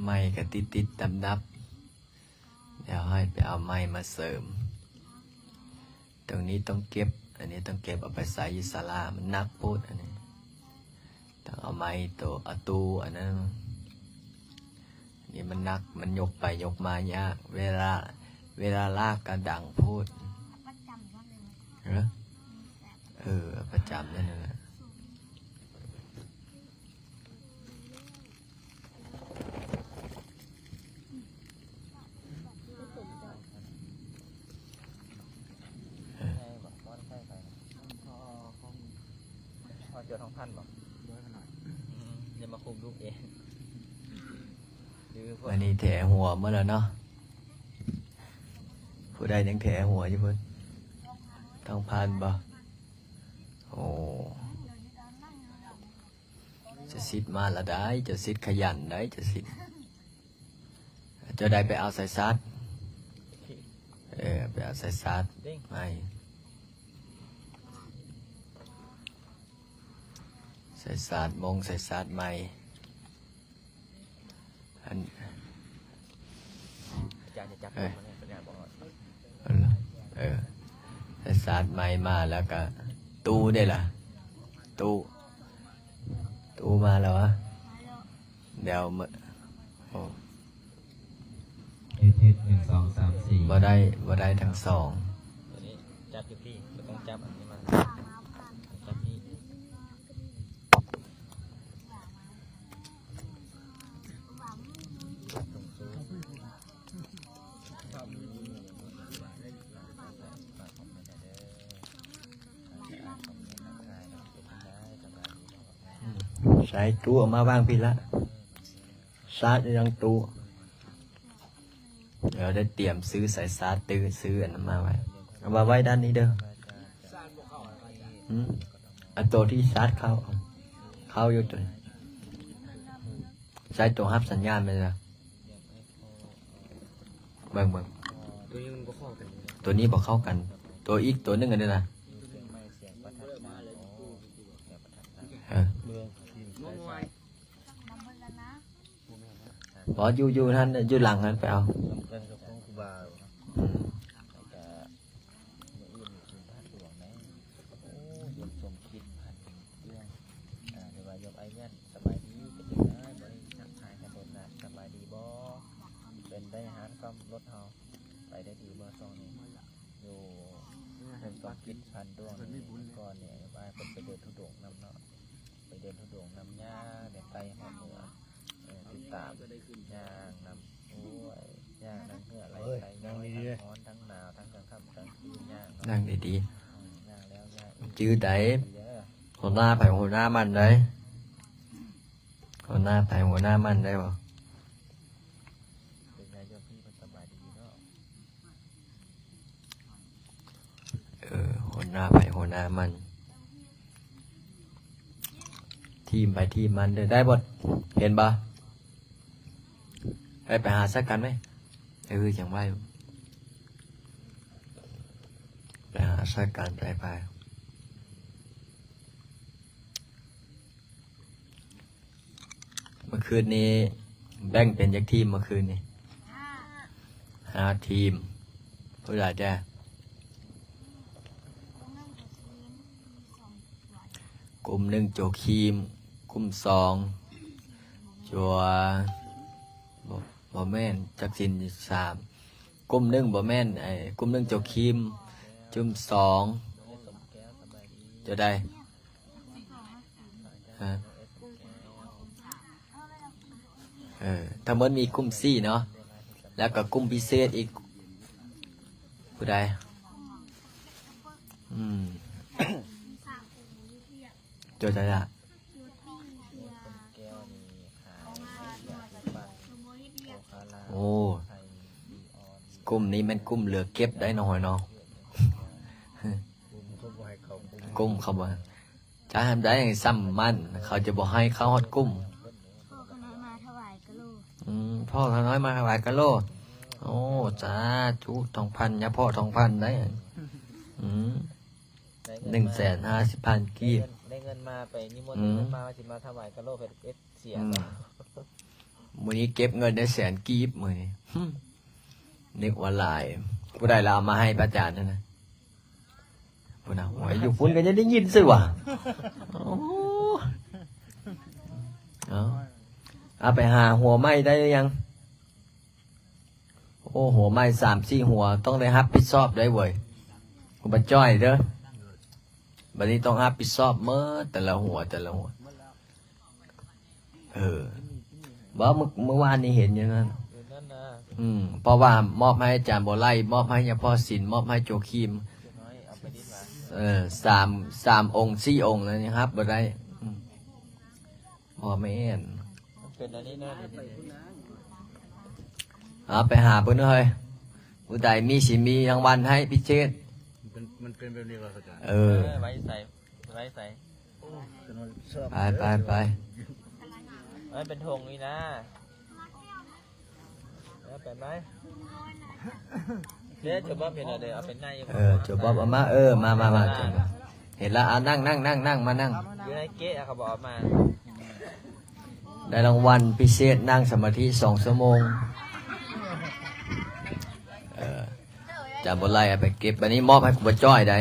ໄມ້ກໍຕິດໆດັບໆ ດຽວໃຫ້ໄປເອົາໄມ້ມາເສີມ. ຕົງນີ້ຕ້ອງເກັບ ອັນນີ້ຕ້ອງເກັບເອົາໄປໃສ່ຢູ່ສາລາ ມັນໜັກໂພດ. ອັນນີ້ຕ້ອງເອົາໄມ້ໂຕ ເອົາຕູ້ອັນນັ້ນ ອັນນີ້ມັນໜັກ ມັນຍົກໄປຍົກມາຍາກ ເວລາ ເວລາລາກກໍດັງໂພດ. ເອີ ເອີ ປະຈຳນັ້ນແຫຼະ. ພໍ່ເຈົ້າທອງພັນບໍ່? ບໍ່ຂະໜາດ ອືມ ຢ່າມາຄຸມລູກເອງ. ອັນນີ້ແຖຫົວໝົດແລ້ວເນາະ. ຜູ້ໃດຍັງແຖຫົວຢູ່ພຸ້ນ? ທອງພັນບໍ່? ໂອ້ ເຈົ້າສິດມາລະໄດ໋ ເຈົ້າສິດຂະຫຍັນໄດ໋ ເຈົ້າສິດ. ເຈົ້າໄດ້ໄປເອົາສາຍຊາດ ເອີ ໄປເອົາສາຍຊາດໃໝ່ ສາຍຊາດມົ້ງ ສາຍຊາດໃໝ່. ອັນ ຈານຈະຈັບ ເອີ ມັນໃຫ້ສັນຍານບໍ່ຮອດ ເອີ ສາດໄມ້ມາແລ້ວກະຕູ້ເດ້ລະ ຕູ້ ຕູ້ມາແລ້ວຫວາ? ດຽວ ໂອ້ ເຮັດ ເຮັດ ໜຶ່ງ ສອງ ສາມ ສີ່ ບໍ່ໄດ້ ບໍ່ໄດ້ທັງສອງ. ຕົວນີ້ຈັບຢູ່ພີ້ ບໍ່ຕ້ອງຈັບອັນນີ້ມາ ຈັບພີ້. ໃສ່ຕູ້ເອົາມາວາງພີ້ລະ ຊາດຢູ່ຫຼັງຕູ້. ເອີ ໄດ້ຕຽມຊື້ສາຍຊາດ ຊື້ອັນນັ້ນມາໄວ້ ເອົາມາໄວ້ດ້ານນີ້ເດີ. ອືມ ອັນໂຕທີ່ຊາດເຂົ້າ ເຂົ້າຢູ່ໂຕນີ້ ໃຊ້ໂຕຮັບສັນຍານແມ່ນລະ. ເບິ່ງ ເບິ່ງ ໂຕນີ້ມັນບໍ່ເຂົ້າກັນ ໂຕນີ້ບໍ່ເຂົ້າກັນ ໂຕອີກໂຕໜຶ່ງອັນນີ້ນະ. ເອີ ບໍ່ ຢູ່ ຢູ່ຫັ້ນ ຢູ່ຫຼັງຫັ້ນ ໄປເອົາ. ອືມ ແລ້ວກະມື້ອື່ນຂຶ້ນທາດຫຼວງແດ່ ໂອ້ ໂຍມສົມຄິດ ພັນເລື່ອງ ອ່າ ຫຼືວ່າໂຍມໄອແວ່ນ ສະບາຍດີ ເປັນຈັ່ງໃດ ບໍ່ໄດ້ທັກທາຍກັນດົນນານ ສະບາຍດີບໍ່? ເປັນໄດ້ຮ້ານສ້ອມລົດເຮົາ ໄປໄດ້ດີບໍ່ຊ່ວງນີ້? ຢູ່ ໂຍມສົມຄິດ ພັນດວງ ນີ້ກ່ອນນີ້ ວ່າເພິ່ນໄປເດີນທຸດົງນຳເນາະ ໄປເດີນທຸດົງນຳຍ່າງ ແບບໄປຮອດເໜືອ ເອີ ຕິດຕາມຍ່າງນຳ ໂອ້ຍ ຍ່າງນຳເຫື່ອໄຫຼ ເອີຍ ໄຫຼຍ້ອຍ ນັ່ງດີໆ ທັງຮ້ອນ ທັງໜາວ ທັງກາງຄ່ຳກາງຄືນ ຍ່າງເນາະ ນັ່ງດີໆ ອືມ ຍ່າງແລ້ວຍ່າງອີກ ຈື່ໄດ້ ດີເດີ ຫົວໜ້າໃຜຫົວໜ້າມັນໄດ໋ ຫົວໜ້າໃຜຫົວໜ້າມັນໄດ້ບໍ່? ເປັນໄງໂຍມພີ່ ເພິ່ນສະບາຍດີເນາະ? ເອີ ຫົວໜ້າໃຜຫົວໜ້າມັນ ທີມໃຜທີມມັນເດີ ໄດ້ບໍ່? ເຫັນບໍ່? ໄດ້ໄປຫາໃສ່ກັນໄໝ? ເອີ ຈັ່ງວ່າຢູ່ ໄປຫາໃສ່ກັນ ໄປ ໄປ. ເມື່ອຄືນນີ້ແບ່ງເປັນຈັກທີມ? ເມື່ອຄືນນີ້ຫ້າທີມ. ຜູ້ໃດແດ່? ກຸ່ມໜຶ່ງໂຈຄີມ, ກຸ່ມສອງໂຈ ບໍ່ ບໍ່ແມ່ນ ຈັກສິນສາມ. ກຸ່ມໜຶ່ງບໍ່ແມ່ນ ໄອ້ ກຸ່ມໜຶ່ງໂຈຄີມ, ກຸ່ມສອງໂຈໃດ? ຮະ ເອີ ທັງໝົດມີກຸ່ມສີ່ເນາະ ແລ້ວກໍກຸ່ມພິເສດອີກ ຜູ້ໃດ? ອືມ ໂຈໃດລະ? ໂອ້ ກຸ່ມນີ້ແມ່ນກຸ່ມເຫຼືອເກັບໄດ໋ນ້ອງ ເນາະ ກຸ່ມເຂົາບໍ່ ຈະໃຫ້ໄດ້ສ່ຳມັນ ເຂົາຈະບໍ່ໃຫ້ເຂົ້າຮອດກຸ່ມ. ພໍ່ຂ້ານ້ອຍມາຖວາຍກະໂຫຼ. ອືມ ພໍ່ຂ້ານ້ອຍມາຖວາຍກະໂຫຼ. ໂອ້ ສາທຸ ທອງພັນ ຍາພໍ່ທອງພັນໄດ໋. ອືມ ໜຶ່ງແສນຫ້າສິບພັນກີບ ໄດ້ເງິນ ໄດ້ເງິນມາ ໄປນິມົນ ອືມ ໄດ້ເງິນມາ ວ່າຊິມາຖວາຍກະໂຫຼ ເຮັດເສຍ. ອືມ ເນາະ ໂອ້ ມື້ນີ້ເກັບເງິນໄດ້ແສນກີບມື້ນີ້. ຫຶ ນຶກວ່າຫຼາຍ. ຜູ້ໃດລະເອົາມາໃຫ້ພະອາຈານຫັ້ນນະ? ພຸ້ນນະ ໂອ້ຍ ຢູ່ພຸ້ນກໍຍັງໄດ້ຍິນຊື່ຫວາ. ໂອ້ ເອົາ ເອົາໄປຫາຫົວໃໝ່ໄດ້ຫຼືຍັງ? ໂອ້ ຫົວໃໝ່ສາມສີ່ຫົວ ຕ້ອງໄດ້ຮັບຜິດຊອບໄດ້ເວີຍ. ບໍ່ຈ່ອຍເດີ. ບັດນີ້ຕ້ອງຮັບຜິດຊອບໝົດ ແຕ່ລະຫົວ ແຕ່ລະຫົວ. ເອີ ບໍ່ ມື້ ມື້ວານນີ້ເຫັນຢູ່ນັ້ນ. ເອີ ນັ້ນນະ. ອືມ ເພາະວ່າມອບໃຫ້ອາຈານບົວໄລ ມອບໃຫ້ຍາພໍ່ສິນ ມອບໃຫ້ໂຈຄີມ. ເອີ ສາມ ສາມອົງ ສີ່ອົງ ແລ້ວຍັງຮັບບໍ່ໄດ້. ອືມ ບໍ່ແມ່ນ ມັນເປັນອັນນີ້ແນ່. ເອົາໄປຫາເພິ່ນເຮີ້ຍ. ຜູ້ໃດມີ ຊິມີລາງວັນໃຫ້ພິເສດ. ມັນເປັນ ມັນເປັນແບບນີ້ວ່າອາຈານ? ເອີ ເອີ ໄວ້ໃສ ໄວ້ໃສ? ໂອ້ ໄປ ໄປ ໄປ ເອີ ເປັນຖົງນີ້ນະ. ເອີ ໄປໄໝ? ເດ້ ໂຈບອບເຫັນແລ້ວເດ້ ເອົາໄປໃນຢູ່. ເອີ ໂຈບອບເອົາມາ. ເອີ ມາ ມາ ມາ ໂຈບອບ. ເຫັນລະ ອ່າ ນັ່ງ ນັ່ງ ນັ່ງ ນັ່ງ ມານັ່ງ. ຢູ່ໃນເກະ ເຂົາບອກເອົາມາ. ໄດ້ລາງວັນພິເສດ ນັ່ງສະມາທິສອງຊົ່ວໂມງ. ເອີ ຈານບໍ່ໄລ່ເອົາໄປເກັບ. ບັດນີ້ມອບໃຫ້ຄູບາຈ້ອຍໄດ໋.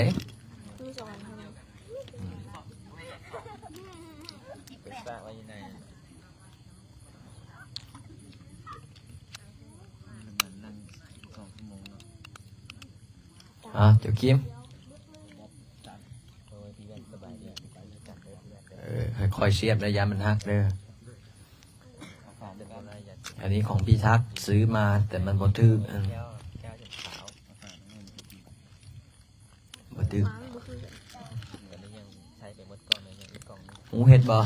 ໄປຝາກໄວ້ຢູ່ໃນ ນັ່ງສອງຊົ່ວໂມງເນາະ. ອ່າ ເຈົ້າຄິມ. ເອີ ຄ່ອຍໆສຽບເດີ ຢ້ານມັນຫັກເດີ. ອັນນີ້ຂອງພີ່ທັກ ຊື້ມາ ແຕ່ມັນບໍ່ຖືກ. ເອີ ບໍ່ຖືກ. ຫູເຫັດບໍ່?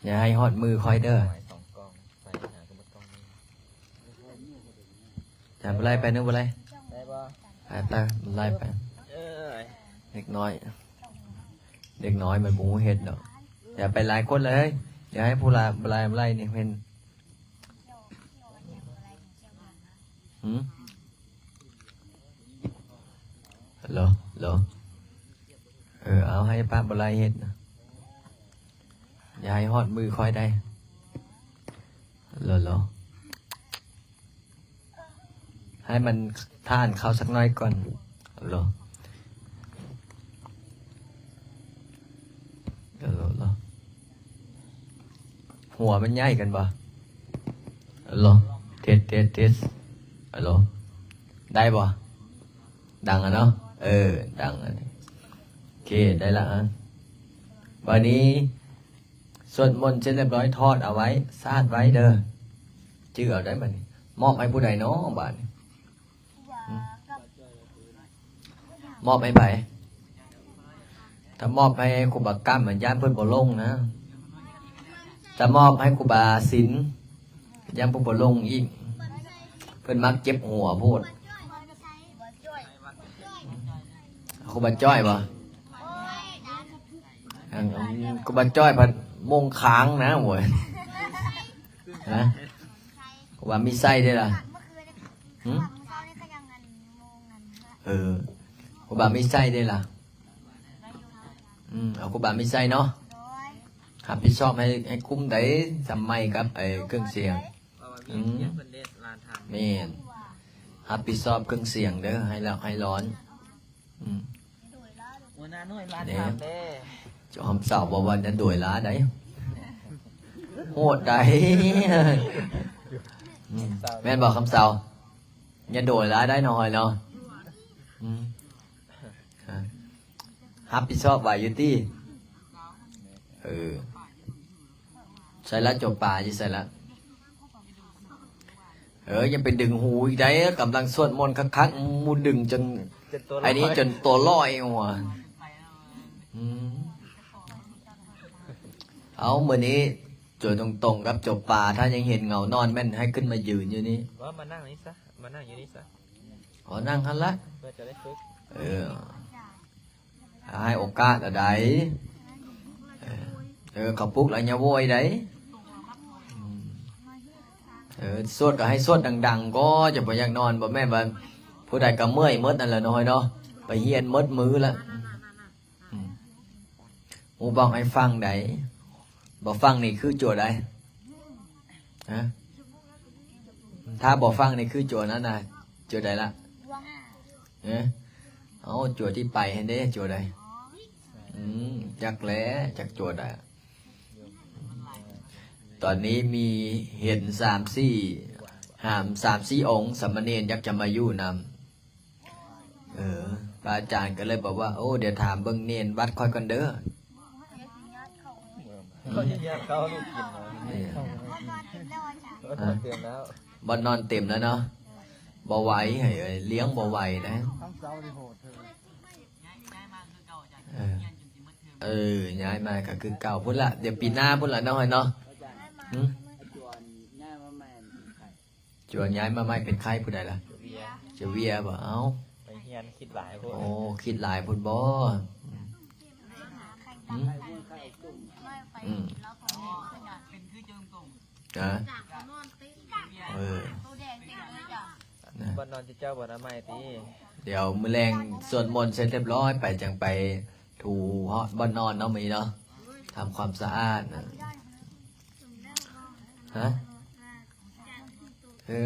ຢ່າໃຫ້ຮອດມືຂ້ອຍເດີ. ຈານບໍ່ໄລ່ໄປເດີ ບໍ່ໄລ່. ໄດ້ບໍ່? ໄປ ໄປ ບໍ່ໄລ່ໄປ. ເອີຍ ເດັກນ້ອຍ ເດັກນ້ອຍມັນບໍ່ຮູ້ເຮັດດອກ. ຢ່າໄປຫຼາຍຄົນເລີຍ ຢ່າໃຫ້ຜູ້ລະ ບໍ່ໄລ່ ບໍ່ໄລ່ນີ້ເຫັນ. ຫື ໂລ ໂລ. ເອີ ເອົາໃຫ້ປ້າບໍ່ໄລ່ເຮັດນະ. ຢ່າໃຫ້ຮອດມືຂ້ອຍໄດ້. ໂລ ໂລ. ໃຫ້ມັນທານເຂົ້າສັກໜ້ອຍກ່ອນ. ໂລ ໂລ ໂລ. ຫົວມັນໃຫຍ່ກັນບໍ່? ໂລ ເທັດ ເທັດ ເທັດ. ໂລ ໄດ້ບໍ່? ດັງອະເນາະ. ເອີ ດັງອະ. ໂອເຄ ໄດ້ລະ. ອາ ບາດນີ້ສວດມົນເສັດຮຽບຮ້ອຍ ຖອດເອົາໄວ້ ສາດໄວ້ເດີ. ຈື່ເອົາໄດ້ບາດນີ້. ມອບໃຫ້ຜູ້ໃດເນາະບາດນີ້? ຫື ມອບໃຫ້ໃຜ? ຖ້າມອບໃຫ້ຄູບາກຳ ຢ້ານເພິ່ນບໍ່ລົງນະ. ຖ້າມອບໃຫ້ຄູບາສິນ ຢ້ານເພິ່ນບໍ່ລົງອີກ. ເພິ່ນມັກເຈັບຫົວໂພດ. ຄູບາຈ້ອຍບໍ່? ອັນ ຄູບາຈ້ອຍພັດມົງຄາງນະ ໂຫຍ. ຮະ? ຄູບາມີໄຊເດ້ລະ? ຫື ເອີ ຄູບາມີໄຊເດ້ລະ? ອືມ ເອົາຄູບາມີໄຊເນາະ. ຮັບຜິດຊອບໃຫ້ ໃຫ້ຄຸ້ມໄດ໋ ສຳໄໝກັບໄອ້ເຄື່ອງສຽງ. ອືມ ແມ່ນ ຮັບຜິດຊອບເຄື່ອງສຽງເດີ ໃຫ້ລະ ໃຫ້ຮ້ອນ. ອືມ ຫົວໜ້າໜ່ວຍລານທາມເດ້. ເຈົ້າຄຳເຊົາບໍ່ວ່າຈະໂດຍລາໄດ໋ ໂຫດໄດ໋. ອືມ ແມ່ນບໍ່ຄຳເຊົາ? ຢ່າໂດຍລາໄດ໋ນ້ອຍເນາະ. ອືມ ຮັບຜິດຊອບໄຫວຢູ່ຕິ? ເອີ ໃສ່ລະ ເຈົ້າປາຢູ່ໃສລະ? ເອີ ຢ່າໄປດຶງຫູອີກໄດ໋ ກຳລັງສວດມົນຄັກໆ ໝູ່ດຶງຈົນ ຈົນຕົວລອຍ ໄອ້ນີ້ຈົນຕົວລອຍຫົວ. ອືມ ເອົາ ມື້ນີ້ຕົວຕົງໆກັບເຈົ້າປາ ຖ້າຍັງເຫັນເຫງົານອນແມ່ນໃຫ້ຂຶ້ນມາຢືນຢູ່ນີ້. ວ່າມານັ່ງນີ້ຊະ ມານັ່ງຢູ່ນີ້ຊະ. ອໍ ນັ່ງຫັ້ນລະ ເພື່ອຈະໄດ້ຝຶກ. ເອີ ໃຫ້ໂອກາດລະໄດ໋. ເອີ ເຂົາປຸກລະຢ່າໂວຍໄດ໋. ອືມ ເອີ ສວດກໍໃຫ້ສວດດັງໆ ກໍຈະບໍ່ຢາກນອນ. ບໍ່ແມ່ນວ່າຜູ້ໃດກໍເມື່ອຍໝົດນັ້ນລະນ້ອຍເນາະ ໄປຮຽນໝົດມື້ລະ. ອືມ ໝູ່ບອກໃຫ້ຟັງໄດ໋ ບໍ່ຟັງນີ້ຄືໂຈໄດ໋. ຮະ? ຖ້າບໍ່ຟັງນີ້ຄືຈົວນັ້ນນະ ຈົວໃດລະ? ຮະ? ເອົາ ຈົວທີ່ໄປຫັ້ນເດ້ ຈົວໃດ? ອືມ ຈັກແຫຼະ ຈັກຈົວໃດ. ຕອນນີ້ມີເຫັນສາມສີ່ ຫາມ ສາມສີ່ອົງ ສາມະເນນຢາກຈະມາຢູ່ນຳ. ເອີ ພະອາຈານກໍເລີຍບອກວ່າ ໂອ້ ດຽວຖາມເບິ່ງເນນວັດຂ້ອຍກ່ອນເດີ. ເຂົາຊິຍາດເຂົ້າລູກກິນເນາະ. ເອີ ບໍ່ນອນເຕັມແລ້ວເນາະ ບໍ່ໄຫວ ໃຫ້ລ້ຽງບໍ່ໄຫວນະ. ເອີ ເອີ ຍ້າຍມາກໍຄືເກົ່າພຸ້ນລະ ດຽວປີໜ້າພຸ້ນລະເນາະ ເນາະ. ຫື? ຈວນຍ້າຍມາໃໝ່ເປັນໃຄຜູ້ໃດລະ? ຈະເວຍບໍ່? ເອົ້າ ໄປຮຽນຄິດຫຼາຍໂພດ. ໂອ້ ຄິດຫຼາຍພຸ້ນບໍ່? ຫື? ອືມ ຮະ? ເອີ ນະ ບ່ອນນອນເຈົ້າບໍ່ນຳໃໝ່ຕິ? ດຽວມື້ແລງສວດມົນເສັດຮຽບຮ້ອຍ ໄປຈັ່ງໄປ ຖູເນາະ ບ່ອນນອນເນາະ ມື້ນີ້ເນາະ ທຳຄວາມສະອາດນະ. ຮະ? ເອີ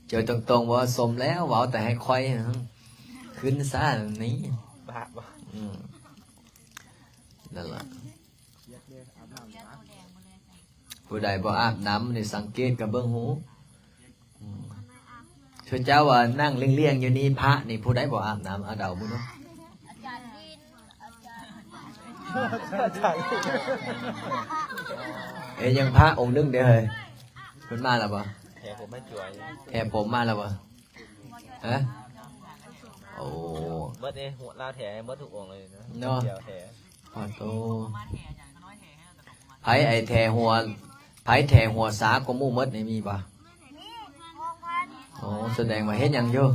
ເຈີຕົງໆ ເວົ້າສົມແລ້ວ ເວົ້າແຕ່ໃຫ້ຂ້ອຍຂຶ້ນຊະນີ້ ບາບບໍ່? ອືມ ນັ້ນລະ. ຜູ້ໃດບໍ່ອາບນ້ຳນີ້ ສັງເກດກໍເບິ່ງຮູ້. ອືມ ເຈົ້າວ່ານັ່ງລ້ຽງໆຢູ່ນີ້ ພະນີ້ຜູ້ໃດບໍ່ອາບນ້ຳ? ອາ ເດົາເບິ່ງເນາະ. ອາຈານ ເອີ ຍັງພະອົງໜຶ່ງເດ້ເຮີ້ຍ ເພິ່ນມາແລ້ວບໍ່? ແຖຜົມມາຈົວຢູ່. ແຖຜົມມາແລ້ວບໍ່? ຮະ? ໂອ້ ເບິດເດ້ ລາວແຖໃຫ້ເບິດທຸກອົງເລີຍນະ ເນາະ ດຽວແຖ. ປາໂຕ ໃຜໄອ້ແຖຫົວ ໃຜແຖຫົວສາກວ່າໝູ່ໝົດນີ້ມີບໍ່? ໂອ້ ສະແດງວ່າເຮັດຫຍັງຢູ່?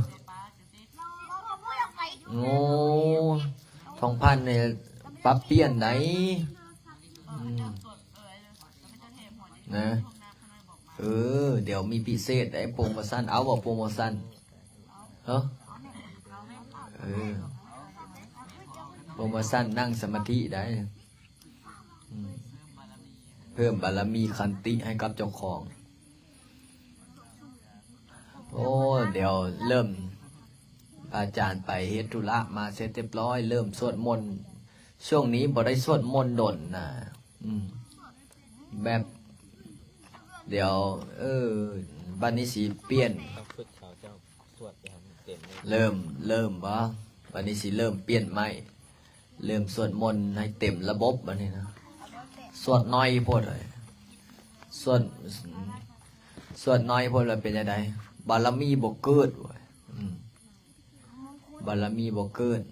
ໂອ້ ທອງພັນນີ້ປັບປ່ຽນໃດ໋. ອືມ ນະ ເອີ ດຽວມີພິເສດໃດ໋ ໂປຣໂມຊັນ ເອົາບໍ່ໂປຣໂມຊັນ? ເອີ ເອີ ໂປຣໂມຊັນນັ່ງສະມາທິໄດ້ ອືມ ເພີ່ມບາລະມີຂັນຕິໃຫ້ກັບເຈົ້າຂອງ. ໂອ້ ດຽວເລີ່ມ ອາຈານໄປເຮັດທຸລະມາເສັດຮຽບຮ້ອຍ ເລີ່ມສວດມົນ. ຊ່ວງນີ້ບໍ່ໄດ້ສວດມົນດົນນະ ອືມ ແບບ ດຽວ ເອີ ບັດນີ້ຊິປ່ຽນ ເລີ່ມ ເລີ່ມບໍ່? ບັດນີ້ຊິເລີ່ມປ່ຽນໃໝ່ ເລີ່ມສວດມົນໃຫ້ເຕັມລະບົບບັດນີ້ນະ. ສວດໜ້ອຍໂພດເລີຍ ສວດ ສວດໜ້ອຍໂພດແລ້ວເປັນຈັ່ງໃດ? ບາລະມີບໍ່ເກີດເວີຍ ອືມ ບາລະມີບໍ່ເກີດ.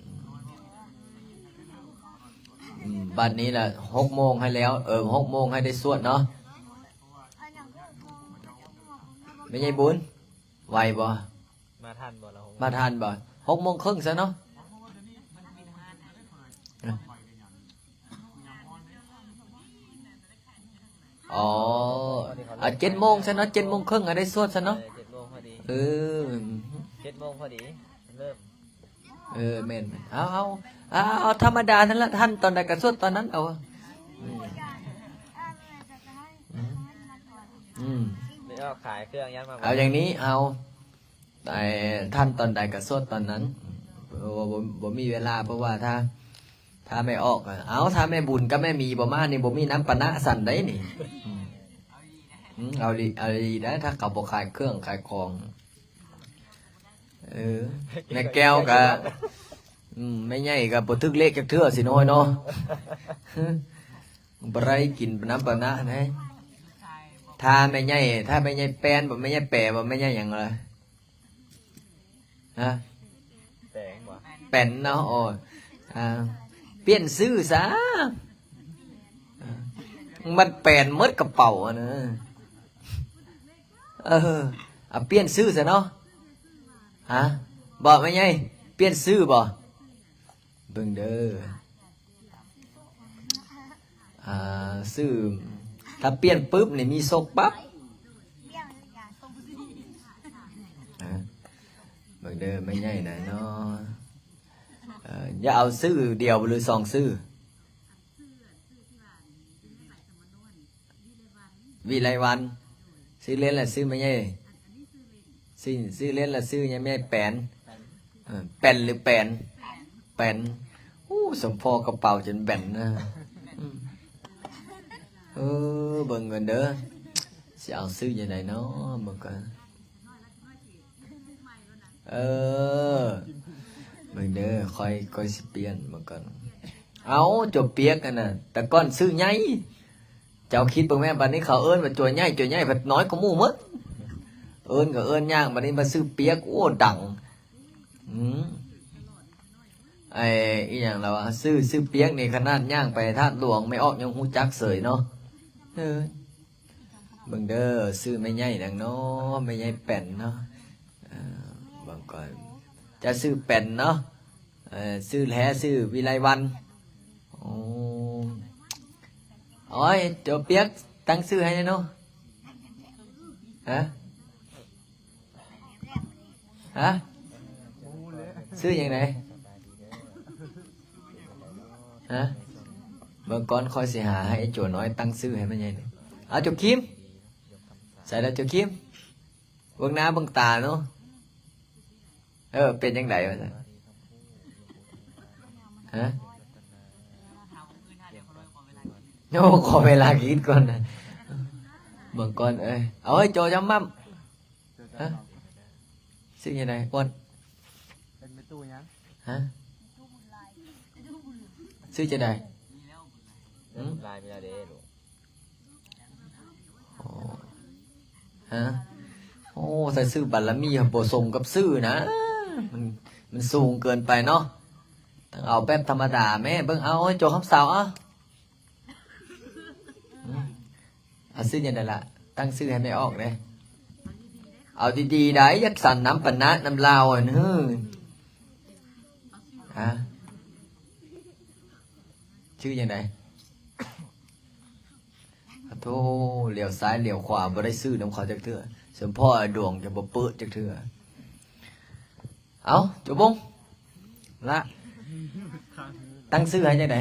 ອືມ ບັດນີ້ລະ ຫົກໂມງໃຫ້ແລ້ວ ເອີ ຫົກໂມງໃຫ້ໄດ້ສວດເນາະ. ແມ່ໃຫຍ່ບຸນ ໄຫວບໍ່? ມາທັນບໍ່ລະ? ມາທັນບໍ່? ຫົກໂມງເຄິ່ງຊະເນາະ. ອໍ ອາ ເຈັດໂມງຊະເນາະ ເຈັດໂມງເຄິ່ງ ອາ ໄດ້ສວດຊະເນາະ. ເອີ ເຈັດໂມງພໍດີ ເລີ່ມ. ເອີ ແມ່ນໆ ເອົາ ເອົາ ເອົາ ເອົາ ທຳມະດານັ້ນລະ ທັນຕອນໃດກະສວດຕອນນັ້ນເອົາ. ອືມ ອືມ ໄດ້ອອກຂາຍເຄື່ອງຍັງມາ ເອົາຢ່າງນີ້ ເອົາ ໄອ້ ທັນຕອນໃດກະສວດຕອນນັ້ນ ເພາະວ່າບໍ່ ບໍ່ມີເວລາ ເພາະວ່າຖ້າ ຖ້າແມ່ອອກ ເອົາ ຖ້າແມ່ບຸນກັບແມ່ໝີບໍ່ມານີ້ ບໍ່ມີນ້ຳປານະສັນໃດນີ້. ອືມ ອືມ ເອົາດີ ເອົາດີໄດ໋ ຖ້າເຂົາບໍ່ຂາຍເຄື່ອງຂາຍຂອງ. ເອີ ແມ່ແກ້ວກະ ອືມ ແມ່ໃຫຍ່ກະບໍ່ຖືກເລກຈັກເທື່ອຊິນ້ອຍເນາະ ບໍ່ໄດ້ກິນນ້ຳປານະໃດ໋. ຖ້າແມ່ໃຫຍ່ ຖ້າແມ່ໃຫຍ່ແປ້ນບໍ່ ແມ່ໃຫຍ່ແປບໍ່ ແມ່ໃຫຍ່ຫຍັງລະ? ຮະ? ແປນບໍ່? ແປນເນາະ ໂອ້ ອ່າ ປ່ຽນຊື່ຊະ ມັນແປນໝົດກະເປົາຫັ້ນນະ. ເອີ ເອົາປ່ຽນຊື່ຊະເນາະ. ຮະ? ບໍ່ ແມ່ໃຫຍ່ ປ່ຽນຊື່ບໍ່? ເບິ່ງເດີ ອ່າ ຊື່ ຖ້າປ່ຽນປຶບນີ້ມີໂຊກປັບ. ເບິ່ງເດີ ແມ່ໃຫຍ່ນະເນາະ ເອີ ຢ່າເອົາຊື່ດຽວ ຫຼື ສອງຊື່. ວິໄລວັນ ໂດຍ ຊື່ ຊື່ຫຼິ້ນລະຊື່ແມ່ໃຫຍ່ ຊື່ ຊື່ຫຼິ້ນລະຊື່ແມ່ໃຫຍ່ແປນ ເອີ ແປນຫຼືແປນ ແປນ. ໂອ້ ສົມພໍກະເປົາຈົນແບນນະ. ອືມ ເອີ ເບິ່ງກ່ອນເດີ ຊິເອົາຊື່ຈັ່ງໃດເນາະ ເບິ່ງກ່ອນ. ເອີ ເບິ່ງເດີ ຂ້ອຍ ຂ້ອຍຊິປ່ຽນເບິ່ງກ່ອນ. ເອົາ ຈົວປຽກຫັ້ນນະ ແຕ່ກ່ອນຊື່ໃຫຍ່ ເຈົ້າຄິດເບິ່ງແມ້ ບັດນີ້ເຂົາເອີ້ນວ່າຈົວໃຫຍ່ ຈົວໃຫຍ່ພັດນ້ອຍກວ່າໝູ່ໝົດ ເອີ້ນກໍເອີ້ນຍາກ ບັດນີ້ມາຊື່ປຽກ ໂອ້ ດັງ. ອືມ ໄອ້ ອີ່ຫຍັງລະວະ ຊື່ ຊື່ປຽກນີ້ ຂະໜາດຍ່າງໄປທາດຫຼວງ ແມ່ອອກຍັງຮູ້ຈັກເສີຍເນາະ. ເອີ ເບິ່ງເດີ ຊື່ແມ່ໃຫຍ່ຫຍັງເນາະ ແມ່ໃຫຍ່ແປນເນາະ. ເອີ ເບິ່ງກ່ອນ ຈະຊື່ແປນເນາະ. ເອີ ຊື່ແທ້ຊື່ວິໄລວັນ. ໂອ້ ໂອ້ຍ ໂຈປຽກ ຕັ້ງຊື່ໃຫ້ແດ່ເນາະ. ຮະ ຮະ ຊື່ຫຍັງໃດ? ຮະ ເບິ່ງກ່ອນ ຂ້ອຍຊິຫາໃຫ້ໄອ້ໂຈນ້ອຍຕັ້ງຊື່ໃຫ້ມັນໃຫຍ່. ເອົາ ໂຈຄິມ ໃສ່ລະໂຈຄິມ ເບິ່ງໜ້າເບິ່ງຕາເນາະ. ເອີ ເປັນຈັ່ງໃດວະຊັ້ນ? ຮະ ໂອ້ ຂໍເວລາຄິດກ່ອນນະ ເບິ່ງກ່ອນ. ເອີ ເອົາ ເຮີ້ຍ ໂຈຈຳໝ່ຳ. ຮະ ຊື່ຈັ່ງໃດ? ອ້ວນ ເປັນແມ່ຕູ້ຫຍັງ? ຮະ ຊື່ຈັ່ງໃດ? ຫືມ? ລາຍເວລາເດ້ລູກ. ໂອ້ ຮະ ໂອ້ ໃສ່ຊື່ບາລະມີ ບໍ່ສົມກັບຊື່ນະ ມັນ ມັນສູງເກີນໄປເນາະ. ຕ້ອງເອົາແບບທຳມະດາແມ້. ເບິ່ງ ເອົາ ໂຈຄຳສາວ ເອົາ ເອົາຊື່ຈັ່ງໃດລະ? ຕັ້ງຊື່ໃຫ້ແມ່ອອກເດ້. ເອົາດີໆໄດ໋ ຢາກສັນນຳປານນະນຳລາວຫັ້ນ. ຮະ ຊື່ຈັ່ງໃດ? ໂທ້ ຫຼຽວຊ້າຍຫຼຽວຂວາ ບໍ່ໄດ້ຊື້ນຳເຂົາຈັກເທື່ອ. ສົມພໍດວງຈະບໍ່ເປີດຈັກເທື່ອ. ເອົາ ໂຈບົງ ລະ ຕັ້ງຊື່ໃຫ້ຈັ່ງໃດ?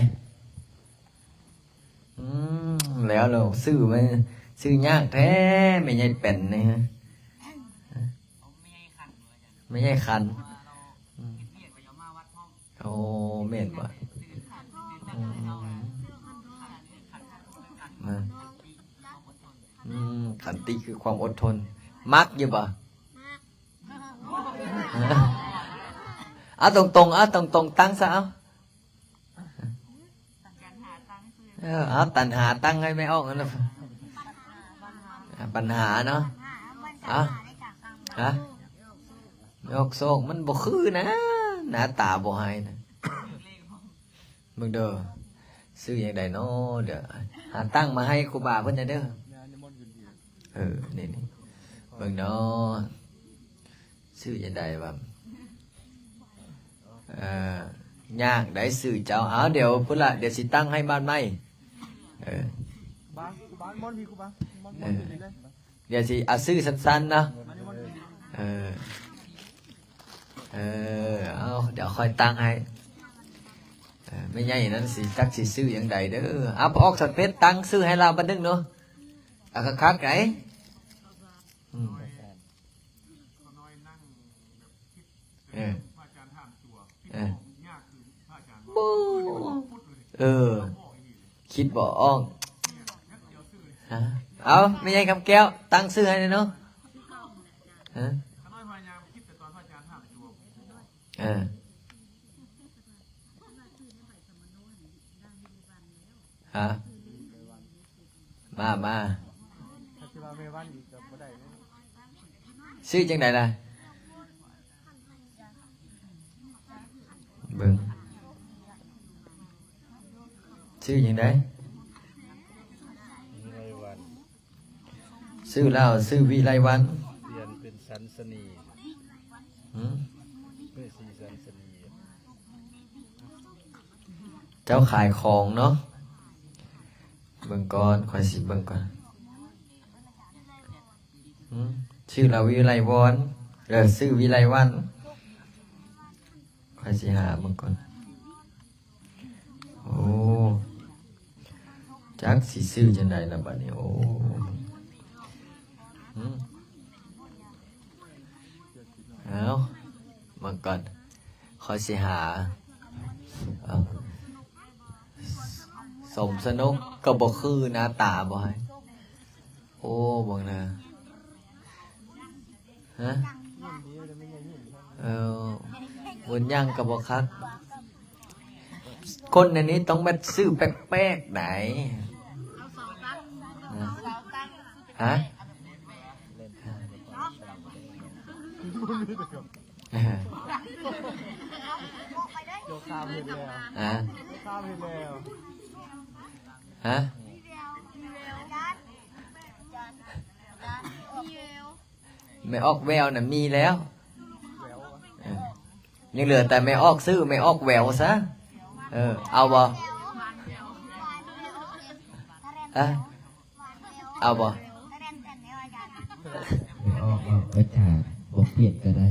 ອືມ ແລ້ວ ແລ້ວ ຊື່ມັນ ຊື່ຍາກແທ້ ແມ່ໃຫຍ່ແປນນີ້. ແມ່ໃຫຍ່ຂັນ ອືມ. ໂອ້ ແມ່ນບໍ່? ອືມ ອືມ ຂັນຕິຄືຄວາມອົດທົນ. ມັກຢູ່ບໍ່? ເອົາຕົງໆ ເອົາຕົງໆ ຕັ້ງຊະ ເອົາ. ເອີ ເອົາ ຕັນຫາຕັ້ງໃຫ້ແມ່ອອກຫັ້ນນະ. ບັນຫາເນາະ. ເອົາ ຮະ ແມ່ອອກໂຊກ ມັນບໍ່ຄືນະ ໜ້າຕາບໍ່ໃຫ້ນະ. ເບິ່ງເດີ ຊື່ຈັ່ງໃດເນາະ ດຽວຫາຕັ້ງມາໃຫ້ຄູບາເພິ່ນແດ່ເດີ. ເອີ ນີ້ໆ ເບິ່ງເນາະ ຊື່ຈັ່ງໃດວະ? ເອີ ຍາກໄດ໋ຊື່ເຈົ້າ. ເອົາ ດຽວພຸ້ນລະ ດຽວຊິຕັ້ງໃຫ້ບ້ານໃໝ່. ເອີ ບານ ບານມ່ອນພີຄູບາ ມ່ອນ ເອີ ມ່ອນພີເລີຍ. ດຽວຊິເອົາຊື່ສັ້ນໆເນາະ. ເອີ ເອີ ເອົາ ດຽວຂ້ອຍຕັ້ງໃຫ້. ເອີ ແມ່ໃຫຍ່ນັ້ນຊິ ຈັກຊິຊື່ຈັ່ງໃດເດີ. ເອົາ ພະອອກສັນເພັດຕັ້ງຊື່ໃຫ້ລາວບັດໜຶ່ງເນາະ. ເອົາຄັກໆໄດ໋. ອືມ ເອີ ເອີ ບໍ່ ເອີ ຄິດບໍ່ອອກ. ຮະ ເອົາ ແມ່ໃຫຍ່ຄຳແກ້ວ ຕັ້ງຊື່ໃຫ້ແດ່ເນາະ. ຮະ ເອີ ຮະ ມາ ມາ ຊື່ຈັ່ງໃດລະ? ເບິ່ງ ຊື່ຈັ່ງໃດ? ຊື່ລາວ ຊື່ວິໄລວັນ. ປ່ຽນເປັນສັນສະໜີ. ຫື? ເປັນສີສັນສະໜີ. ເຈົ້າຂາຍຂອງເນາະ. ເບິ່ງກ່ອນ ຂ້ອຍຊິເບິ່ງກ່ອນ. ຫື? ຊື່ລາວ ວິໄລວອນ. ເອີ ຊື່ວິໄລວັນ. ຂ້ອຍຊິຫາເບິ່ງກ່ອນ. ໂອ້ ຈັກຊິຊື່ຈັ່ງໃດລະບາດນີ້. ໂອ້ ອືມ ເອົາ ເບິ່ງກ່ອນ ຂ້ອຍຊິຫາ ເອົາ ສົມສະໜຸກກໍບໍ່ຄືໜ້າຕາບໍ່ໃຫ້ ໂອ້ ເບິ່ງນະ ຮະ ເອີ ເບິ່ງຫຍັງກໍບໍ່ຄັກ ຄົນໃນນີ້ຕ້ອງແມ່ນຊື່ແປກໆໃດ໋ ຮະ ໂດນຂ້າມເຮັດແລ້ວ ຮະ ໂດນຂ້າມເຮັດແລ້ວ ຮະ ແມ່ອອກແວວນະມີແລ້ວ ເອີ ຍັງເຫຼືອແຕ່ແມ່ອອກຊື່ ແມ່ອອກແວວຊະ ເອີ ເອົາບໍ່ ຮະ ເອົາບໍ່ ແມ່ອອກເອົາ ອາຈານ ບໍ່ປ່ຽນກໍໄດ້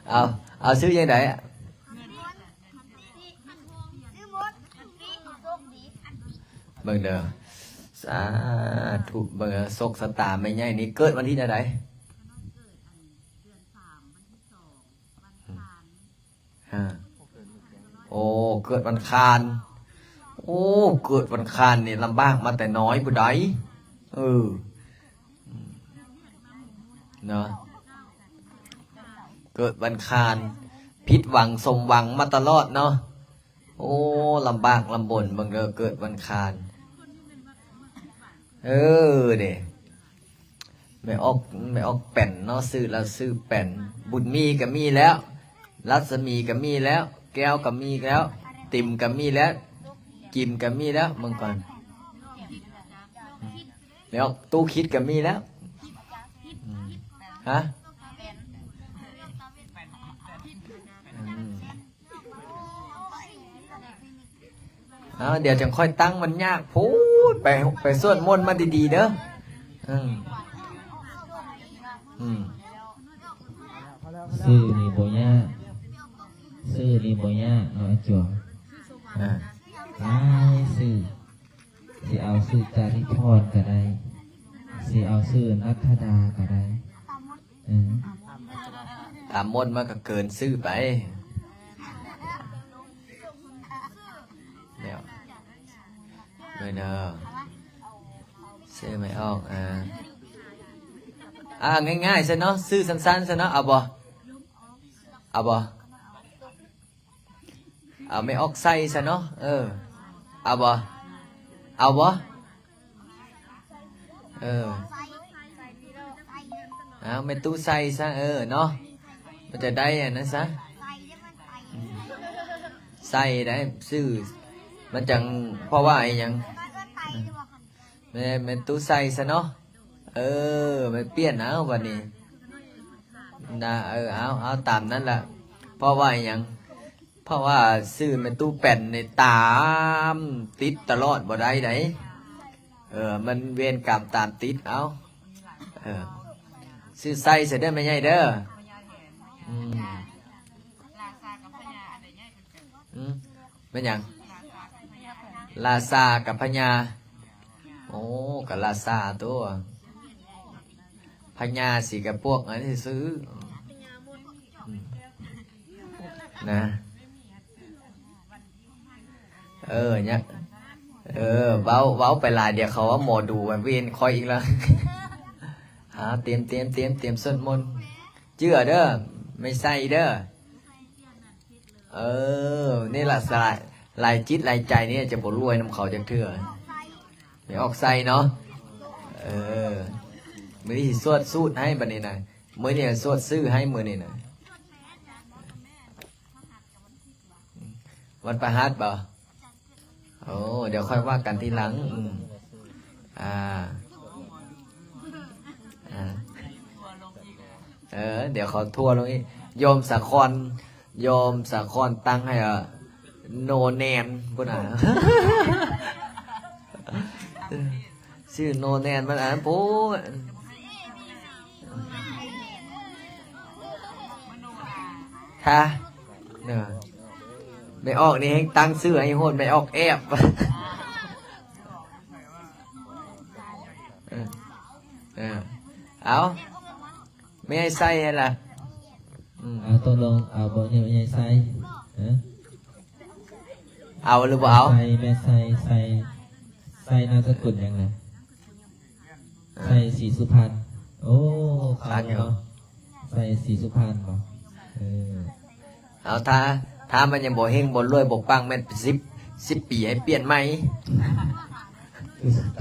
ເອົາ ເອົາ ຊື່ຈັ່ງໃດ ເບິ່ງເດີ ສາທຸ ເບິ່ງເດີ ໂຊກຊະຕາແມ່ໃຫຍ່ນີ້ເກີດວັນທີໃດ? ຮະ ໂອ້ ເກີດວັນຄານ ໂອ້ ເກີດວັນຄານນີ້ລຳບາກມາແຕ່ນ້ອຍພຸ້ນໃດ໋ ເອີ ເນາະ ເກີດວັນຄານ ຜິດຫວັງສົມຫວັງມາຕະຫຼອດເນາະ ໂອ້ ລຳບາກລຳບົນ ເບິ່ງເດີ ເກີດວັນຄານ ເອີ ເດ້ ແມ່ອອກ ແມ່ອອກແປ້ນເນາະ ຊື່ລາວຊື່ແປ້ນ ບຸນມີກໍມີແລ້ວ ລັດສະໝີກໍມີແລ້ວ ແກ້ວກໍມີແລ້ວ ຕິ່ມກໍມີແລ້ວ ກິມກໍມີແລ້ວ ເບິ່ງກ່ອນ ແມ່ອອກຕູ້ຄິດກໍມີແລ້ວ ຮະ ອືມ ເອົາ ດຽວຈັ່ງຄ່ອຍຕັ້ງ ມັນຍາກໂພດ ໄປ ໄປສວດມົນມາດີໆເດີ ອືມ ອືມ ຊື່ນີ້ບໍ່ຍາກ ຊື່ນີ້ບໍ່ຍາກເນາະ ອາຈວງ ອ່າ ຫຼາຍຊື່ ຊິເອົາຊື່ຈາລິພອນກໍໄດ້ ຊິເອົາຊື່ນັດທະດາກໍໄດ້ ອືມ ຕາມມົນມັນກໍເກີນຊື່ໄປ ແລ້ວ ເດີ ເດີ ຊື່ແມ່ອອກ ອ່າ ອ່າ ງ່າຍໆຊະເນາະ ຊື່ສັ້ນໆຊະເນາະ ເອົາບໍ່ ເອົາບໍ່? ເອົາແມ່ອອກໄຊຊະເນາະ ເອີ ເອົາບໍ່? ເອົາບໍ່? ເອີ ເອົາແມ່ຕູ້ໄຊຊະ ເອີ ເນາະ ມັນຈະໄດ້ອັນນັ້ນຊະ ອືມ ໄຊໄດ້ຊື່ ມັນຈັ່ງ ເພາະວ່າອີ່ຫຍັງ? ແມ່ ແມ່ຕູ້ໄຊຊະເນາະ ເອີ ແມ່ປ່ຽນເອົາບັດນີ້ນະ ເອີ ເອົາ ເອົາຕາມນັ້ນລະ ເພາະວ່າອີ່ຫຍັງ? ເພາະວ່າຊື່ແມ່ຕູ້ແປ້ນນີ້ຕາມຕິດຕະຫຼອດບໍ່ໄດ້ໃດ໋ ເອີ ມັນເວນກຳຕາມຕິດເອົາ ເອີ ຊື່ໄຊຊະເດີແມ່ໃຫຍ່ເດີ ອືມ ອືມ ແມ່ນຫຍັງ? ລາຊາກັບພະຍາ ໂອ້ ກໍລາຊາຕົວະ ພະຍາຊິກັບພວກອັນນີ້ຊື່ ອືມ ນະ ເອີ ຍະ ເອີ ເວົ້າ ເວົ້າໄປຫຼາຍ ດຽວເຂົາວ່າໝໍດູ ເວນຂ້ອຍອີກແລ້ວ ຫາ ຕຽມ ຕຽມ ຕຽມ ຕຽມສວດມົນ ເຈື່ອເດີ ແມ່ໄຊເດີ ເອີ ນີ້ລະ ຫຼາຍ ຫຼາຍຈິດຫຼາຍໃຈນີ້ຈະບໍ່ລວຍນຳເຂົາຈັກເທື່ອ ແມ່ອອກໄຊເນາະ ເອີ ມື້ນີ້ຊິສວດສູດໃຫ້ບັດນີ້ນະ ມື້ນີ້ສວດຊື່ໃຫ້ມື້ນີ້ນະ ວັນພະຫັດບໍ? ໂອ້ ດຽວຄ່ອຍວ່າກັນທີຫຼັງ ອືມ ອ່າ ອ່າ ເອີ ດຽວເຂົາທົວລົງອີກ ໂຍມສາຄອນ ໂຍມສາຄອນຕັ້ງໃຫ້ ໂນແນນ ພຸ້ນນະ ຊື່ໂນແນນມັນອັນນັ້ນໂພດ ຮະ ເນາະ ແມ່ອອກນີ້ແຮ່ງຕັ້ງຊື່ໃຫ້ໂຫດ ແມ່ອອກແອບ ເອີ ເອີ ເອົາ ແມ່ໃສ່ໃຫ້ລະ ອືມ ເອົາ ຕົກລົງເອົາບໍ່ ແມ່ໃສ່ ເອີ ເອົາຫຼືບໍ່ເອົາ? ໃສ່ ແມ່ໃສ່ ໃສ່ ໃສ່ນາມສະກຸນຫຍັງນະ? ເອີ ໃສ່ສີສຸພັນ ໂອ້ ຄັກເນາະ ໃສ່ສີສຸພັນບໍ່? ເອີ ເອົາ ຖ້າ ຖ້າມັນຍັງບໍ່ເຮັງບໍ່ລວຍບໍ່ປັງ ແມ່ນສິບ ສິບປີໃຫ້ປ່ຽນໃໝ່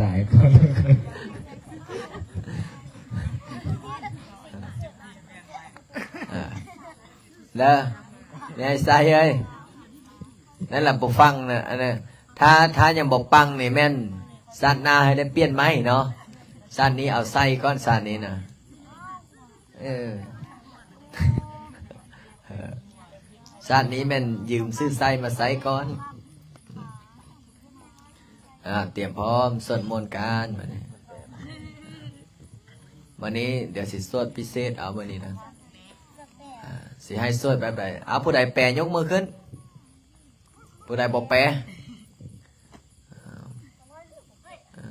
ຕາຍກ່ອນ ເອີ ເດີ ຍາຍໄຊເອີຍ ນັ້ນລະບໍ່ຟັງນະ ອັນນັ້ນ ຖ້າ ຖ້າຍັງບໍ່ປັງນີ້ແມ່ນຊາດໜ້າໃຫ້ໄດ້ປ່ຽນໃໝ່ເນາະ ຊາດນີ້ເອົາໄຊກ່ອນ ຊາດນີ້ນະ ເອີ ຊາດນີ້ແມ່ນຢືມຊື້ໄຊມາໃຊ້ກ່ອນ ອາ ຕຽມພ້ອມສວດມົນກັນ ບາດນີ້ ບາດນີ້ດຽວຊິສວດພິເສດເອົາ ບາດນີ້ນະ ອາ ຊິໃຫ້ສວດແບບໃດ? ເອົາ ຜູ້ໃດແປຍົກມືຂຶ້ນ ຜູ້ໃດບໍ່ແປ ເອີ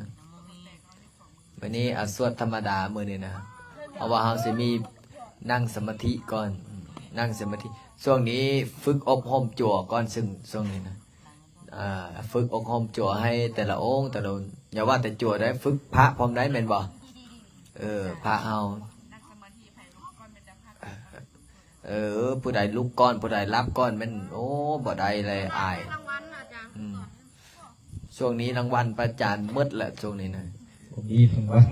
ມື້ນີ້ ອາ ສວດທຳມະດາມື້ນີ້ນະ ເພາະວ່າເຮົາຊິມີນັ່ງສະມາທິກ່ອນ ນັ່ງສະມາທິ ຊ່ວງນີ້ຝຶກອົບຮົມຈົວກ່ອນ ຊຶ່ງຊ່ວງນີ້ນະ ອາ ຝຶກອົບຮົມຈົວໃຫ້ແຕ່ລະອົງ ແຕ່ລະອົງ ຢ່າວ່າແຕ່ຈົວໄດ໋ ຝຶກພະພ້ອມໄດ໋ ແມ່ນບໍ່? ເອີ ພະເຮົາ ເອີ ຜູ້ໃດລຸກກ່ອນ ຜູ້ໃດຫຼັບກ່ອນແມ່ນ ໂອ້ ບໍ່ໄດ້ເລີຍ ອາຍ ອືມ ຊ່ວງນີ້ລາງວັນພະອາຈານໝົດແລ້ວ ຊ່ວງນີ້ນະ ບໍ່ມີລາງວັນ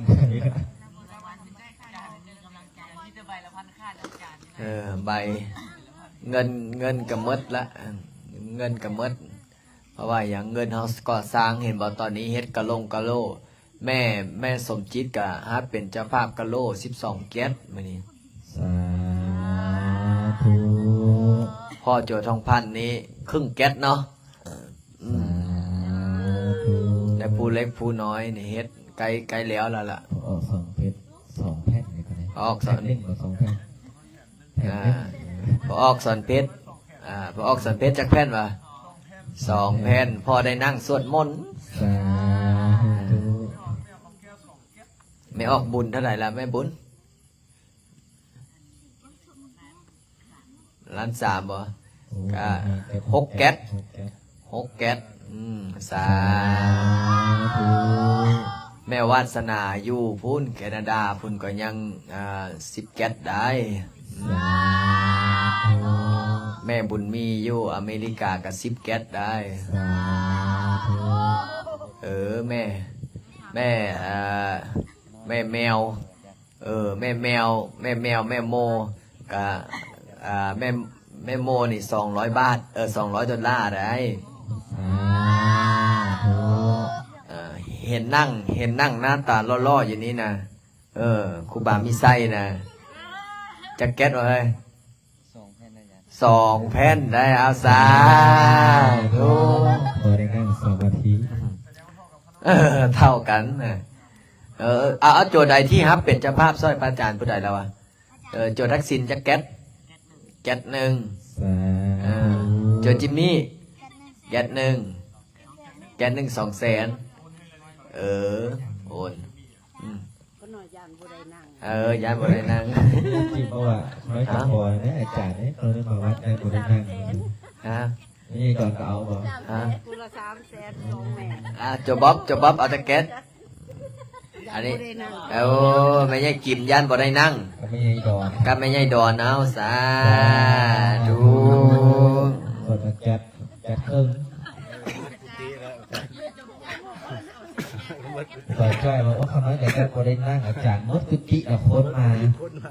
ເອີ ໃບ ເງິນ ເງິນກະໝົດລະ ເງິນກະໝົດ ເພາະວ່າຫຍັງ ເງິນເຮົາກໍ່ສ້າງ ເຫັນບໍ່ ຕອນນີ້ເຮັດກະຫຼົງກະໂຫຼ ແມ່ ແມ່ສົມຈິດກະຮັບເປັນເຈົ້າພາບກະໂຫຼສິບສອງແກັດມື້ນີ້ ສາທຸ ພໍ່ໂຈທອງພັນນີ້ເຄິ່ງແກັດເນາະ ອືມ ສາທຸ ແລະ ຜູ້ເລັກຜູ້ນ້ອຍນີ້ເຮັດໃກ້ ໃກ້ແລ້ວລະລະ ອອກສອງເພັດ ສອງແຜ່ນນີ້ກໍໄດ້ ອອກສອງ ແຜ່ນໜຶ່ງບໍ່ ສອງແຜ່ນ ອາ ພໍ່ອອກສອນເພັດ ອາ ພໍ່ອອກສອນເພັດຈັກແຜ່ນຫວາ? ສອງແຜ່ນ ພໍ່ໄດ້ນັ່ງສວດມົນ ສາທຸ ແມ່ອອກບຸນເທົ່າໃດລະແມ່ບຸນ? ລ້ານສາມບໍ່? ໂອ້ ກະຫົກແກັດ ຫົກແກັດ ຫົກແກັດ ອືມ ສາທຸ ສາທຸ ແມ່ວາດສະໜາຢູ່ພຸ້ນ ແຄນາດາພຸ້ນກໍຍັງ ອ່າ ສິບແກັດໄດ້ ສາທຸ ແມ່ບຸນມີຢູ່ອາເມລິກາກໍສິບແກັດໄດ້ ສາທຸ ເອີ ແມ່ ແມ່ ເອີ ແມ່ແມວ ເອີ ແມ່ແມວ ແມ່ແມວ ແມ່ໂມ ກະ ອ່າ ແມ່ ແມ່ໂມນີ້ສອງຮ້ອຍບາດ ເອີ ສອງຮ້ອຍໂດລາໄດ໋ ສາທຸ ເອີ ເຫັນນັ່ງ ເຫັນນັ່ງໜ້າຕາຫຼໍ່ໆຢູ່ນີ້ນະ ເອີ ຄູບາມີໄຊນະ ຈັກແກັດວະເຮີ້ຍ? ສອງແຜ່ນໄດ້ ເອົາ ສາທຸ ພໍໄດ້ນັ່ງສະມາທິ ເອີ ເທົ່າກັນ ເອີ ເອົາ ເອົາ ໂຈໃດທີ່ຮັບເປັນເຈົ້າພາບຊ່ອຍພະອາຈານຜູ້ໃດລະວະ? ເອີ ໂຈທັກສິນຈັກແກັດ? ແກັດໜຶ່ງ ສາທຸ ເອີ ໂຈຈິມມີ້ ແກັດໜຶ່ງ ແກັດໜຶ່ງ ສອງແສນ ເອີ ໂອນ ອືມ ກໍໜ້ອຍຢ້ານບໍ່ໄດ້ນັ່ງ ເອີ ຢ້ານບໍ່ໄດ້ນັ່ງ ຈິມບໍ່ວ່າ ນ້ອຍຈັກພໍແດ່ອາຈານເອີຍ ເຂົາໄດ້ມາວັດໄດ້ບໍ່ໄດ້ນັ່ງ ຮະ ນີ້ກ່ອນກໍເອົາບໍ່ ຮະ ຜູ້ລະສາມແສນ ສອງແມ່ ອ່າ ໂຈບອບ ໂຈບອບ ເອົາແຕ່ແກັດ ອັນນີ້ ໂອ້ ແມ່ໃຫຍ່ກິມຢ້ານບໍ່ໄດ້ນັ່ງ ກັບແມ່ໃຫຍ່ດອນ ກັບແມ່ໃຫຍ່ດອນ ເອົາ ສາທຸ ເປີດມາແກັດ ແກັດເຄິ່ງ ບ່າວຈ້ອຍວ່າ ໂອ້ ຂ້ານ້ອຍກໍບໍ່ໄດ້ນັ່ງ ອາຈານໝົດກຸຕິລະຄົນມາ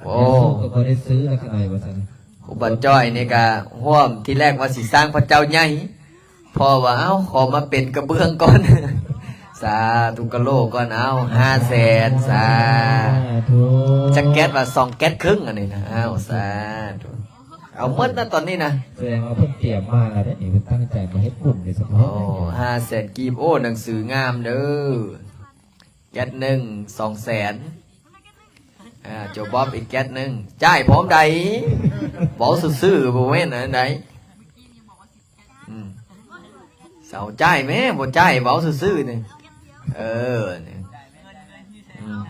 ໂອ້ ເສື້ອກໍບໍ່ໄດ້ຊື້ລະຂ້ານ້ອຍວ່າຊັ້ນ ຄູບາຈ້ອຍນີ້ກະຮ່ວມ ທີແລກວ່າຊິສ້າງພະເຈົ້າໃຫຍ່ ພໍ່ວ່າ ເອົ້າ ຂໍມາເປັນກະເບື້ອງກ່ອນ ສາທຸ ກະໂຫຼກ່ອນ ເອົ້າ ຫ້າແສນ ສາທຸ ຈັກແກັດວ່າ ສອງແກັດເຄິ່ງ ອັນນີ້ນະ ເອົ້າ ສາທຸ ເອົາໝົດນະຕອນນີ້ນະ ແສດງວ່າເພິ່ນຕຽມມາແລ້ວເດ້ນີ້ ເພິ່ນຕັ້ງໃຈມາເຮັດບຸນໂດຍສະເພາະ ໂອ້ ຫ້າແສນກີບ ໂອ້ ໜັງສືງາມເດີ ແກັດໜຶ່ງ ສອງແສນ ອ່າ ໂຈບອບອີກແກັດໜຶ່ງ ຈ່າຍພ້ອມໃດ ເວົ້າຊື່ໆ ບໍ່ແມ່ນອັນໃດ ອືມ ເຊົາ ຈ່າຍແມ້ ບໍ່ຈ່າຍ ເວົ້າຊື່ໆ ນີ້ ເອີ ນີ້ ອືມ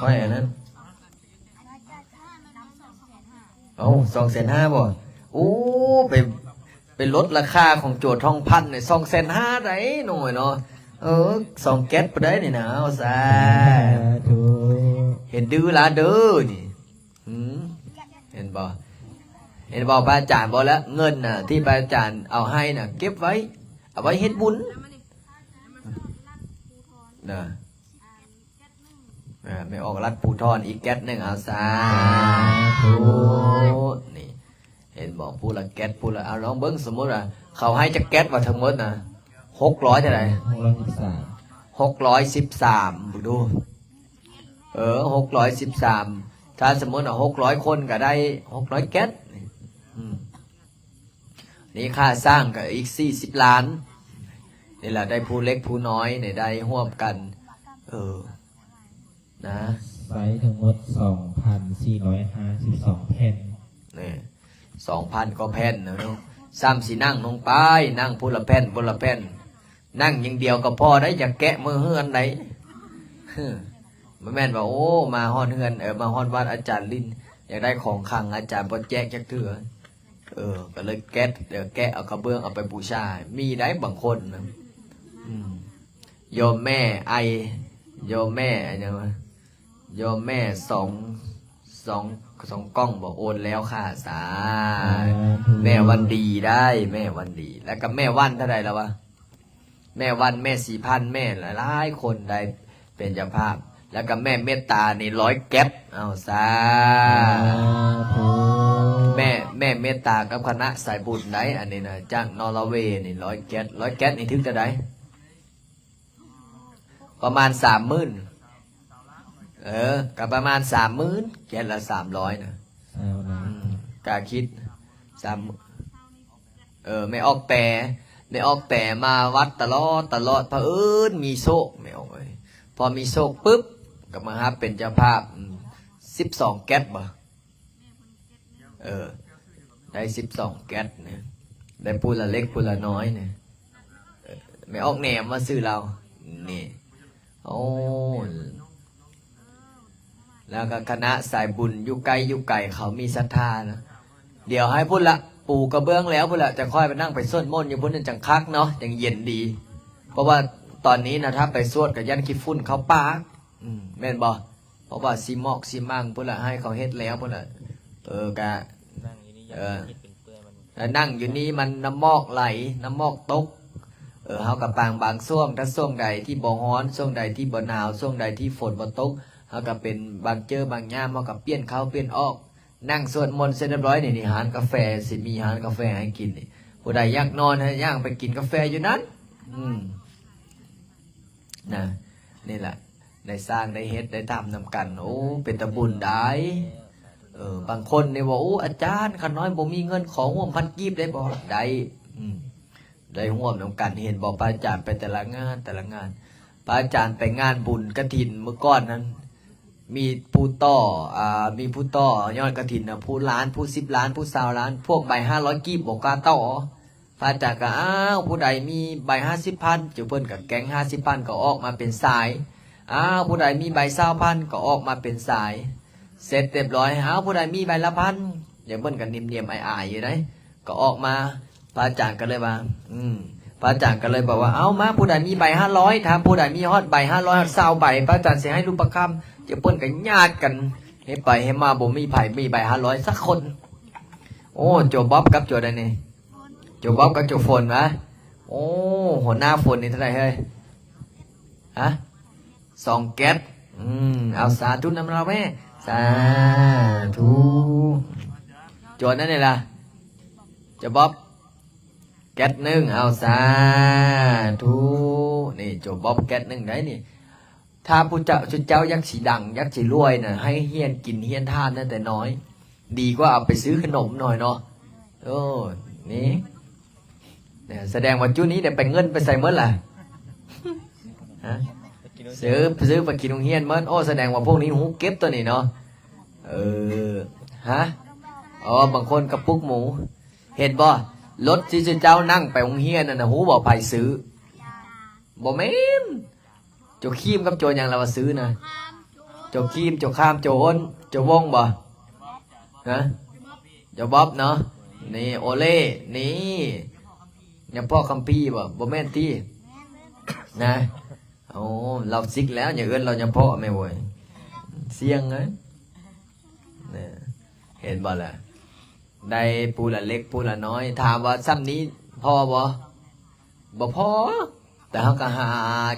ຂ້ອຍອັນນັ້ນ ເອົ້າ ສອງແສນຫ້າບໍ່? ໂອ້ ໄປ ໄປລົດລາຄາຂອງໂຈທອງພັນນີ້ ສອງແສນຫ້າໃດ໋ນ້ອງເອີຍເນາະ. ເອີ ສອງແກັດພຸ້ນໃດ໋ນີ້ນະ. ເອົາ ສາທຸ ເຫັນດື້ລະເດີນີ້. ຫືມ ເຫັນບໍ່? ເຫັນບໍ່ ພະອາຈານບອກແລ້ວ ເງິນນະ ທີ່ພະອາຈານເອົາໃຫ້ນະ ເກັບໄວ້ ເອົາໄວ້ເຮັດບຸນນະ. ອ່າ ແມ່ອອກລັດພູທອນອີກແກັດໜຶ່ງ. ເອົາ ສາທຸ ນີ້ ເຫັນບໍ່? ຜູ້ລະແກັດ ຜູ້ລະ ເອົາ ລອງເບິ່ງ ສົມມຸດວ່າເຂົາໃຫ້ຈັກແກັດວ່າທັງໝົດນະ ຫົກຮ້ອຍເທົ່າໃດ? ຫົກຮ້ອຍສິບສາມ ຫົກຮ້ອຍສິບສາມ ເບິ່ງດູ. ເອີ ຫົກຮ້ອຍສິບສາມ ຖ້າສົມມຸດວ່າຫົກຮ້ອຍຄົນກໍໄດ້ຫົກຮ້ອຍແກັດ. ອືມ ນີ້ຄ່າສ້າງກໍອີກສີ່ສິບລ້ານ. ນີ້ລະ ໄດ້ຜູ້ເລັກຜູ້ນ້ອຍນີ້ ໄດ້ຮ່ວມກັນ ເອີ ນະ ໃຊ້ທັງໝົດສອງພັນສີ່ຮ້ອຍຫ້າສິບສອງແຜ່ນ. ນີ້ ສອງພັນກວ່າແຜ່ນນະເນາະ. ສ່ຳຊິນັ່ງລົງໄປ ນັ່ງພຸ້ນລະແຜ່ນ ພຸ້ນລະແຜ່ນ ນັ່ງຢ່າງດຽວກໍພໍໄດ໋ ຢ່າແກະມື້ເຮືອນໃດ໋. ບໍ່ແມ່ນວ່າ ໂອ້ ມາຮອດເຮືອນ ເອີ ມາຮອດວັດອາຈານລິນ ຢາກໄດ້ຂອງຂັງ ອາຈານບໍ່ແຈກຈັກເທື່ອ. ເອີ ກໍເລີຍແກະ ແກະເອົາກະເບື້ອງເອົາໄປບູຊາ ມີໄດ໋ບາງຄົນນະ. ອືມ ໂຍມແມ່ໄອ ໂຍມແມ່ຫຍັງວະ ໂຍມແມ່ສອງ ສອງ ສອງກ່ອງບໍ່ ໂອນແລ້ວຄ່າ. ສາທຸ ແມ່ວັນດີໄດ໋ ແມ່ວັນດີ ແລ້ວກໍແມ່ວັນເທົ່າໃດແລ້ວວະ? ແມ່ວັນ ແມ່ສີພັນ ແມ່ຫຼາຍໆຄົນໄດ້ເປັນເຈົ້າພາບ ແລ້ວກໍແມ່ເມດຕານີ້ຮ້ອຍແກັດ. ເອົາ ສາທຸ ແມ່ ແມ່ເມດຕາກັບຄະນະສາຍບຸນໄດ໋ ອັນນີ້ນະ ຈາກນໍເວນີ້ຮ້ອຍແກັດ. ຮ້ອຍແກັດນີ້ຖືກເທົ່າໃດ? ປະມານສາມໝື່ນ ເອີ ກໍປະມານສາມໝື່ນ ແກັດລະສາມຮ້ອຍນະ. ຊາວລ້ານ ອືມ ກະຄິດສາມ ເອີ ແມ່ອອກແປ ແມ່ອອກແປມາວັດຕະຫຼອດ ຕະຫຼອດ ພະເອີນມີໂຊກ ແມ່ອອກເອີຍ. ພໍມີໂຊກປຶບ ກໍມາຮັບເປັນເຈົ້າພາບ ອືມ ສິບສອງແກັດບໍ່? ເອີ ໄດ້ສິບສອງແກັດນະ ໄດ້ຜູ້ລະເລັກຜູ້ລະນ້ອຍນະ. ເອີ ແມ່ອອກແນມວ່າຊື່ລາວນີ້. ໂອ້ ແລ້ວກໍຄະນະສາຍບຸນຢູ່ໃກ້ຢູ່ໄກເຂົາມີສັດທານະ. ດຽວໃຫ້ພຸ້ນລະ ປູກະເບື້ອງແລ້ວພຸ້ນລະ ຈະຄ່ອຍໄປນັ່ງໄປສວດມົນຢູ່ພຸ້ນ ຈັ່ງຄັກເນາະ ຈັ່ງເຢັນດີ. ເພາະວ່າຕອນນີ້ນະ ຖ້າໄປສວດກໍຢ້ານຂີ້ຝຸ່ນເຂົ້າປາກ ອືມ ແມ່ນບໍ່? ເພາະວ່າຊິໝອກຊິໝັ່ງພຸ້ນລະ ໃຫ້ເຂົາເຮັດແລ້ວພຸ້ນລະ. ເອີ ກະ ເອີ ແລ້ວນັ່ງຢູ່ນີ້ມັນນ້ຳໝອກໄຫຼ ນ້ຳໝອກຕົກ. ເອີ ເຮົາກໍປາງບາງຊ່ວງ ຖ້າຊ່ວງໃດທີ່ບໍ່ຮ້ອນ ຊ່ວງໃດທີ່ບໍ່ໜາວ ຊ່ວງໃດທີ່ຝົນບໍ່ຕົກ ເຮົາກໍເປັນບາງເຈີບາງຍາມ ເຮົາກໍປ່ຽນເຂົ້າປ່ຽນອອກ. ນັ່ງສວດມົນເສັດຮຽບຮ້ອຍນີ້ ນີ້ຮ້ານກາແຟ ຊິມີຮ້ານກາແຟໃຫ້ກິນນີ້. ຜູ້ໃດຢາກນອນ ໃຫ້ຍ່າງໄປກິນກາແຟຢູ່ນັ້ນ. ອືມ ນະ ນີ້ລະ ໄດ້ສ້າງໄດ້ເຮັດໄດ້ທຳນຳກັນ. ໂອ້ ເປັນຕາບຸນໄດ໋. ເອີ ບາງຄົນນີ້ວ່າ ໂອ້ ອາຈານ ຂ້ານ້ອຍບໍ່ມີເງິນ ຂໍຮ່ວມພັນກີບໄດ້ບໍ່? ໄດ້. ອືມ ໄດ້ຮ່ວມນຳກັນ. ເຫັນບໍ່ ພະອາຈານໄປແຕ່ລະງານ ແຕ່ລະງານ ພະອາຈານໄປງານບຸນກະຖິນມື້ກ່ອນນັ້ນ ມີຜູ້ຕໍ່ ອ່າ ມີຜູ້ຕໍ່ຍອດກະຖິນນະ ຜູ້ລ້ານ ຜູ້ສິບລ້ານ ຜູ້ຊາວລ້ານ ພວກໃບຫ້າຮ້ອຍກີບບໍ່ກ້າຕໍ່. ພະອາຈານກໍ ອ້າວ ຜູ້ໃດມີໃບຫ້າສິບພັນ ເຈົ້າເພິ່ນກໍແກງຫ້າສິບພັນ ກໍອອກມາເປັນສາຍ. ອ້າວ ຜູ້ໃດມີໃບຊາວພັນ ກໍອອກມາເປັນສາຍ. ເສັດຮຽບຮ້ອຍ ອ້າວ ຜູ້ໃດມີໃບລະພັນ ເຈົ້າເພິ່ນກໍນິ່ມໆອາຍໆຢູ່ໃດ໋ ກໍອອກມາ. ພະອາຈານກໍເລີຍວ່າ ອືມ ພະອາຈານກໍເລີຍບອກວ່າ ເອົາ ມາ ຜູ້ໃດມີໃບຫ້າຮ້ອຍ ຖ້າຜູ້ໃດມີຮອດໃບຫ້າຮ້ອຍ ຮອດຊາວໃບ ພະອາຈານຊິໃຫ້ຮູບປະຄຳ. ເຈົ້າເພິ່ນກໍຍາດກັນ ເຮັດໄປເຮັດມາ ບໍ່ມີໃຜມີໃບຫ້າຮ້ອຍສັກຄົນ. ໂອ້ ໂຈບອບກັບໂຈໃດນີ້? ໂຈບອບກັບໂຈຝົນຫວາ? ໂອ້ ຫົວໜ້າຝົນນີ້ເທົ່າໃດເຮີ້ຍ? ຮະ? ສອງແກັດ. ອືມ ເອົາ ສາທຸນຳລາວແມ່. ສາທຸ. ໂຈນັ້ນນີ້ລະ ໂຈບອບ ແກັດໜຶ່ງ. ເອົາ ສາທຸ. ນີ້ ໂຈບອບແກັດໜຶ່ງໄດ໋ນີ້. ຖ້າຜູ້ເຈົ້າ ຊຸມເຈົ້າຢາກຊິດັງ ຢາກຊິລວຍນະ ໃຫ້ຮຽນກິນຮຽນທານຕັ້ງແຕ່ນ້ອຍ ດີກວ່າເອົາໄປຊື້ຂະໜົມໜ້ອຍເນາະ. ໂອ້ ນີ້ ສະແດງວ່າຈຸນີ້ໄດ້ໄປ ເງິນໄປໃສໝົດລະ? ຮະ? ຊື້ ຊື້ໄປກິນໂຮງຮຽນໝົດ. ໂອ້ ສະແດງວ່າພວກນີ້ຮູ້ເກັບຕົວນີ້ເນາະ. ເອີ ຮະ? ອໍ ບາງຄົນກະປຸກໝູ. ເຫັນບໍ່? ລົດທີ່ເຈົ້ານັ່ງໄປໂຮງຮຽນນັ້ນນະ ຮູ້ບໍ່ໃຜຊື້? ບໍ່ແມ່ນ. ໂຈຄີມກັບໂຈຫຍັງລະວ່າຊື້ນະ? ໂຈ ເຈົ້າຄີມ ເຈົ້າຄາມ ເຈົ້າຫົນ ເຈົ້າວົງບໍ່? ຮະ? ເຈົ້າບອບເນາະ. ນີ້ ໂອເລ ນີ້ ຍາພໍ່ຄຳພີບໍ່? ບໍ່ແມ່ນຕິ ນະ. ໂອ້ ລາວສິກແລ້ວ ຢ່າເອີ້ນລາວຍາພໍ່ແມ່ເວີຍ ສ່ຽງເອີຍ. ເຫັນບໍ່ລະ? ໄດ້ຜູ້ລະເລັກຜູ້ລະນ້ອຍ. ຖາມວ່າຊ່ຳນີ້ພໍບໍ່? ບໍ່ພໍ. ແຕ່ເຮົາກໍຫາ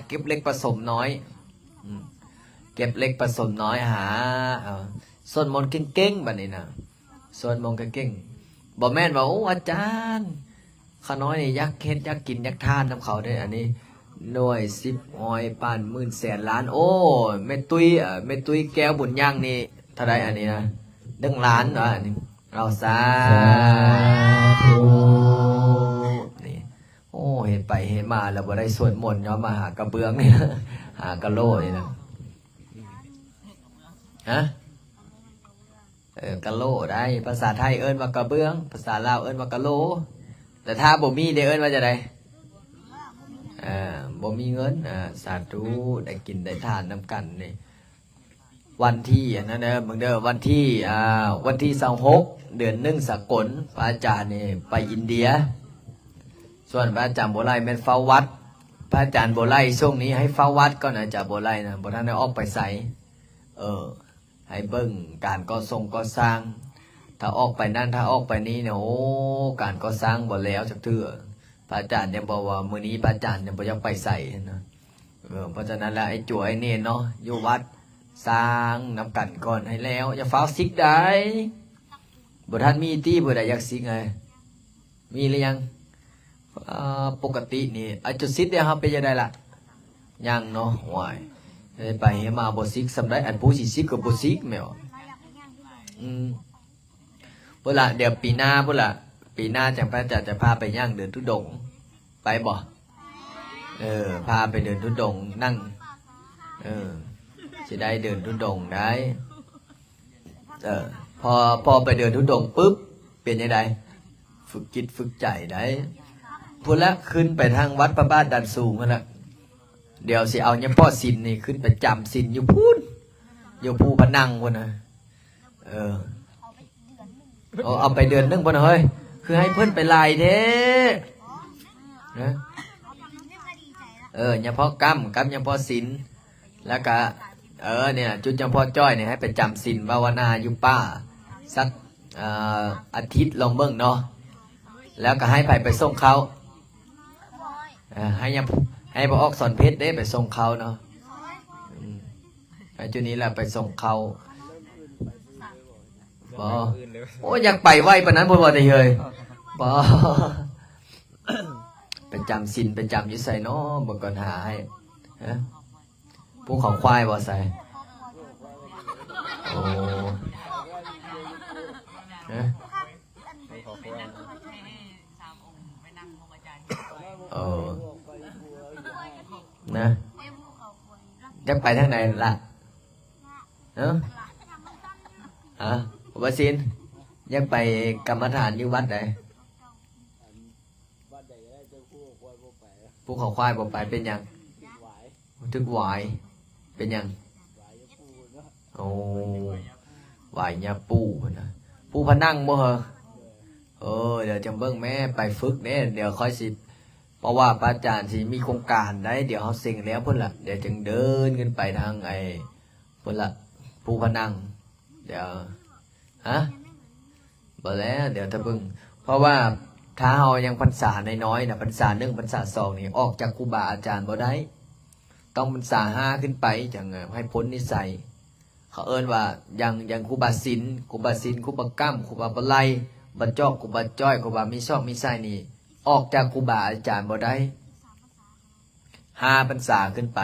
ເກັບເລັກປະສົມນ້ອຍ ອືມ ເກັບເລັກປະສົມນ້ອຍ ຫາ ເອີ ສວດມົນເກັ່ງໆ ບັດນີ້ນະ ສວດມົນເກັ່ງໆ. ບໍ່ແມ່ນວ່າ ໂອ້ ອາຈານ ຂ້ານ້ອຍນີ້ຢາກເຮັດ ຢາກກິນ ຢາກທານນຳເຂົາເດ້. ອັນນີ້ໜ່ວຍສິບ ຮ້ອຍ ປານ ໝື່ນ ແສນ ລ້ານ. ໂອ້ ແມ່ຕຸ້ຍ ເອີ ແມ່ຕຸ້ຍແກ້ວບຸນຍັງນີ້ເທົ່າໃດ? ອັນນີ້ນະ ໜຶ່ງລ້ານ ວ່າອັນນີ້. ເອົາ ສາ ສາທຸ ນີ້. ໂອ້ ເຮັດໄປເຮັດມາແລ້ວບໍ່ໄດ້ສວດມົນ ຍ້ອນມາຫາກະເບື້ອງນີ້ ຫາກະໂຫຼນີ້ນະ. ຮະ? ເອີ ກະໂຫຼໄດ້ ພາສາໄທເອີ້ນວ່າກະເບື້ອງ ພາສາລາວເອີ້ນວ່າກະໂຫຼ. ແຕ່ຖ້າບໍ່ມີເດ ເອີ້ນວ່າຈັ່ງໃດ? ເອີ ບໍ່ມີເງິນ. ເອີ ສາທຸ ໄດ້ກິນໄດ້ທານນຳກັນນີ້. ວັນທີ ອັນນັ້ນເດີ ເບິ່ງເດີ ວັນທີ ອ່າ ວັນທີຊາວຫົກ ເດືອນໜຶ່ງສາກົນ ພະອາຈານນີ້ໄປອິນເດຍ. ສ່ວນພະອາຈານບົວໄລແມ່ນເຝົ້າວັດ. ພະອາຈານບົວໄລຊ່ວງນີ້ໃຫ້ເຝົ້າວັດກ່ອນນະ ອາຈານບົວໄລນະ ບໍ່ທັນໄດ້ອອກໄປໃສ. ເອີ ໃຫ້ເບິ່ງການກໍ່ຊົງກໍ່ສ້າງ. ຖ້າອອກໄປນັ້ນ ຖ້າອອກໄປນີ້ນະ ໂອ້ ການກໍ່ສ້າງບໍ່ແລ້ວຈັກເທື່ອ. ພະອາຈານຍັງບອກວ່າ ມື້ນີ້ພະອາຈານຍັງບໍ່ຢາກໄປໃສນະ. ເອີ ເພາະສະນັ້ນລະ ໄອ້ຈົວໄອ້ເນນເນາະ ຢູ່ວັດສ້າງນຳກັນກ່ອນໃຫ້ແລ້ວ ຢ່າຟ້າວສິກໄດ໋. ບໍ່ທັນມີຕິ ຜູ້ໃດຢາກສິກ ມີຫຼືຍັງ? ອ່າ ປົກກະຕິນີ້ ອາ ຈຸດສິກເດ ເຮົາເປັນຈັ່ງໃດລະ? ຍັງເນາະ. ໂອ້ຍ ເຮັດໄປເຮັດມາບໍ່ສິກສ່ຳໃດ ອັນຜູ້ຊິສິກກໍບໍ່ສິກແມ່ນບໍ່? ອືມ ພຸ້ນລະ ດຽວປີໜ້າພຸ້ນລະ ປີໜ້າຈັ່ງພະອາຈານຈະພາໄປຍ່າງເດີນທຸດົງ ໄປບໍ່? ເອີ ພາໄປເດີນທຸດົງ ນັ່ງ ເອີ ຊິໄດ້ເດີນທຸດົງໄດ້. ເອີ ພໍ ພໍໄປເດີນທຸດົງປຶບ ເປັນຈັ່ງໃດ? ຝຶກຈິດຝຶກໃຈໄດ້ ພຸ້ນລະ ຂຶ້ນໄປທາງວັດພະບາດດານສູງຫັ້ນລະ. ດຽວຊິເອົາຍາພໍ່ສິນນີ້ຂຶ້ນໄປຈຳສິນຢູ່ພຸ້ນ ຢູ່ພູພະນັງພຸ້ນນະ. ເອີ ເອົາ ເອົາໄປເດືອນໜຶ່ງພຸ້ນນະເຮີ້ຍ ຄືໃຫ້ເພິ່ນໄປຫຼາຍແທ້ນະ. ເອີ ຍາພໍ່ກຳ ກັບຍາພໍ່ສິນ ແລ້ວກະ ເອີ ນີ້ລະ ຈຸດຍາພໍ່ຈ້ອຍນີ້ ໃຫ້ໄປຈຳສິນພາວະນາຢູ່ປ່າ ສັກ ເອີ ອາທິດລອງເບິ່ງເນາະ. ແລ້ວກໍໃຫ້ໃຜໄປສົ່ງເຂົ້າ? ເອີ ໃຫ້ຍາ ໃຫ້ພໍ່ອອກສອນເພັດເດ້ໄປສົ່ງເຂົ້າເນາະ. ອືມ ໃຫ້ຈຸນີ້ລະໄປສົ່ງເຂົ້າ. ບໍ່ ໂອ້ ຢາກໄປໄວປານນັ້ນບໍ່ວ່າແຕ່ເຮີ້ຍ. ບໍ່ ໄປຈຳສິນ ໄປຈຳຢູ່ໃສເນາະ? ເບິ່ງກ່ອນຫາໃຫ້. ຮະ? ພູເຂົາຄວາຍບໍ່ໃສ? ໂອ້ ຮະ? ເອີ ນະ ຢາກໄປທາງໃດລະ? ເອີ ຮະ? ບໍ່ສິນ ຢາກໄປກຳມະຖານຢູ່ວັດໃດ? ພູເຂົາຄວາຍບໍ່ໄປ ເປັນຫຍັງ? ຖືກຫວາຍ ເປັນຫຍັງ? ໂອ້ ຫວາຍຍາປູ່ພຸ້ນນະ. ພູພະນັງບໍ່ເຮີ? ເອີ ດຽວຈັ່ງເບິ່ງແມ້ ໄປຝຶກເດ້ ດຽວຂ້ອຍຊິ ເພາະວ່າພະອາຈານຊິມີໂຄງການໃດ໋ ດຽວເຮົາເສັງແລ້ວພຸ້ນລະ ດຽວຈຶ່ງເດີນຂຶ້ນໄປທາງໄອ້ ພຸ້ນລະ ພູພະນັງ. ດຽວ ຮະ? ບໍ່ແລ້ວ ດຽວຖ້າເບິ່ງ ເພາະວ່າຖ້າເຮົາຍັງພັນສານ້ອຍໆນະ ພັນສາໜຶ່ງ ພັນສາສອງນີ້ ອອກຈາກຄູບາອາຈານບໍ່ໄດ້. ຕ້ອງພັນສາຫ້າຂຶ້ນໄປ ຈັ່ງໃຫ້ພົ້ນນິໄສ. ເຂົາເອີ້ນວ່າ ຢ່າງ ຢ່າງຄູບາສິນ ຄູບາສິນ ຄູບາກຳ ຄູບາບໍ່ໄລ ບາຈອກ ຄູບາຈ້ອຍ ຄູບາມີຊອກມີໄຊນີ້ ອອກຈາກຄູບາອາຈານບໍ່ໄດ້. ຫ້າພັນສາຂຶ້ນໄປ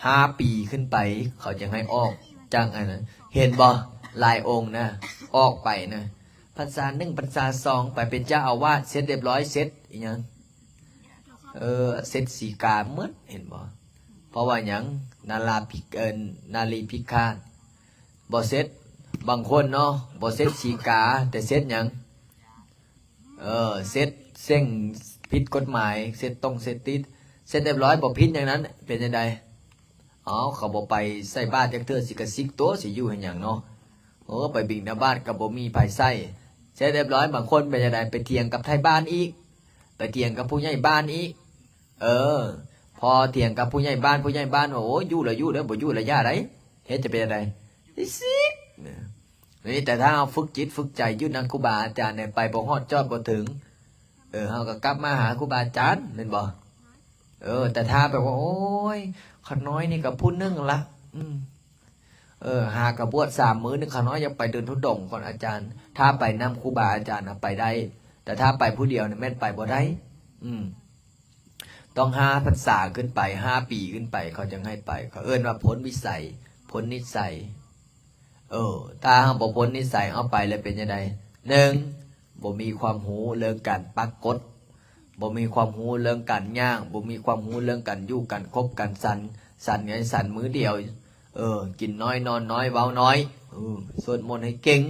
ຫ້າປີຂຶ້ນໄປ ເຂົາຈຶ່ງໃຫ້ອອກຈາກອັນນັ້ນ. ເຫັນບໍ່? ຫຼາຍອົງນະ ອອກໄປນະ ພັນສາໜຶ່ງ ພັນສາສອງ ໄປເປັນເຈົ້າອາວາດ ເສັດຮຽບຮ້ອຍ ເສັດອີ່ຫຍັງ ເອີ ເສັດສີກາໝົດ ເຫັນບໍ່? ເພາະວ່າຫຍັງ? ນາລາພິ ເອີ ນາລີພິກຂາດ ບໍ່ເສັດ. ບາງຄົນເນາະ ບໍ່ເສັດສີກາ ແຕ່ເສັດຫຍັງ? ເອີ ເສັດເສັງຜິດກົດໝາຍ ເສັດຕົງເສັດຕິດ ເສັດຮຽບຮ້ອຍ ບໍ່ຜິດຫຍັງນັ້ນ ເປັນຈັ່ງໃດ? ເອົາ ເຂົາບໍ່ໄປໃສ່ບາດຈັກເທື່ອ ຊິກະສິກຕົວະ ຊິຢູ່ເຮັດຫຍັງເນາະ. ເອີ ໄປບິນທະບາດກໍບໍ່ມີໃຜໃສ່. ເສັດຮຽບຮ້ອຍ ບາງຄົນເປັນຈັ່ງໃດ ໄປຖຽງກັບໄທບ້ານອີກ ໄປຖຽງກັບຜູ້ໃຫຍ່ບ້ານອີກ. ເອີ ພໍຖຽງກັບຜູ້ໃຫຍ່ບ້ານ ຜູ້ໃຫຍ່ບ້ານວ່າ ໂອ້ຍ ຢູ່ລະຢູ່ເດີ ບໍ່ຢູ່ລະຢ່າໄດ໋. ເຮັດຈະເປັນຈັ່ງໃດ? ຊິກ. ນີ້ແຕ່ຖ້າເຮົາຝຶກຈິດຝຶກໃຈຢູ່ນຳຄູບາອາຈານ ໄປບໍ່ຮອດຈອດບໍ່ເຖິງ ເອີ ເຮົາກໍກັບມາຫາຄູບາອາຈານ ແມ່ນບໍ່? ເອີ ແຕ່ຖ້າແບບວ່າ ໂອ້ຍ ຂ້ານ້ອຍນີ້ກໍຜູ້ໜຶ່ງລະ ອືມ ເອີ ຫາກະບວດສາມມື້ໜຶ່ງ ຂ້ານ້ອຍຢາກໄປເດີນທຸດົງກ່ອນອາຈານ. ຖ້າໄປນຳຄູບາອາຈານນະໄປໄດ້ ແຕ່ຖ້າໄປຜູ້ດຽວນີ້ແມ່ນໄປບໍ່ໄດ້. ອືມ ຕ້ອງຫ້າພັນສາຂຶ້ນໄປ ຫ້າປີຂຶ້ນໄປ ເຂົາຈຶ່ງໃຫ້ໄປ. ເຂົາເອີ້ນວ່າພົ້ນວິໄສ ພົ້ນນິໄສ. ເອີ ຖ້າເຮົາບໍ່ພົ້ນນິໄສ ເຮົາໄປແລ້ວເປັນຈັ່ງໃດ? ໜຶ່ງ ບໍ່ມີຄວາມຮູ້ເລື່ອງການປັກກົດ ບໍ່ມີຄວາມຮູ້ເລື່ອງການຍ່າງ ບໍ່ມີຄວາມຮູ້ເລື່ອງການຢູ່ ການຄົບ ການສັນ ສັນຫຍັງ ສັນມື້ດຽວ ເອີ ກິນນ້ອຍ ນອນນ້ອຍ ເວົ້ານ້ອຍ ເອີ ສວດມົນໃຫ້ເກັ່ງ.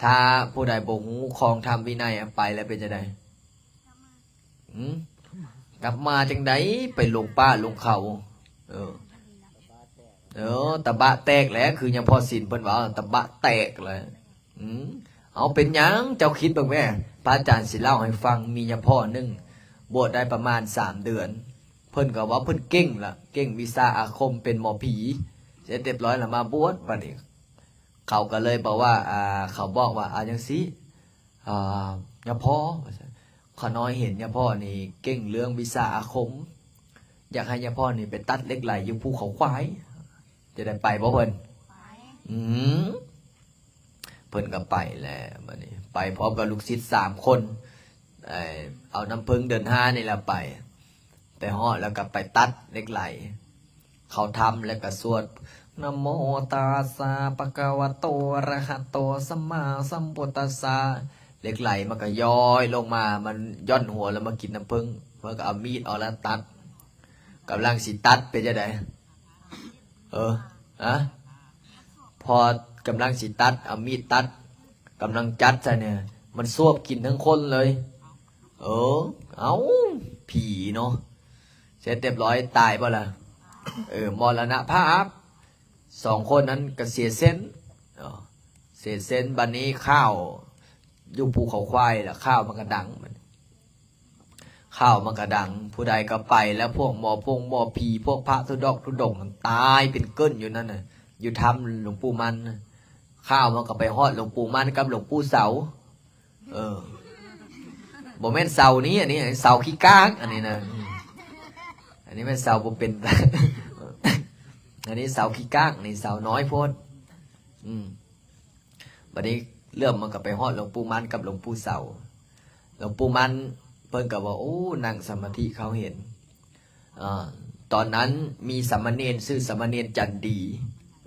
ຖ້າຜູ້ໃດບໍ່ຮູ້ຄອງທຳວິໄນ ໄປແລ້ວເປັນຈັ່ງໃດ? ຫື ກັບມາຈັ່ງໃດ? ໄປຫຼົງປ່າຫຼົງເຂົາ. ເອີ ເອີ ຕະບະແຕກແຫຼະ ຄືຍາພໍ່ສິນເພິ່ນເວົ້າ ຕະບະແຕກແຫຼະ. ອື ເອົາ ເປັນຫຍັງ? ເຈົ້າຄິດເບິ່ງແມ້ ພະອາຈານຊິເລົ່າໃຫ້ຟັງ. ມີຍາພໍ່ໜຶ່ງບວດໄດ້ປະມານສາມເດືອນ ເພິ່ນກໍວ່າເພິ່ນເກັ່ງລະ ເກັ່ງວິຊາອາຄົມ ເປັນໝໍຜີ. ເສັດຮຽບຮ້ອຍລະມາບວດ. ບັດນີ້ເຂົາກໍເລີຍບອກວ່າ ອ່າ ເຂົາບອກວ່າ ເອົາຈັ່ງຊີ້ ອ່າ ຍາພໍ່ ວ່າຊັ້ນ ຂ້ານ້ອຍເຫັນຍາພໍ່ນີ້ເກັ່ງເລື່ອງວິຊາອາຄົມ ຢາກໃຫ້ຍາພໍ່ນີ້ໄປຕັດເຫຼັກໄຫຼຢູ່ພູເຂົາຄວາຍ. ຈະໄດ້ໄປບໍ່ເພິ່ນ? ໄປ. ອືມ ເພິ່ນກໍໄປແຫຼະ. ບັດນີ້ໄປພ້ອມກັບລູກສິດສາມຄົນ ເອົານ້ຳເພິ່ງເດືອນຫ້ານີ້ລະໄປ. ໄປຮອດແລ້ວກໍໄປຕັດເຫຼັກໄຫຼ. ເຂົ້າຖ້ຳແລ້ວກໍສວດ ນະໂມຕັດສະ ພະຄະວະໂຕ ອະຣະຫະໂຕ ສຳມາສຳພຸດຕັດສະ. ເຫຼັກໄຫຼມັນກໍຍ້ອຍລົງມາ ມັນຢ່ອນຫົວແລ້ວມາກິນນ້ຳເຜິ້ງ. ເພິ່ນກໍເອົາມີດເອົາລະຕັດ. ກຳລັງຊິຕັດ ເປັນຈັ່ງໃດ? ເອີ ຮະ? ພໍກຳລັງຊິຕັດ ເອົາມີດຕັດ ກຳລັງຈັດໃສ່ນີ້ ມັນສວບກິນທັງຄົນເລີຍ. ເອີ ເອົ້າ ຜີເນາະ. ເສັດຮຽບຮ້ອຍ ຕາຍບໍ່ລະ? ເອີ ມໍລະນະພາບ. ສອງຄົນນັ້ນກໍເສຍເສັ້ນ ເນາະ ເສຍເສັ້ນ. ບັດນີ້ຂ່າວຢູ່ພູເຂົາຄວາຍລະ ຂ່າວມັນກໍດັງ ບັດນີ້ຂ່າວມັນກໍດັງ. ຜູ້ໃດກໍໄປແລ້ວ ພວກໝໍ ພວກໝໍຜີ ພວກພະທຸດອກທຸດົງ ຕາຍເປັນເກິ່ນຢູ່ນັ້ນນະ ຢູ່ຖ້ຳຫຼວງປູ່ໝັ້ນນະ. ຂ່າວມັນກໍໄປຮອດຫຼວງປູ່ໝັ້ນກັບຫຼວງປູ່ເສົາ. ເອີ ບໍ່ແມ່ນເສົານີ້ ອັນນີ້ເສົາຂີ້ກາກ ອັນນີ້ນະ. ອືມ ອັນນີ້ແມ່ນເສົາບໍ່ເປັນ ອັນນີ້ເສົາຂີ້ກາກ ນີ້ເສົານ້ອຍໂພດ. ອືມ ບັດນີ້ເລື່ອງມັນກໍໄປຮອດຫຼວງປູ່ໝັ້ນກັບຫຼວງປູ່ເສົາ. ຫຼວງປູ່ໝັ້ນເພິ່ນກໍວ່າ ໂອ້ ນັ່ງສະມາທິເຂົາເຫັນ ອາ ຕອນນັ້ນມີສາມະເນນຊື່ສາມະເນນຈັນດີ.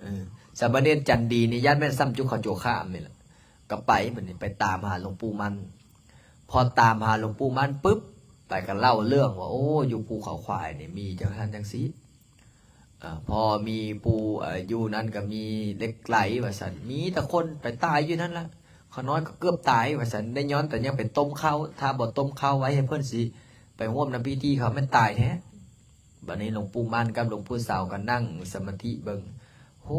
ເອີ ສາມະເນນຈັນດີນີ້ ຢ້ານແມ່ນສ່ຳຈຸເຂົາໂຈຄາມນີ້ແຫຼະ. ກໍໄປ ບັດນີ້ໄປຕາມຫາຫຼວງປູ່ໝັ້ນ. ພໍຕາມຫາຫຼວງປູ່ໝັ້ນປຶບ ໄປກໍເລົ່າເລື່ອງວ່າ ໂອ້ ຢູ່ພູເຂົາຄວາຍນີ້ມີຈັ່ງຊັ້ນຈັ່ງຊີ້. ເອີ ພໍມີປູ່ ເອີ ຢູ່ນັ້ນກໍມີເຫຼັກໄຫຼວ່າຊັ້ນ ມີແຕ່ຄົນໄປຕາຍຢູ່ນັ້ນລະ. ຂ້ານ້ອຍກໍເກືອບຕາຍວ່າຊັ້ນ ໄດ້ຍ້ອນແຕ່ຍັງໄປຕົ້ມເຂົ້າ ຖ້າບໍ່ຕົ້ມເຂົ້າໄວ້ໃຫ້ເພິ່ນຊິໄປຮ່ວມນຳພິທີ ເຂົາແມ່ນຕາຍແທ້. ບັດນີ້ຫຼວງປູ່ໝັ້ນກັບຫຼວງປູ່ເສົາກໍນັ່ງສະມາທິເບິ່ງ ໂຫ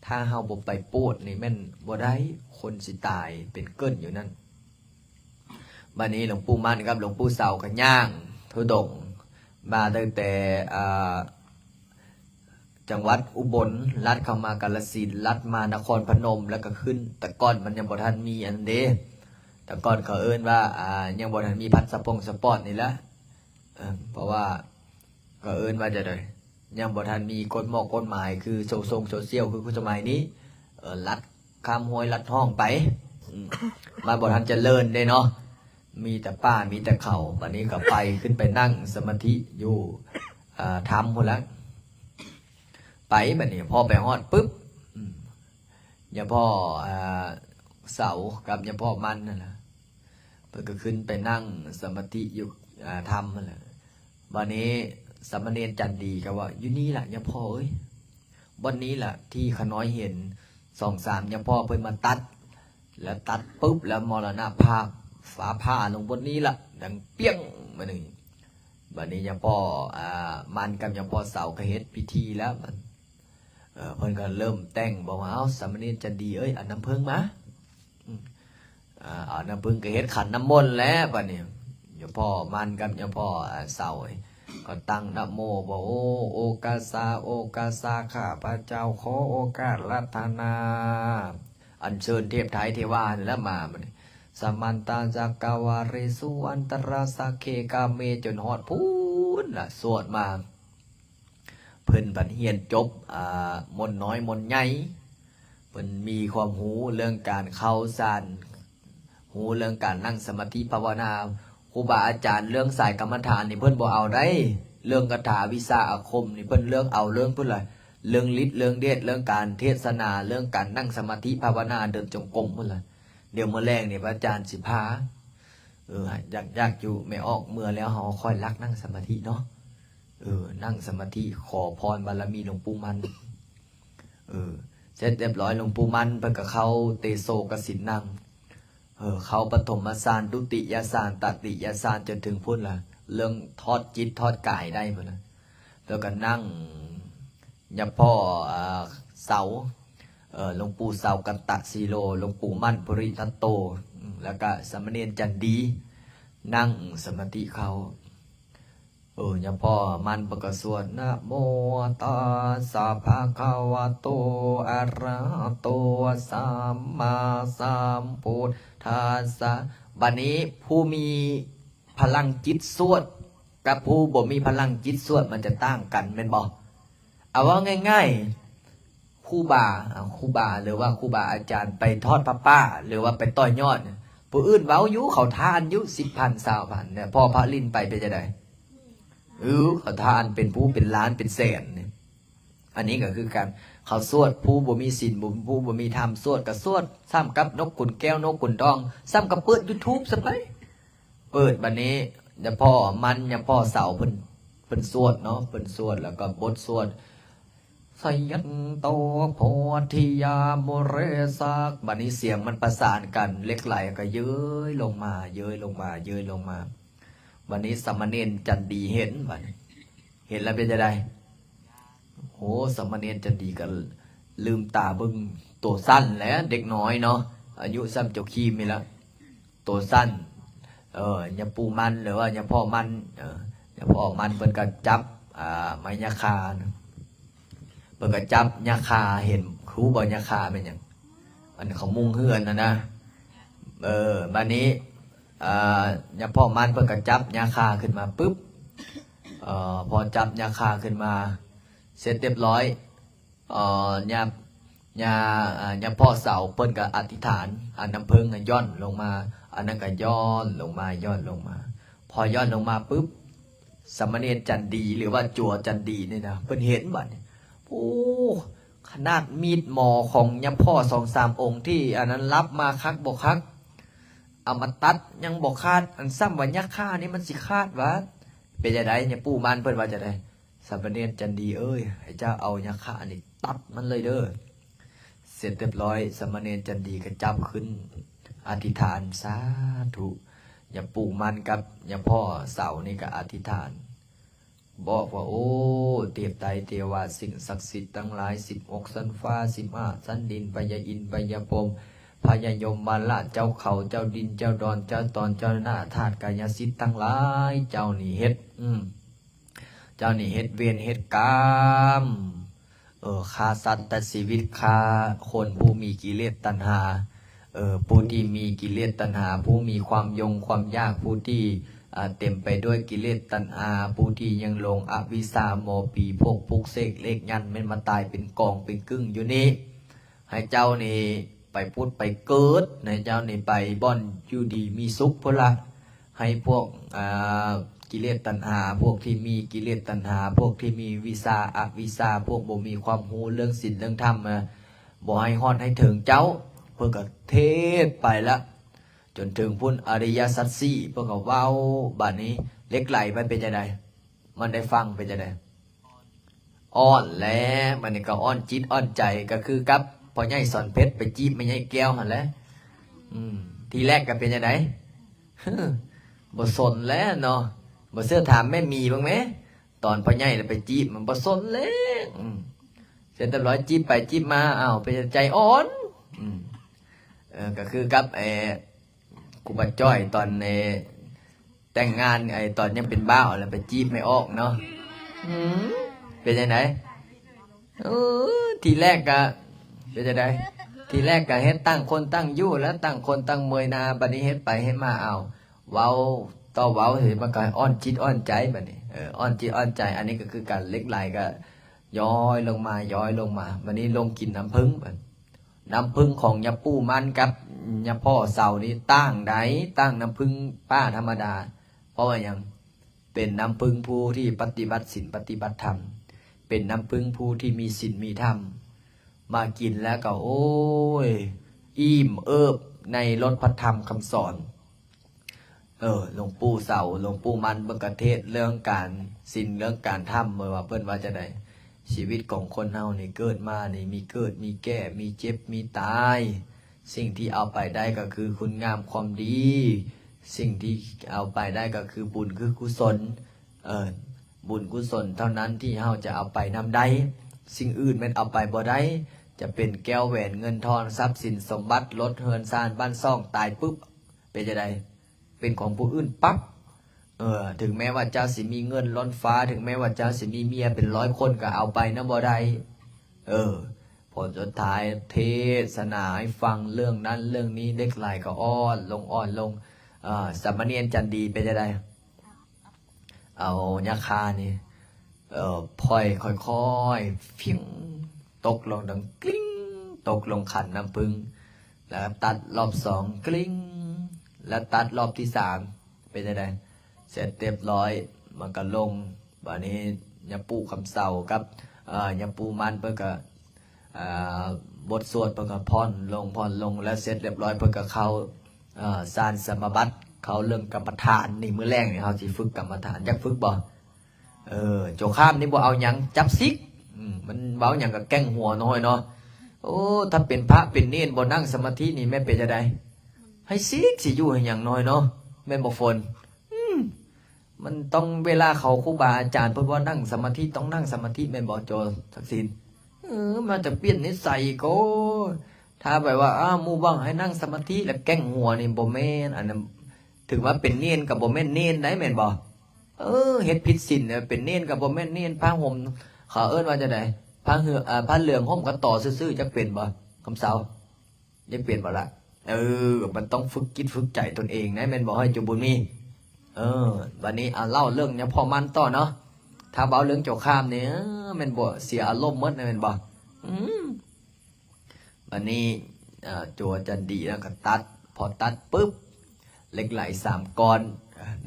ຖ້າເຮົາບໍ່ໄປໂປດນີ້ແມ່ນບໍ່ໄດ້ ຄົນຊິຕາຍເປັນເກິ່ນຢູ່ນັ້ນ. ບັດນີ້ຫຼວງປູ່ໝັ້ນກັບຫຼວງປູ່ເສົາກໍຍ່າງທຸດົງມາຕັ້ງແຕ່ ອ່າ ຈັງຫວັດອຸບົນ ລັດເຂົ້າມາກາລະສິນ ລັດມານະຄອນພະນົມ ແລ້ວກໍຂຶ້ນ. ແຕ່ກ່ອນມັນຍັງບໍ່ທັນມີອັນນັ້ນເດ້ ແຕ່ກ່ອນເຂົາເອີ້ນວ່າ ອ່າ ຍັງບໍ່ທັນມີພາສະປົງສະປອດນີ້ລະ. ເອີ ເພາະວ່າ ກໍເອີ້ນວ່າຈັ່ງໃດ ຍັງບໍ່ທັນມີກົດໝອກກົດໝາຍຄືໂຊຊົງໂຊຊຽວຄືສະໄໝນີ້. ເອີ ລັດຂ້າມຫ້ວຍລັດຮ່ອງໄປ ອືມ ມັນບໍ່ທັນຈະເລີນເດ້ເນາະ ມີແຕ່ປ່າມີແຕ່ເຂົາ. ບັດນີ້ກໍໄປ ຂຶ້ນໄປນັ່ງສະມາທິຢູ່ ອ່າ ຖ້ຳພຸ້ນລະ. ໄປ ບັດນີ້ພໍໄປຮອດປຶບ ອືມ ຍາພໍ່ ອ່າ ເສົາກັບຍາພໍ່ໝັ້ນນັ້ນລະ ເພິ່ນກໍຂຶ້ນໄປນັ່ງສະມາທິຢູ່ ອ່າ ຖ້ຳຫັ້ນແຫຼະ. ບາດນີ້ສາມະເນນຈັນດີກໍວ່າ ຢູ່ນີ້ລະຍາພໍ່ເອີຍ ບ່ອນນີ້ລະທີ່ຂ້ານ້ອຍເຫັນສອງສາມຍາພໍ່ເພິ່ນມາຕັດ ແລ້ວຕັດປຶບແລ້ວມໍລະນະພາບ ຟ້າຜ່າລົງບ່ອນນີ້ລະ ດັງປຽງ ບາດນີ້ ບັດນີ້ຍາພໍ່ ອາ ໝັ້ນກັບຍາພໍ່ເສົາກໍເຮັດພິທີແລ້ວ ເອີ ເພິ່ນກໍເລີ່ມແຕ່ງ ບອກວ່າ ເອົາ ສາມະເນນຈັນດີເອີຍ ເອົານ້ຳເຜິ້ງມາ ອືມ ອາ ເອົານ້ຳເຜິ້ງ ກໍເຮັດຂັນນ້ຳມົນແລ້ວ ບັດນີ້ຍາພໍ່ໝັ້ນກັບຍາພໍ່ ອາ ເສົາ ກໍຕັ້ງນະໂມ ບອກ ໂອ ໂອກາສາ ໂອກາສາ ຂ້າພະເຈົ້າຂໍໂອກາດລັດຖະນາ ອັນເຊີນເທບໄທເທວາຫັ້ນແຫຼະມາ ບັດນີ້ ສະມັນຕະຈັກກະວາເລສຸ ອັນຕະລາສັກເຂກາເມ ຈົນຮອດພຸ້ນລະ ສວດມາ ເພິ່ນພັດຮຽນຈົບ ອາ ມົນນ້ອຍມົນໃຫຍ່ ເພິ່ນມີຄວາມຮູ້ເລື່ອງການເຂົ້າສານ ຮູ້ເລື່ອງການນັ່ງສະມາທິພາວະນາ. ຄູບາອາຈານເລື່ອງສາຍກຳມະຖານນີ້ເພິ່ນບໍ່ເອົາໃດ, ເລື່ອງຄາຖາວິຊາອາຄົມນີ້ເພິ່ນເລືອກເອົາເລື່ອງພຸ້ນລະ, ເລື່ອງລິດເລື່ອງເດດ, ເລື່ອງການເທດສະໜາ, ເລື່ອງການນັ່ງສະມາທິພາວະນາ, ເດີນຈົງກົມພຸ້ນລະ. ດຽວມື້ແລງນີ້ພະອາຈານຊິພາ ເອີ ຢາກ ຢາກຢູ່ ແມ່ອອກເມືອແລ້ວ ເຮົາຄ່ອຍລັກນັ່ງສະມາທິເນາະ. ເອີ ນັ່ງສະມາທິ ຂໍພອນບາລະມີຫຼວງປູ່ໝັ້ນ. ເອີ ເສັດຮຽບຮ້ອຍ ຫຼວງປູ່ໝັ້ນເພິ່ນກໍເຂົ້າເຕໂຊກະສິນນັງ. ເອີ ເຂົ້າປະຖົມມະສານ ດຸຕິຍະສານ ຕະຕິຍະສານ ຈົນເຖິງພຸ້ນລະ ເລື່ອງຖອດຈິດຖອດກາຍໄດ້ພຸ້ນນະ. ແລ້ວກໍນັ່ງຍາພໍ່ ອາ ເສົາ ເອີ ຫຼວງປູ່ເສົາກັນຕະຊີໂລ, ຫຼວງປູ່ໝັ້ນພູລິທັດໂຕ ແລ້ວກະສາມະເນນຈັນດີ ນັ່ງສະມາທິເຂົ້າ. ເອີ ຍາພໍ່ໝັ້ນເພິ່ນກໍສວດ ນະໂມຕັດສະພະຄະວະໂຕ ອະລະຫະໂຕ ສຳມາສຳພຸດທັດສະ. ບັດນີ້ຜູ້ມີພະລັງຈິດສວດກັບຜູ້ບໍ່ມີພະລັງຈິດສວດ ມັນຈະຕ່າງກັນແມ່ນບໍ່? ເອົາເວົ້າງ່າຍໆ ຄູບາ ເອົາ ຄູບາ ຫຼືວ່າຄູບາອາຈານໄປທອດຜ້າປ່າ ຫຼືວ່າໄປຕໍ່ຍອດ ຜູ້ອື່ນເວົ້າຢູ່ ເຂົາທານຢູ່ ສິບພັນ ຊາວພັນ ແຕ່ພໍ່ພະລິນໄປເປັນຈັ່ງໃດ? ເອີ ເຂົາທານເປັນຜູ້ເປັນລ້ານເປັນແສນນີ້. ອັນນີ້ກໍຄືກັນ ເຂົາສວດ ຜູ້ບໍ່ມີສິນ ຜູ້ບໍ່ມີທຳ ສວດກໍສວດ ສ່ຳກັບນົກຂຸນແກ້ວ ນົກຂຸນທອງ ສ່ຳກັບເປີດ YouTube ຊະໄປ. ເປີດ ບັດນີ້ຍາພໍ່ໝັ້ນ ຍາພໍ່ເສົາ ເພິ່ນ ເພິ່ນສວດເນາະ ເພິ່ນສວດ ແລ້ວກໍບົດສວດ ສະຍັນໂຕໂພທິຍາມຸເຣສັກ. ບັດນີ້ສຽງມັນປະສານກັນ ເຫຼັກໄຫຼກໍເຍີ້ຍລົງມາ ເຍີ້ຍລົງມາ ເຍີ້ຍລົງມາ. ບັດນີ້ສາມະເນນຈັນດີເຫັນ ບັດນີ້ເຫັນແລ້ວເປັນຈັ່ງໃດ? ໂອ້ ສາມະເນນຈັນດີກໍລືມຕາເບິ່ງ ໂຕສັ້ນແຫຼະ ເດັກນ້ອຍເນາະ ອາຍຸສ່ຳເຈົ້າຄີມນີ້ລະ ໂຕສັ້ນ. ເອີ ຍາປູ່ໝັ້ນ ຫຼືວ່າຍາພໍ່ໝັ້ນ ເອີ ຍາພໍ່ໝັ້ນເພິ່ນກໍຈັບ ອາ ໄມ້ຍາຄາ ເພິ່ນກໍຈັບຍາຄາ ເຫັນ ຮູ້ບໍ່ຍາຄາແມ່ນຫຍັງ? ອັນເຂົາມຸງເຮືອນຫັ້ນນະ. ເອີ ບັດນີ້ ອາ ຍາພໍ່ໝັ້ນເພິ່ນກໍຈັບຍາຄາຂຶ້ນມາປຶບ ເອີ ພໍຈັບຍາຄາຂຶ້ນມາເສັດຮຽບຮ້ອຍ ເອີ ຍາ ຍາ ອາ ຍາພໍ່ເສົາເພິ່ນກໍອະທິຖານ ອາ ນ້ຳເຜິ້ງຢ່ອນລົງມາ ອັນນັ້ນກໍຢ່ອນລົງມາ ຢ່ອນລົງມາ. ພໍຢ່ອນລົງມາປຶບ ສາມະເນນຈັນດີ ຫຼືວ່າຈົວຈັນດີນີ້ນະ ເພິ່ນເຫັນບັດນີ້ ໂອ້ ຂະໜາດມີດໝໍຂອງຍາພໍ່ສອງສາມອົງທີ່ອັນນັ້ນລັບມາຄັກບໍ່ຄັກ ເອົາມາຕັດຍັງບໍ່ຂາດ ອັນສ່ຳວ່າຍາຄານີ້ມັນຊິຂາດຫວາ? ເປັນຈັ່ງໃດ? ຍາປູ່ໝັ້ນເພິ່ນວ່າຈັ່ງໃດ? ສາມະເນນຈັນດີເອີຍ ໃຫ້ເຈົ້າເອົາຍາຄານີ້ຕັດມັນເລີຍເດີ. ເສັດຮຽບຮ້ອຍ ສາມະເນນຈັນດີກໍຈັບຂຶ້ນ ອະທິຖານ ສາທຸ. ຍາປູ່ໝັ້ນກັບຍາພໍ່ເສົານີ້ກໍອະທິຖານ ບອກວ່າ ໂອ້ ເທບໄຕເທວາ ສິ່ງສັກສິດທັງຫຼາຍ ສິບຫົກຊັ້ນຟ້າ ສິບຫ້າຊັ້ນດິນ ພະຍາອິນ ພະຍາພົມ ພະຍາຍົມມະລາດ ເຈົ້າເຂົາ ເຈົ້າດິນ ເຈົ້າດອນ ເຈົ້າຕອນ ເຈົ້າໜ້າ ທາດກາຍະສິດທັງຫຼາຍ ເຈົ້ານີ້ເຮັດ ອືມ ເຈົ້ານີ້ເຮັດເວນເຮັດກຳ ເອີ ຂ້າສັດຕັດຊີວິດ ຂ້າຄົນຜູ້ມີກິເລດຕັນຫາ ເອີ ຜູ້ທີ່ມີກິເລດຕັນຫາ ຜູ້ມີຄວາມຢົງຄວາມຢາກ ຜູ້ທີ່ ອາ ເຕັມໄປດ້ວຍກິເລດຕັນຫາ ຜູ້ທີ່ຍັງຫຼົງອະວິຊາໝໍຜີ ພວກປຸກເສກເລກຍັນ ແມ່ນມາຕາຍເປັນກອງເປັນກຶ້ງຢູ່ນີ້ ໃຫ້ເຈົ້ານີ້ໄປຜຸດໄປເກີດ ໃຫ້ເຈົ້ານີ້ໄປບ່ອນຢູ່ດີມີສຸກພຸ້ນລະ. ໃຫ້ພວກ ອາ ກິເລດຕັນຫາ ພວກທີ່ມີກິເລດຕັນຫາ ພວກທີ່ມີວິຊາອະວິຊາ ພວກບໍ່ມີຄວາມຮູ້ເລື່ອງສິນເລື່ອງທຳ ອາ ບໍ່ໃຫ້ຮອດໃຫ້ເຖິງເຈົ້າ. ເພິ່ນກໍເທດໄປລະ ຈົນເຖິງພຸ້ນ ອະລິຍະສັດສີ່ ເພິ່ນກໍເວົ້າ. ບາດນີ້ເຫຼັກໄຫຼມັນເປັນຈັ່ງໃດ? ມັນໄດ້ຟັງເປັນຈັ່ງໃດ? ອ່ອນແລ້ວ ບາດນີ້ກໍອ່ອນຈິດອ່ອນໃຈ ກໍຄືກັບພໍ່ໃຫຍ່ສອນເພັດໄປຈີບແມ່ໃຫຍ່ແກ້ວຫັ້ນແຫຼະ. ອືມ ທີແລກກໍເປັນຈັ່ງໃດ? ບໍ່ສົນແລ້ວເນາະ ບໍ່ເຊື່ອຖາມແມ່ໝີເບິ່ງແມ ຕອນພໍ່ໃຫຍ່ລະໄປຈີບມັນບໍ່ສົນແລ້ວ. ອືມ ເສັດຮຽບຮ້ອຍ ຈີບໄປຈີບມາ ອ້າວ ເປັນໃຈອ່ອນ. ອືມ ເອີ ກໍຄືກັບ ເອີ ຄູບາຈ້ອຍຕອນ ເອີ ແຕ່ງງານ ໄອ້ຕອນຍັງເປັນບ່າວ ແລ້ວໄປຈີບແມ່ອອກເນາະ. ອືມ ເປັນຈັ່ງໃດ? ເອີ ທີແລກກະ ເປັນຈັ່ງໃດ? ທີແລກກະເຮັດຕ່າງຄົນຕ່າງຢູ່ ແລ້ວຕ່າງຄົນຕ່າງເມື່ອຍໜ້າ. ບັດນີ້ເຮັດໄປເຮັດມາ ເອົາ ເວົ້າຕໍ່ເວົ້າ ເອີ ມັນກະອ່ອນຈິດອ່ອນໃຈບັດນີ້. ເອີ ອ່ອນຈິດອ່ອນໃຈ. ອັນນີ້ກໍຄືກັນ ເຫຼັກໄຫຼກະຍ້ອຍລົງມາ ຍ້ອຍລົງມາ. ບັດນີ້ລົງກິນນ້ຳເຜິ້ງ ນ້ຳເຜິ້ງຂອງຍາປູ່ມັນກັບຍາພໍ່ເສົານີ້ຕ່າງໃດ໋ ຕ່າງນ້ຳເຜິ້ງປ່າທຳມະດາ. ເພາະວ່າຫຍັງ? ເປັນນ້ຳເຜິ້ງຜູ້ທີ່ປະຕິບັດສິນປະຕິບັດທຳ ເປັນນ້ຳເຜິ້ງຜູ້ທີ່ມີສິນມີທຳ. ມາກິນແລ້ວກໍ ໂອ້ຍ ອີ່ມເອີບໃນລົດພະທຳຄຳສອນ. ເອີ ຫຼວງປູ່ເສົາ ຫຼວງປູ່ມັນເພິ່ນກະເທດເລື່ອງການສິນເລື່ອງການທຳ ວ່າເພິ່ນວ່າຈັ່ງໃດ? ຊີວິດຂອງຄົນເຮົານີ້ເກີດມານີ້ມີເກີດມີແກ່ ມີເຈັບມີຕາຍ. ສິ່ງທີ່ເອົາໄປໄດ້ກໍຄືຄຸນງາມຄວາມດີ ສິ່ງທີ່ເອົາໄປໄດ້ກໍຄືບຸນຄືກຸສົນ. ເອີ ບຸນກຸສົນເທົ່ານັ້ນທີ່ເຮົາຈະເອົາໄປນຳໄດ້ ສິ່ງອື່ນແມ່ນເອົາໄປບໍ່ໄດ້. ຈະເປັນແກ້ວແຫວນເງິນທອງ ຊັບສິນສົມບັດ ລົດເຮືອນຊານບ້ານຊ່ອງ ຕາຍປຶບ ເປັນຈັ່ງໃດ? ເປັນຂອງຜູ້ອື່ນປັບ. ເອີ ເຖິງແມ້ວ່າເຈົ້າຊິມີເງິນລົ້ນຟ້າ ເຖິງແມ້ວ່າເຈົ້າຊິມີເມຍເປັນຮ້ອຍຄົນ ກໍເອົາໄປນຳບໍ່ໄດ້. ເອີ ຜົນສຸດທ້າຍເທດສະໜາໃຫ້ຟັງເລື່ອງນັ້ນເລື່ອງນີ້ ເຫຼັກໄຫຼກໍອ່ອນລົງ ອ່ອນລົງ. ເອີ ສາມະເນນຈັນດີເປັນຈັ່ງໃດ? ເອົາຍາຄານີ້ ເອີ ຜ່ອຍຄ່ອຍໆ ຟິ້ງ ຕົກລົງ ດັງກລິ້ງ ຕົກລົງຂັນນ້ຳເຜິ້ງ ແລ້ວຕັດລອບສອງ ກລິ້ງ ແລ້ວຕັດລອບທີສາມ ເປັນຈັ່ງໃດ? ເສັດຮຽບຮ້ອຍ ມັນກໍລົງ. ບາດນີ້ຍາປູ່ຄຳເສົາກັບ ເອີ ຍາປູ່ມັນເພິ່ນກໍ ອ່າ ບົດສວດເພິ່ນກໍຜ່ອນລົງ ຜ່ອນລົງ ແລ້ວເສັດຮຽບຮ້ອຍ ເພິ່ນກໍເຂົ້າ ເອີ ຊານສະມາບັດ ເຂົ້າເລື່ອງກຳມະຖານ. ນີ້ມື້ແລງນີ້ເຮົາຊິຝຶກກຳມະຖານ ຢາກຝຶກບໍ່? ເອີ ໂຈຄາມນີ້ບໍ່ເອົາຫຍັງ ຈັບສິກ. ອືມ ມັນເວົ້າຫຍັງກໍແກ່ງຫົວນ້ອຍເນາະ. ໂອ້ ຖ້າເປັນພະເປັນເນນບໍ່ນັ່ງສະມາທິນີ້ແມ່ນເປັນຈັ່ງໃດ? ໃຫ້ສິກ ຊິຢູ່ໃຫ້ຫຍັງນ້ອຍເນາະ ແມ່ນບໍ່ຝົນ? ອືມ ມັນຕ້ອງ ເວລາເຂົາຄູບາອາຈານເພິ່ນວ່ານັ່ງສະມາທິ ຕ້ອງນັ່ງສະມາທິ ແມ່ນບໍ່ ໂຈສັກສິນ? ເອີ ມັນຈະປ່ຽນນິໄສກໍ ຖ້າແບບວ່າ ອ້າວ ໝູ່ບອກໃຫ້ນັ່ງສະມາທິ ແລ້ວແກ່ງຫົວນີ້ບໍ່ແມ່ນ. ອັນນັ້ນ ເຖິງວ່າເປັນເນນກໍບໍ່ແມ່ນເນນໃດ໋ ແມ່ນບໍ່? ເອີ ເຮັດຜິດສິນ ເປັນເນນກໍບໍ່ແມ່ນເນນ. ຜ້າຫົ່ມ ເຂົາເອີ້ນວ່າຈັ່ງໃດ? ຜ້າເຫືອ ເອີ ຜ້າເຫຼືອງຫົ່ມກະຕໍຊື່ໆ ຈັກເປັນບໍ່ ຄຳເສົາ? ໄດ້ເປັນບໍ່ລະ? ເອີ ມັນຕ້ອງຝຶກຈິດຝຶກໃຈຕົນເອງນະ ແມ່ນບໍ່ ໃຫ້ເຈົ້າບຸນມີ? ເອີ ບັດນີ້ ເອົາ ເລົ່າເລື່ອງຍາພໍ່ມັນຕໍ່ເນາະ. ຖ້າເວົ້າເລື່ອງເຈົ້າຂ້າມນີ້ ເອີ ແມ່ນບໍ່ ເສຍອາລົມໝົດນະ ແມ່ນບໍ່? ອືມ ບັດນີ້ ເອີ ໂຈຈັນດີນະ ກໍຕັດ ພໍຕັດປຶບ ເຫຼັກໄຫຼສາມກ້ອນ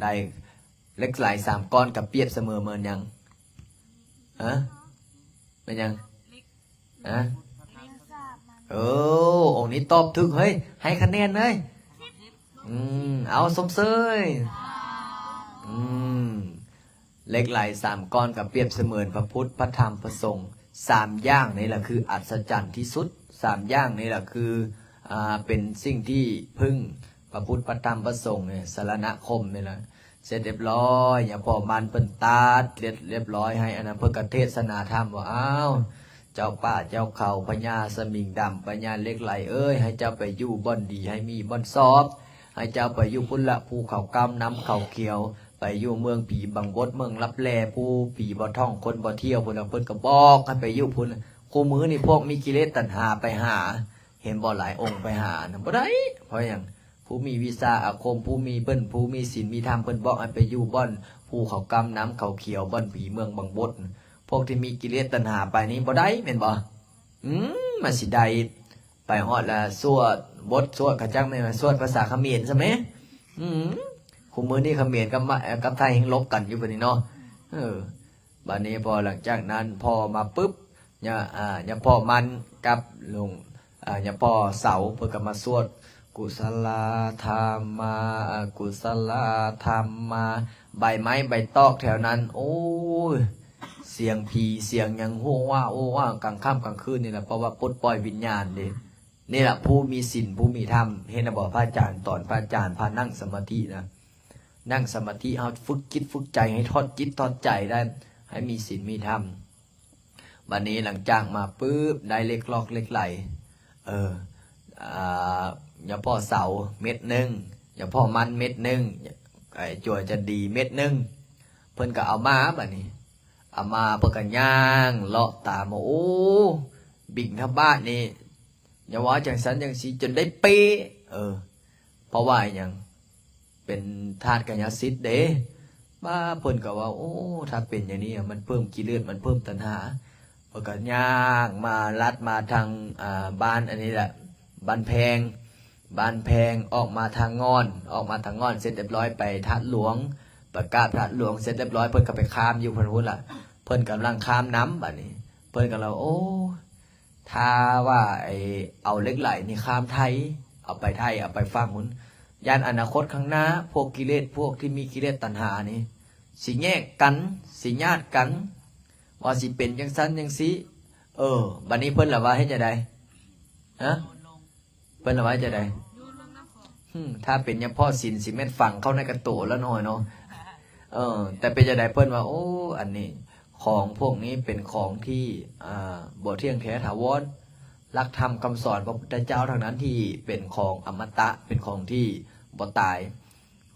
ໄດ້ ເຫຼັກໄຫຼສາມກ້ອນກໍປຽບສະເໝີເໝືອນຫຍັງ? ຮະ? ແມ່ນຫຍັງ? ຮະ? ເອີ ອົງນີ້ຕອບຖືກເຮີ້ຍ ໃຫ້ຄະແນນເລີຍ. ອືມ ເອົາ ຊົມເຊີຍ. ອືມ ເຫຼັກໄຫຼສາມກ້ອນກໍປຽບສະເໝືອນພະພຸດ ພະທຳ ພະສົງ. ສາມຢ່າງນີ້ລະຄືອັດສະຈັນທີ່ສຸດ. ສາມຢ່າງນີ້ລະຄື ອ່າ ເປັນສິ່ງທີ່ເພິ່ງ ພະພຸດ ພະທຳ ພະສົງນີ້ ສະລະນະຄົມນີ້ລະ. ເສັດຮຽບຮ້ອຍ ຍາພໍ່ມັນເພິ່ນຕັດເລັດຮຽບຮ້ອຍໃຫ້ ອັນນັ້ນເພິ່ນກໍເທດສະໜາທຳວ່າ ອ້າວ ເຈົ້າປ່າເຈົ້າເຂົາ ພະຍາສະໝິງດຳ ພະຍາເຫຼັກໄຫຼເອີຍ ໃຫ້ເຈົ້າໄປຢູ່ບ່ອນດີ ໃຫ້ມີບ່ອນຊອບ ໃຫ້ເຈົ້າໄປຢູ່ພຸ້ນລະ ພູເຂົາກ້ຳ ນ້ຳເຂົາຂຽວ ໄປຢູ່ເມືອງຜີບັງບົດ ເມືອງລັບແລ ພູຜີບໍ່ທ່ອງ ຄົນບໍ່ທ່ຽວພຸ້ນລະ. ເພິ່ນກໍບອກໃຫ້ໄປຢູ່ພຸ້ນ. ຄູ່ມື້ນີ້ພວກມີກິເລດຕັນຫາໄປຫາ ເຫັນບໍ່ ຫຼາຍອົງໄປຫານະ ບໍ່ໄດ້. ເພາະຫຍັງ? ຜູ້ມີວິຊາອາຄົມ ຜູ້ມີເພິ່ນ ຜູ້ມີສິນມີທຳ ເພິ່ນບອກໃຫ້ໄປຢູ່ບ່ອນພູເຂົາກ້ຳ ນ້ຳເຂົາຂຽວ ບ່ອນຜີເມືອງບັງບົດ. ພວກທີ່ມີກິເລດຕັນຫາໄປນີ້ບໍ່ໄດ້ແມ່ນບໍ່? ອືມ ມັນຊິໄດ້ ໄປຮອດລະສວດບົດສວດ ຂະຈັກແມ່ນວ່າສວດພາສາຂະເໝນຊະແມ. ອືມ ຄູ່ມື້ນີ້ຂະເໝນກັບມະ ກັບໄທແຮ່ງລົບກັນຢູ່ບັດນີ້ເນາະ. ເອີ ບັດນີ້ພໍຫຼັງຈາກນັ້ນ ພໍ່ມາປຶບ ຍາ ອາ ຍາພໍ່ມັນກັບລຸງ ອາ ຍາພໍ່ເສົາ ເພິ່ນກໍມາສວດ ກຸສະລາທຳມາ ອະກຸສະລາທຳມາ ໃບໄມ້ໃບຕອກແຖວນັ້ນ ໂອ້ຍ ສຽງຜີສຽງຫຍັງ ໂຫວາໂອວາ ກາງຄ່ຳກາງຄືນນີ້ລະ ເພາະວ່າປົດປ່ອຍວິນຍານເດ້. ນີ້ລະ ຜູ້ມີສິນ ຜູ້ມີທຳ ເຫັນແລ້ວບໍ່? ພະອາຈານສອນ ພະອາຈານພານັ່ງສະມາທິນະ. ນັ່ງສະມາທິ ເຮົາຝຶກຈິດຝຶກໃຈໃຫ້ຖອດຈິດຖອດໃຈໄດ້ ໃຫ້ມີສິນມີທຳ. ບັດນີ້ຫຼັງຈາກມາປຶບ ໄດ້ເຫຼັກຫຼອກເຫຼັກໄຫຼ ເອີ ອາ ຍາພໍ່ເສົາເມັດໜຶ່ງ ຍາພໍ່ມັນເມັດໜຶ່ງ ໄອ້ຈົວຈັນດີເມັດໜຶ່ງ ເພິ່ນກໍເອົາມາ ບັດນີ້ເອົາມາ ເພິ່ນກໍຍ່າງເລາະຕາມ ໂອ້ ບິນທະບາດນີ້ ຢ່າເວົ້າຈັ່ງຊັ້ນຈັ່ງຊີ້ ຈົນໄດ້ເປ້ ເອີ ເພາະວ່າຫຍັງ? ເປັນທາດກາຍະສິດເດ້. ບາດເພິ່ນກໍວ່າ ໂອ້ ຖ້າເປັນຢ່າງນີ້ ມັນເພີ່ມກິເລດ ມັນເພີ່ມຕັນຫາ. ເພິ່ນກໍຍ່າງມາ ລັດມາທາງ ອ່າ ບ້ານອັນນີ້ແຫຼະ ບ້ານແພງ ບ້ານແພງ ອອກມາທາງງ່ອນ ອອກມາທາງງ່ອນເສັດລຽບຮ້ອຍ ໄປທາດຫຼວງ ໄປກາບທາດຫຼວງເສັດລຽບຮ້ອຍ ເພິ່ນກໍໄປຂ້າມຢູ່ເພິ່ນພຸ້ນລະ ເພິ່ນກຳລັງຂ້າມນ້ຳ ບາດນີ້ເພິ່ນກໍລະ ໂອ້ ຖ້າວ່າໄອ້ເອົາເຫຼັກໄຫຼນີ້ຂ້າມໄທ ເອົາໄປໄທ ເອົາໄປຝັ່ງພຸ້ນ ຢ້ານອະນາຄົດຂ້າງໜ້າ ພວກກິເລດ ພວກທີ່ມີກິເລດຕັນຫານີ້ ຊິແຍກກັນ ຊິຍາດກັນ ວ່າຊິເປັນຈັ່ງຊັ້ນຈັ່ງຊີ້. ເອີ ບາດນີ້ເພິ່ນລະວ່າເຮັດຈັ່ງໃດ? ຮະ? ເພິ່ນລະວ່າຈັ່ງໃດ? ຫືມ ຖ້າເປັນຍາພໍ່ສິນ ຊິແມ່ນຝັງເຂົ້າໃນກະໂຕລະໜ້ອຍເນາະ. ເອີ ແຕ່ເປັນຈັ່ງໃດ? ເພິ່ນວ່າ ໂອ້ ອັນນີ້ ຂອງພວກນີ້ເປັນຂອງທີ່ ອ່າ ບໍ່ທ່ຽງແທ້ຖາວອນ, ຫຼັກທຳຄຳສອນພະພຸດທະເຈົ້າທັງນັ້ນທີ່ເປັນຂອງອະມະຕະ, ເປັນຂອງທີ່ບໍ່ຕາຍ,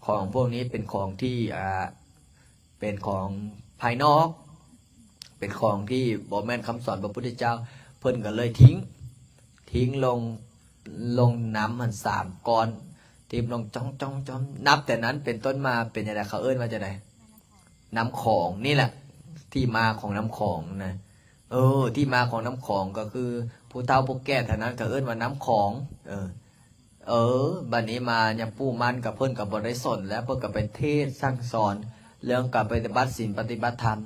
ຂອງພວກນີ້ເປັນຂອງທີ່ ອ່າ ເປັນຂອງພາຍນອກ, ເປັນຂອງທີ່ບໍ່ແມ່ນຄຳສອນພະພຸດທະເຈົ້າ, ເພິ່ນກໍເລີຍຖິ້ມ, ຖິ້ມລົງ, ລົງນ້ຳຫັ້ນສາມກ້ອນ, ຖິ້ມລົງຈ້ອງໆໆ. ນັບແຕ່ນັ້ນເປັນຕົ້ນມາເປັນຈັ່ງໃດ? ເຂົາເອີ້ນວ່າຈັ່ງໃດ? ນ້ຳຂອງ. ນີ້ແຫຼະທີ່ມາຂອງນ້ຳຂອງນະ. ເອີ ທີ່ມາຂອງນ້ຳຂອງກໍຄືຜູ້ເຖົ້າຜູ້ແກ່ເທົ່ານັ້ນກໍເອີ້ນວ່ານ້ຳຂອງ. ເອີ ເອີ ບັດນີ້ມາຍາປູ່ໝັ້ນກັບເພິ່ນກໍບໍ່ໄດ້ສົນແລ້ວ, ເພິ່ນກໍໄປເທດສັ່ງສອນເລື່ອງການປະຕິບັດສິນປະຕິບັດທຳ.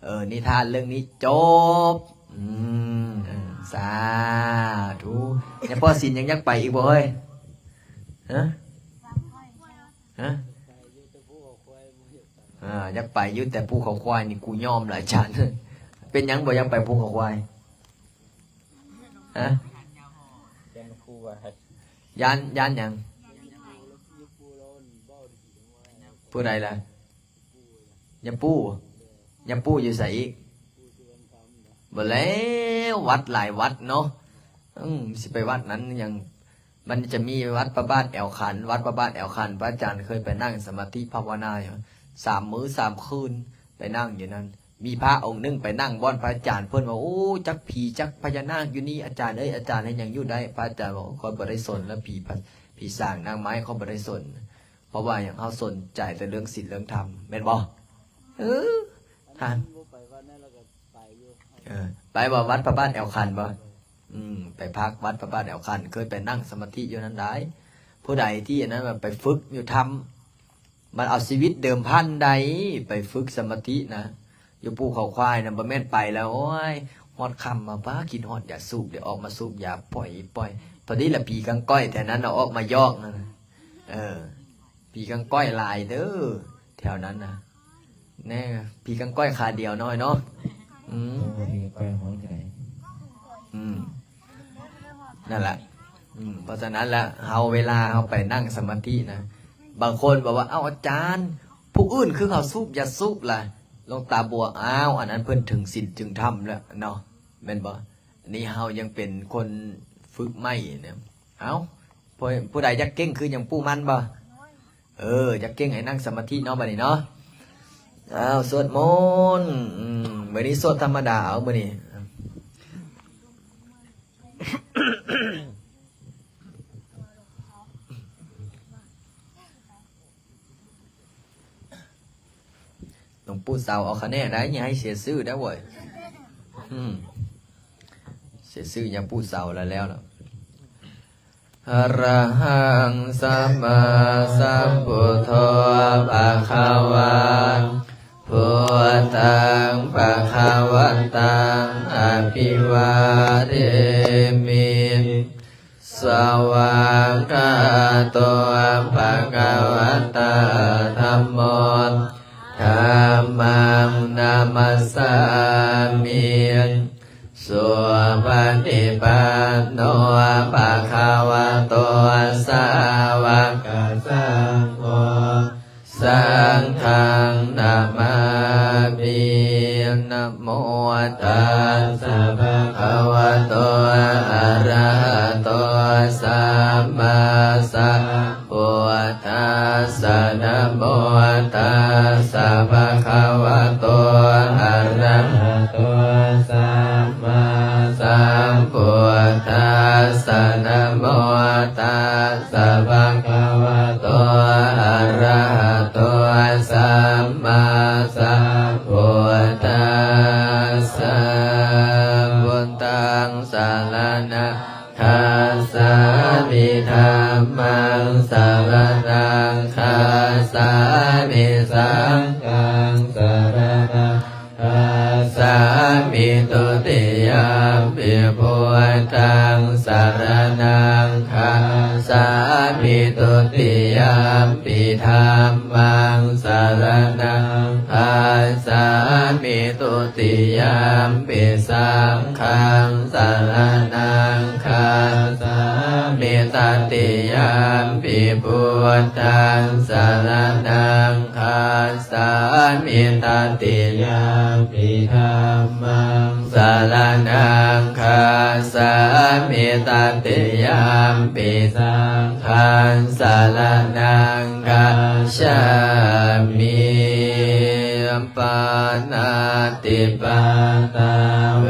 ເອີ ນິທານເລື່ອງນີ້ຈົບ. ອືມ ເອີ ສາທຸ. ຍາພໍ່ສິນຍັງຢາກໄປອີກບໍ່ເຮີ້ຍ? ຮະ? ຮະ? ອ່າ ຢາກໄປຢູ່ ແຕ່ພູເຂົາຄວາຍນີ້ ກູຍອມລະອາຈານ. ເປັນຫຍັງບໍ່ຢາກໄປພູເຂົາຄວາຍ? ຮະ? ຢ້ານ ຢ້ານຫຍັງ? ຜູ້ໃດລະ? ຍາປູ່? ຍາປູ່ຢູ່ໃສອີກ? ບໍ່ແລ້ວ ວັດຫຼາຍວັດເນາະ. ອືມ ຊິໄປວັດນັ້ນຫຍັງ? ມັນຈະມີວັດພະບາດແອວຂັນ, ວັດພະບາດແອວຂັນ ພະອາຈານເຄີຍໄປນັ່ງສະມາທິພາວະນາຢູ່ ສາມມື້ສາມຄືນ ໄປນັ່ງຢູ່ນັ້ນ. ມີພະອົງໜຶ່ງໄປນັ່ງບ່ອນພະອາຈານ ເພິ່ນວ່າ ໂອ້ ຈັກຜີຈັກພະຍານາກຢູ່ນີ້ ອາຈານເອີຍ, ອາຈານເຮັດຫຍັງຢູ່ໄດ້? ພະອາຈານວ່າ ຂ້ອຍບໍ່ໄດ້ສົນແລ້ວ ຜີ ຜີສາງນາງໄມ້ ຂ້ອຍບໍ່ໄດ້ສົນ. ເພາະວ່າຫຍັງ? ເຮົາສົນໃຈແຕ່ເລື່ອງສິນເລື່ອງທຳ ແມ່ນບໍ່? ເອີ ທ່ານ ເອີ ໄປບໍ່ ວັດພະບາດແອວຂັນບໍ່? ອືມ ໄປພັກວັດພະບາດແອວຂັນ ເຄີຍໄປນັ່ງສະມາທິຢູ່ນັ້ນໄດ໋. ຜູ້ໃດທີ່ອັນນັ້ນ ໄປຝຶກຢູ່ຖ້ຳ ມັນເອົາຊີວິດເດີມພັນໃດ໋ ໄປຝຶກສະມາທິນະ. ຢູ່ພູເຂົາຄວາຍນະ ບໍ່ແມ່ນໄປແລ້ວ ໂອ້ຍ ຮອດຄ່ຳມາ ປ້າ ຄິດຮອດຢາສູບ ເດ ອອກມາສູບຢາ ປ່ອຍໆ. ພໍດີລະ ຜີກາງກ້ອຍແຖວນັ້ນນະ ອອກມາຢອກນະ. ເອີ ຜີກາງກ້ອຍຫຼາຍເດີ ແຖວນັ້ນນະ. ແນ່ ຜີກາງກ້ອຍຂາດຽວນ້ອຍເນາະ. ອືມ ໂອ້ ຜີກາງກ້ອຍຮ້ອງຈັ່ງໃດ? ອືມ ນັ້ນລະ. ອືມ ເພາະສະນັ້ນລະ ເຮົາ ເວລາເຮົາໄປນັ່ງສະມາທິນະ ບາງຄົນບອກວ່າ ເອົ້າ ອາຈານ ຜູ້ອື່ນຄືເຂົາສູບຢາສູບລະ? ຫຼວງຕາບົວ ອ້າວ ອັນນັ້ນເພິ່ນເຖິງສິນເຖິງທຳແລ້ວເນາະ ແມ່ນບໍ່? ອັນນີ້ເຮົາຍັງເປັນຄົນຝຶກໃໝ່ນະ. ເອົ້າ ຜູ້ ຜູ້ໃດຢາກເກັ່ງຄືຫຍັງ ປູ່ມັນບໍ່? ເອີ ຢາກເກັ່ງໃຫ້ນັ່ງສະມາທິເນາະ ບັດນີ້ເນາະ. ອ້າວ ສວດມົນ ອືມ ມື້ນີ້ສວດທຳມະດາ ເອົາ ມື້ນີ້ ຫຼວງປູ່ເຊົາເອົາຄະແນນໄດ້ ຢ່າໃຫ້ເສຍຊື່ໄດ້ເວີຍ. ອືມ ເສຍຊື່ຍາປູ່ເຊົາແລ້ວ ແລ້ວລະ. ອະລະຫັງ ສຳມາສຳພຸດໂທ ພະຄະວາ ພຸດທັງ ພະຄະວັນຕັງ ອະພິວາເທມິ. ສະວາກຂາໂຕ ພະຄະວະຕາ ທຳໂມ ທຳມັງ ນະມັດສາມິ. ສຸປະຕິປັນໂນ ພະຄະວະໂຕ ສາວະກະສັງໂຄ ສ ນະໂມຕັດສະ ພະຄະວະໂຕ ອະລະຫະໂຕ ສຳມາສຳພຸດທັດສະ ນະໂມຕັດສະ ພະຄະວະໂຕ ອະລະຫະໂຕ ສຳມາສຳພຸດທັດສະ ນະໂມຕັດສະ ພະຄະວະໂຕ ອະລະຫະໂຕ ສຳມາສຳພຸດທັດສະ ພຸດທັງສະລະນະ ຄັດສາມິ ທຳມັງສະລະນັງ ຄັດສາມິ ສັງຄັງສະລະນັງ ຄັດສາມິ ທຸຕິຍຳປິ ພຸດທັງສະລະນັງ ຄັດສາມິ ທຸຕິຍຳປິ ທຳມັງສະລະນັງ ຄັດສາມິ ທຸຕິຍຳປິ ສັງຄັງສະລະນັງ ຄັດສາມິ ຕະຕິຍຳປິ ພຸດທັງສະລະນັງ ຄັດສາມິ ຕະຕິຍຳປິ ທຳມັງສະລະນັງ ຄັດສາມິ ຕະຕິຍຳປິ ສັງຄັງສະລະນັງ ຄັດສາມິ ປານາຕິປາຕາ ເວ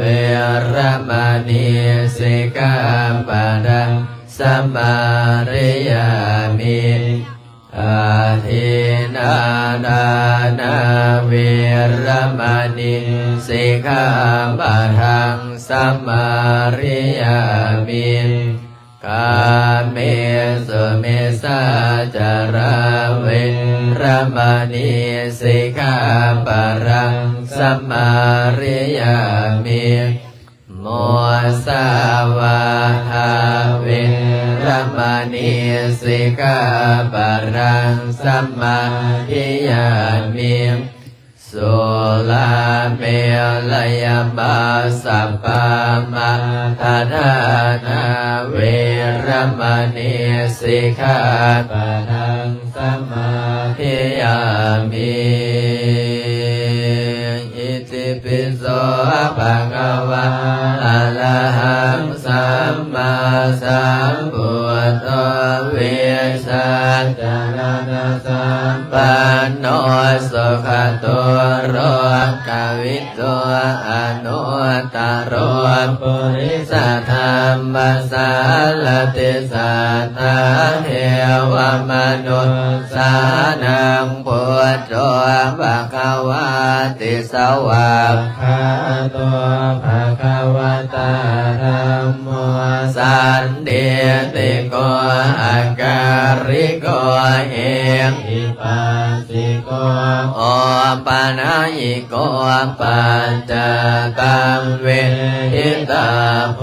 ລະມະນີ ສິກຂາປະທັງ ສະມາທິຍາມິ ອາທິນນາທານາ ເວລະມະນີ ສິກຂາປະທັງ ສະມາທິຍາມິ ກາເມສຸມິດສາຈາລາ ເວລະມະນີ ສິກຂາປະທັງ ສະມາທິຍາມິ ມຸສາວາທາ ເວລະມະນີ ສິກຂາປະທັງ ສະມາທິຍາມິ ສຸລາເມລະຍະມັດສະປາມາທະຖານາ ເວລະມະນີ ສິກຂາປະທັງ ສະມາທິຍາມິ ອິຕິປິໂສ ພະຄະວາ ອະລະຫັງ ສຳມາສຳພຸດໂທ ວິຊາຈະລະນະສຳປັນໂນ ສຸຂະໂຕ ໂລກະວິທູ ອະນຸດຕະໂລ ປຸລິສະທຳມະສາລະຕິ ສັດຖາເທວະມະນຸດສານັງ ພຸດໂທ ພະຄະວາ ຕິສະຫວັກຂາໂຕ ພະຄະວະຕາ ທຳໂມ ສັນທິຕິໂກ ອາກາລິໂກ ເອຫິປັດສິໂກ ໂອປະນາຍິໂກ ປັດຈະຕັງ ເວທິຕາໂພ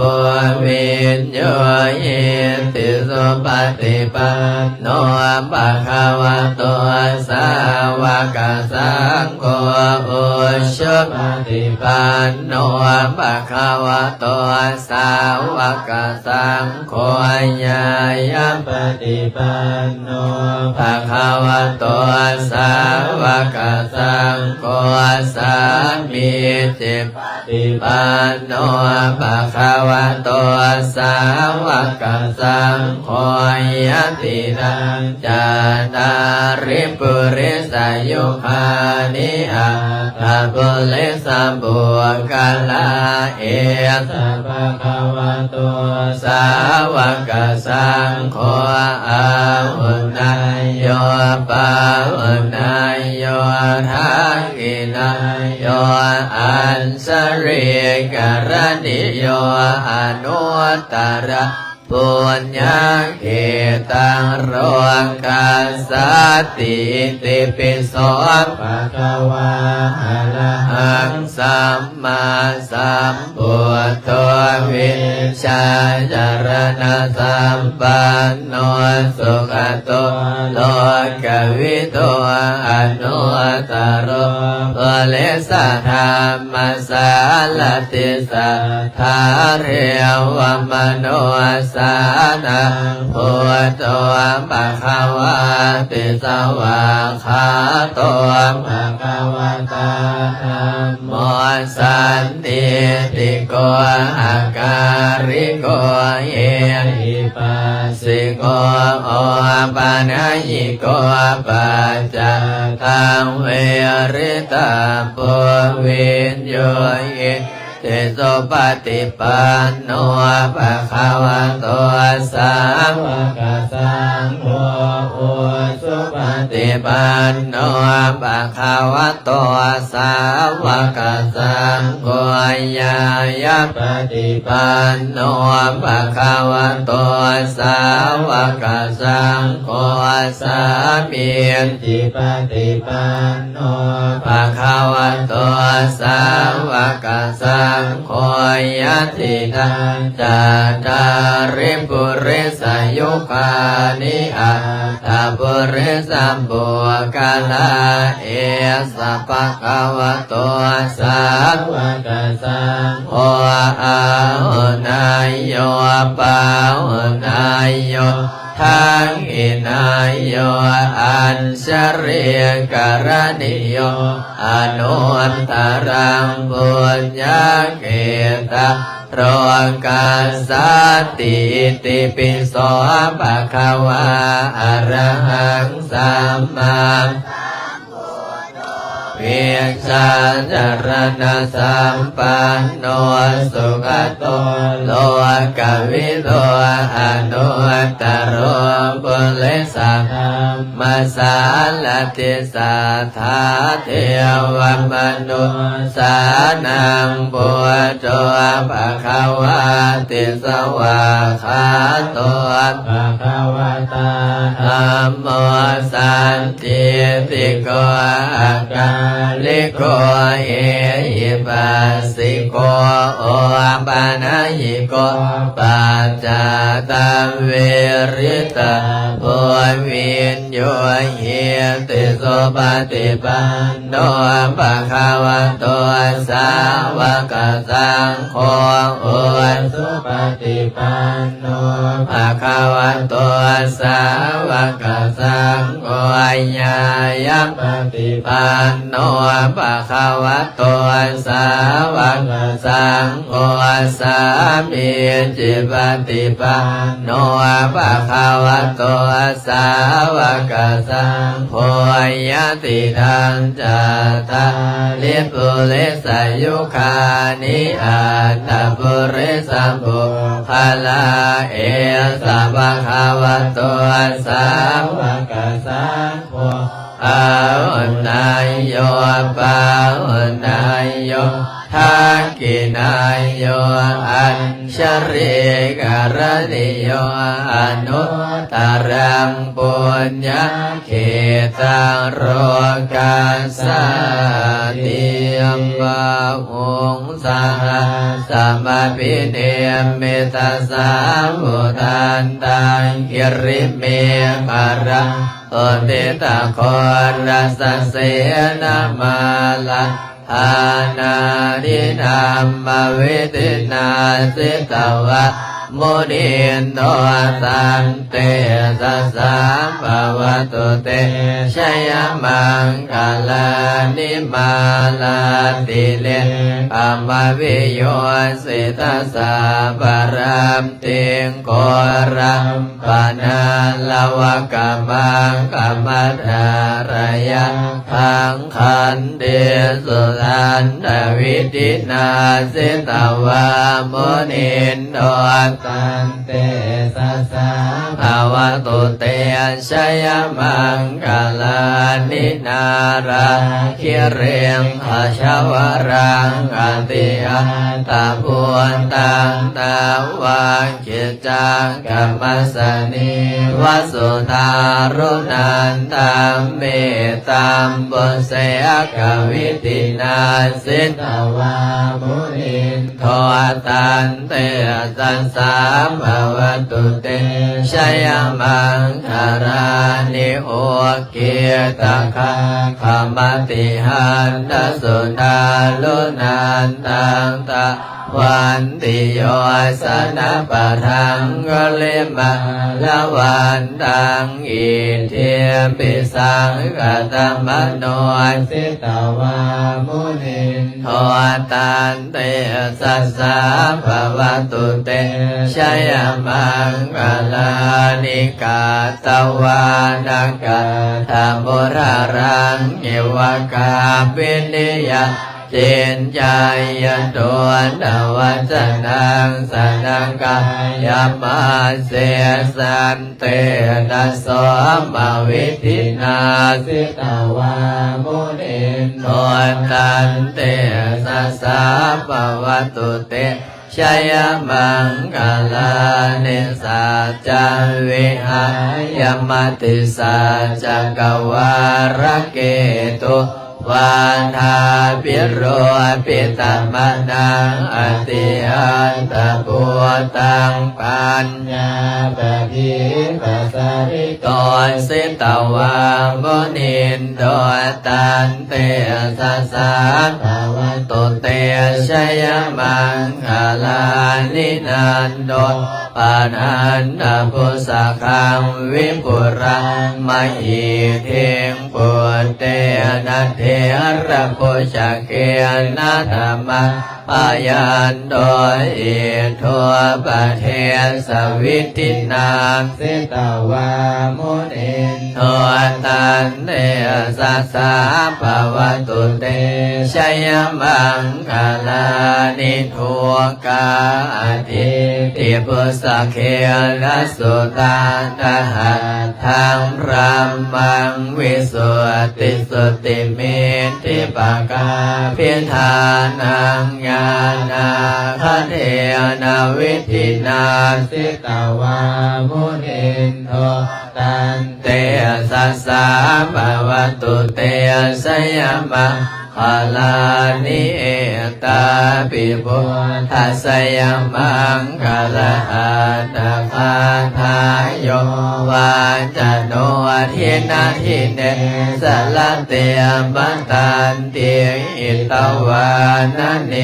ວິນໂຍຫິຕິ ສຸປະຕິປັນໂນ ພະຄະວະໂຕ ສາວະກະສັງໂຄ ອຸຊຸປະຕິປັນໂນ ພະຄະວະໂຕ ສາວະກະສັງໂຄ ຍາຍະປະຕິປັນໂນ ພະຄະວະໂຕ ສາວະກະສັງໂຄ ສາມີຈິ ປະຕິປັນໂນ ພະຄະວະໂຕ ສາວະກະສັງໂຄ ຍະຕິຕັງ ຈັດຕາລິ ປຸລິສະຍຸຄານິ ອັດຖະປຸລິສະບຸກຄະລາ ເອສະ ພະຄະວະໂຕ ສາວະກະສັງໂຄ ອາຫຸເນຍໂຍ ປາຫຸເນຍໂຍ ທັກຂິເນຍໂຍ ອັນຊະລີກະລະນິໂຍ ອະນຸດຕະລະ ປຸນຍະເຂຕັງ ໂລກັດສັດຕິ ອິຕິປິໂສ ພະຄະວາ ອະລະຫັງ ສຳມາສຳພຸດໂທ ວິຊາຈາລະນະສຳປັນໂນ ສຸຂະໂຕ ໂລກະວິທູ ອະນຸດຕະໂລ ປຸລິສະທຳມະສາລະຕິ ສັດຖາເທວະມະນຸດສ ສານັງ ພຸດໂທ ພະຄະວາຕິ ສະຫວາກຂາໂຕ ພະຄະວະຕາ ທຳໂມ ສັນທິຕິໂກ ອາກາລິໂກ ເອຫິປັດສິໂກ ໂອປະນະຍິໂກ ປັດຈະຕັງ ວິລິຕະໂປ ວິນໂຍ ອິ ຕິ ສຸປະຕິປັນໂນ ພະຄະວະໂຕ ສາວະກະສັງໂຄ ອຸ ສຸປະຕິປັນໂນ ພະຄະວະໂຕ ສາວະກະສັງໂຄ ຍາຍະປະຕິປັນໂນ ພະຄະວະໂຕ ສາວະກະສັງໂຄ ສາມີນ ຕິປະຕິປັນໂນ ພະຄະວະໂຕ ສາວະກະສັງໂຄ ຍະທິດາງ ຈັດຕາລິ ປຸລິສະຍຸຄານິ ອັດຖະປຸລິສະປຸກຄະລາ ເອສະ ພະຄະວະໂຕ ສາວະກະສັງໂຄ ອາຫຸນາໂຍ ປາຫຸນາໂຍ ທັກຂິນາໂຍ ອັນຊະລີກະລະນີໂຍ ອະນຸດຕະລັງ ປຸນຍະເຂດຕັງ ໂລກັດສາຕິ ອິຕິປິໂສ ພະຄະວາ ອະລະຫັງ ສຳມາ ວິຊາຈາລະນະສັມປັນໂນ ສຸກະໂຕ ໂລກະວິທູ ອະນຸດຕະໂລ ປຸລິສະທຳມະສາລະຕິ ສັດຖາເທວະມະນຸດສານັງ ພຸດໂທ ພະຄະວາຕິ ສະຫວາກຂາໂຕ ພະຄະວະຕາ ທຳໂມ ສັນ ທິຕິໂກ ອາກາລິໂກ ເອຫິປັດສິໂກ ໂອປະນະຍິໂກ ປັດຈະຕັງ ວິລິຕະໂພ ວິນໂຍ ຫິຕິ ສຸປະຕິປັນໂນ ພະຄະວະໂຕ ສາວະກະສັງໂຄ ອຸ ສຸປະຕິປັນໂນ ພະຄະວະໂຕ ສາວະກະສັງໂຄ ຍາຍະປະຕິປັນໂນ ພະຄະວະໂຕ ສາວະກະສັງໂຄ ສາມີຈິປະຕິປັນໂນ ພະຄະວະໂຕ ສາວະກະສັງໂຄ ຍະຕິດາງ ຈັດຕາລິ ປຸລິສະຍຸຄານິ ອັດຖະປຸລິສະບຸກຄະລາ ເອສະ ພະຄະວະໂຕ ສາວະກະສັງໂຄ ອາຫຸນາໂຍ ປາຫຸນາໂຍ ທັກຂິນາໂຍ ອັນຊະລີກະລະນີໂຍ ອະນຸດຕະລັງ ປຸນຍະເຂຕັງ ໂລກັດສາຕິ ບາຫຸງ ສະຫັດສະມະພິນິມມິຕະສາວຸທັນຕັງ ກິລິເມຂະລະ ໂຕ ທິຕະໂຄລະສະເສນະມາລາ ພານາທິນຳມະວິທິນາ ສິດຕະວາ ມຸນິນໂດ ຕັນເຕຊະສາ ພະວະຕຸເຕ ຊະຍະມັງຄະລານິ ມາລາຕິເລກະມະວິໂຍ ສິຕະສາ ພະລັບຕິງ ໂຄລັມ ປະນາລະວະກະມັງ ກະມະທາຣະຍັກຂັງ ຂັນຕິສຸທັນທະວິທິນາ ສິຕະວາມຸນິນໂດ ຕັນເຕຊະສາ ພະວະຕຸເຕ ຊະຍະມັງຄະລານິ ນາລະຄິລິງຄະຊະວະລັງ ອະຕິອັດຕະພຸດຕັງ ນະວະ ກິດຈັງກະມະສະນີ ວະສຸທາລຸນັນຕັງ ເມຕຕາມບຸເສກະວິທິນາ ສິດຕະວາມຸນິນໂທ ໂຕ ຕັນເຕຊະສາ ພະວະຕຸເຕ ຊະຍະມັງຄະລານິ ອຸກກິດຕະຄາຄະມະຕິຮັນທະສຸດທາລຸນັນຕັງ ຕາວັນຕິໂຍຊະນະປະທັງກຸລິມາລະວັນຕັງ ອິດທິປິສັງຄະຕະມະໂນ ສິຕະວາມຸນິນໂທ ຕັນເຕຊະສາ ພະວະຕຸເຕ ຊະຍະມັງຄະລານິ ກາຕະວານະກະທະມຸຣາຣັງ ເອວະກາບປິນິຍາ ຈິນຈາຍະໂຕ ນະວັດສະນັງ ສະນະກາຍະມະເສ ສັນເຕນະໂສມະວິທິນາ ສິຕະວາມຸນິນໂທ ຕັນເຕຊະສາ ພະວະຕຸເຕ ຊະຍະມັງຄະລານິ ສັດຈັງວິຫາຍະ ມະຕິສັດຈັກກະວາລະເກຕຸ ວາທາພິໂຣປິຕະມະນັງ ອະຕິອັດຕະພູຕັງ ປັນຍາປະດີປະສາລິໂຕ ສິຕະວາມຸນິນໂທ ຕັນເຕຊະສາ ພະວະຕຸເຕ ຊະຍະມັງຄະລານິ ນັນໂດ ປະນັນທະພຸດສະຄັງ ວິປຸລາມະຫິທິງ ປຸດເຕນະເຖລະປຸດສະເກນະ ທຳມະພະຍັນໂຕ ອິດໂທປະເທສະວິທິນາ ສິຕະວາມຸນິນໂທ ຕັນເຕຊະສາ ພະວະຕຸເຕ ຊະຍະມັງຄະລານິ ທຸກກາອະທິຕິພຸດສະເຄນະສຸທັດທະຫັດ ທັງພຣຳມັງວິສຸດທິສຸດທິມິດທິປະກາພິທານັງ ຍານາຄະເທນະວິທິນາ ສິຕະວາມຸນິນໂທ ຕັນເຕຊະສາ ພະວະຕຸເຕ ຊະຍະມັງຄະລານິ ເອຕາປິພຸດທະຊະຍະມັງຄະລະຫັດຖະຄາຖາ ໂຍວາຈະໂນ ທິນະທິເນ ສະລະເຕ ມະຕັນຕິ ຫິຕະວານະເນ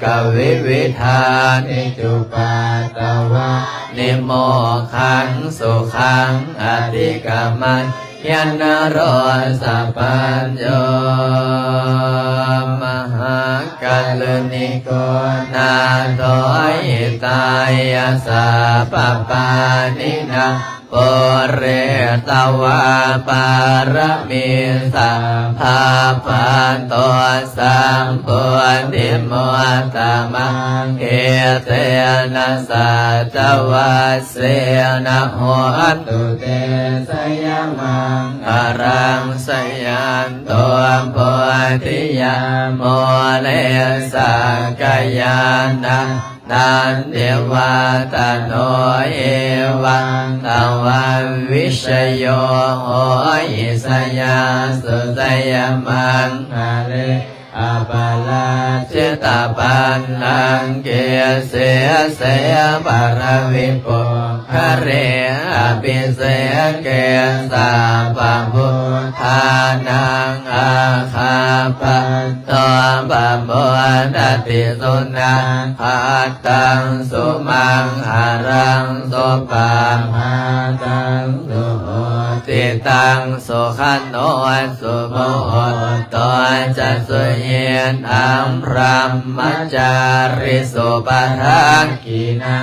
ກະວິວິທານິ ຈຸປັດຕະວາ ນິໂມກຂັງ ສຸຂັງ ອະທິກະມັນຍະ ນະໂຣສະປັນໂຍ ມະຫາກາລຸນິໂກ ນາໂຖ ຫິຕາຍະ ສັບພະປານິນາ ປູເຣຕະວາ ປາຣະມີ ສັບພະ ພະວະໂຕ ສຳໂພທິມຸດຕະມັງ ເອເຕນະ ສັດຕະວັດ ເສນະ ໂຫຕຸເຕ ຊະຍະມັງຄະລັງ ຊະຍັນໂຕ ໂພທິຍາ ມູເລ ສັກກະຍານາ ນັນທິວັດຕະໂນ ເອວັງຕະວັງ ວິຊະໂຍ ໂຫຫິ ຊະຍາສຸ ຊະຍະມັງຄະເລ ອະປະລາຈິຕະບັນລັງເກ ສີເສ ປະລະວິປຸກຄະເລ ອະພິເສເກ ສັບພະພຸດທານັງ ອາຄາປັນໂຕ ປະໂມດະຕິ ສຸນັກຂັດຕັງ ສຸມັງຄະລັງ ສຸປະພາຕັງ ສຸໂຫສິຕັງ ສຸຂະໂນ ສຸໂມໂຫໂຕ ຈະສຸຍິດທັງ ບຣະມະຈາຣິສຸ ປະທັກຂິນາ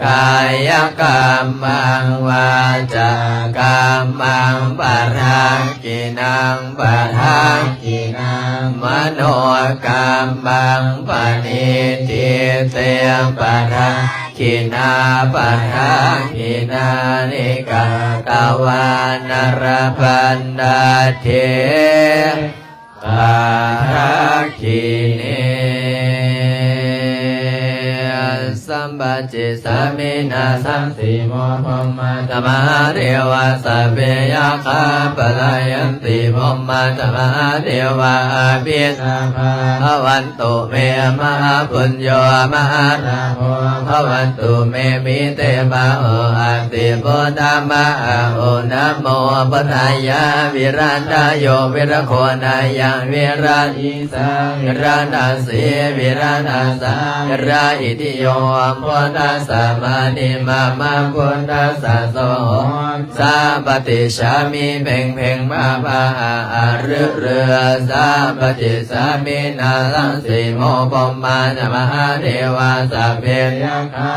ກາຍະກຳມັງ ວາຈາກຳມັງ ປະທັກຂິນາ ປະທັກຂິນາ ມະໂນກຳມັງ ປະນິດຖິເຕ ປະທັກຂິນາ ປະທັກຂິນານິ ກະຕະວານະລະພັນດາເທ ປະທັກຂິເນ ສ sampatissāmi. Nassanti vo brahmā ca mahādevā sabbe yakkhā palāyanti, brahmā ca mahādevā abhilābhā bhavantu me, mahāpuñño mahālābho bhavantu me, mite bāhuṃ atthi buddhaṃ ma a u, namo buddhāya. Viradayo viragonāyaṃ virahi sā virattacī virattacā viraitthiyo, buddhassa mānī mama buddhassa svāhom, sampaṭicchāmi. ເພັງເພັງ ພະພະ ຫະຫະ ລືລື sampaṭicchāmi. Nassanti vo brahmā ca mahādevā sabbe yakkhā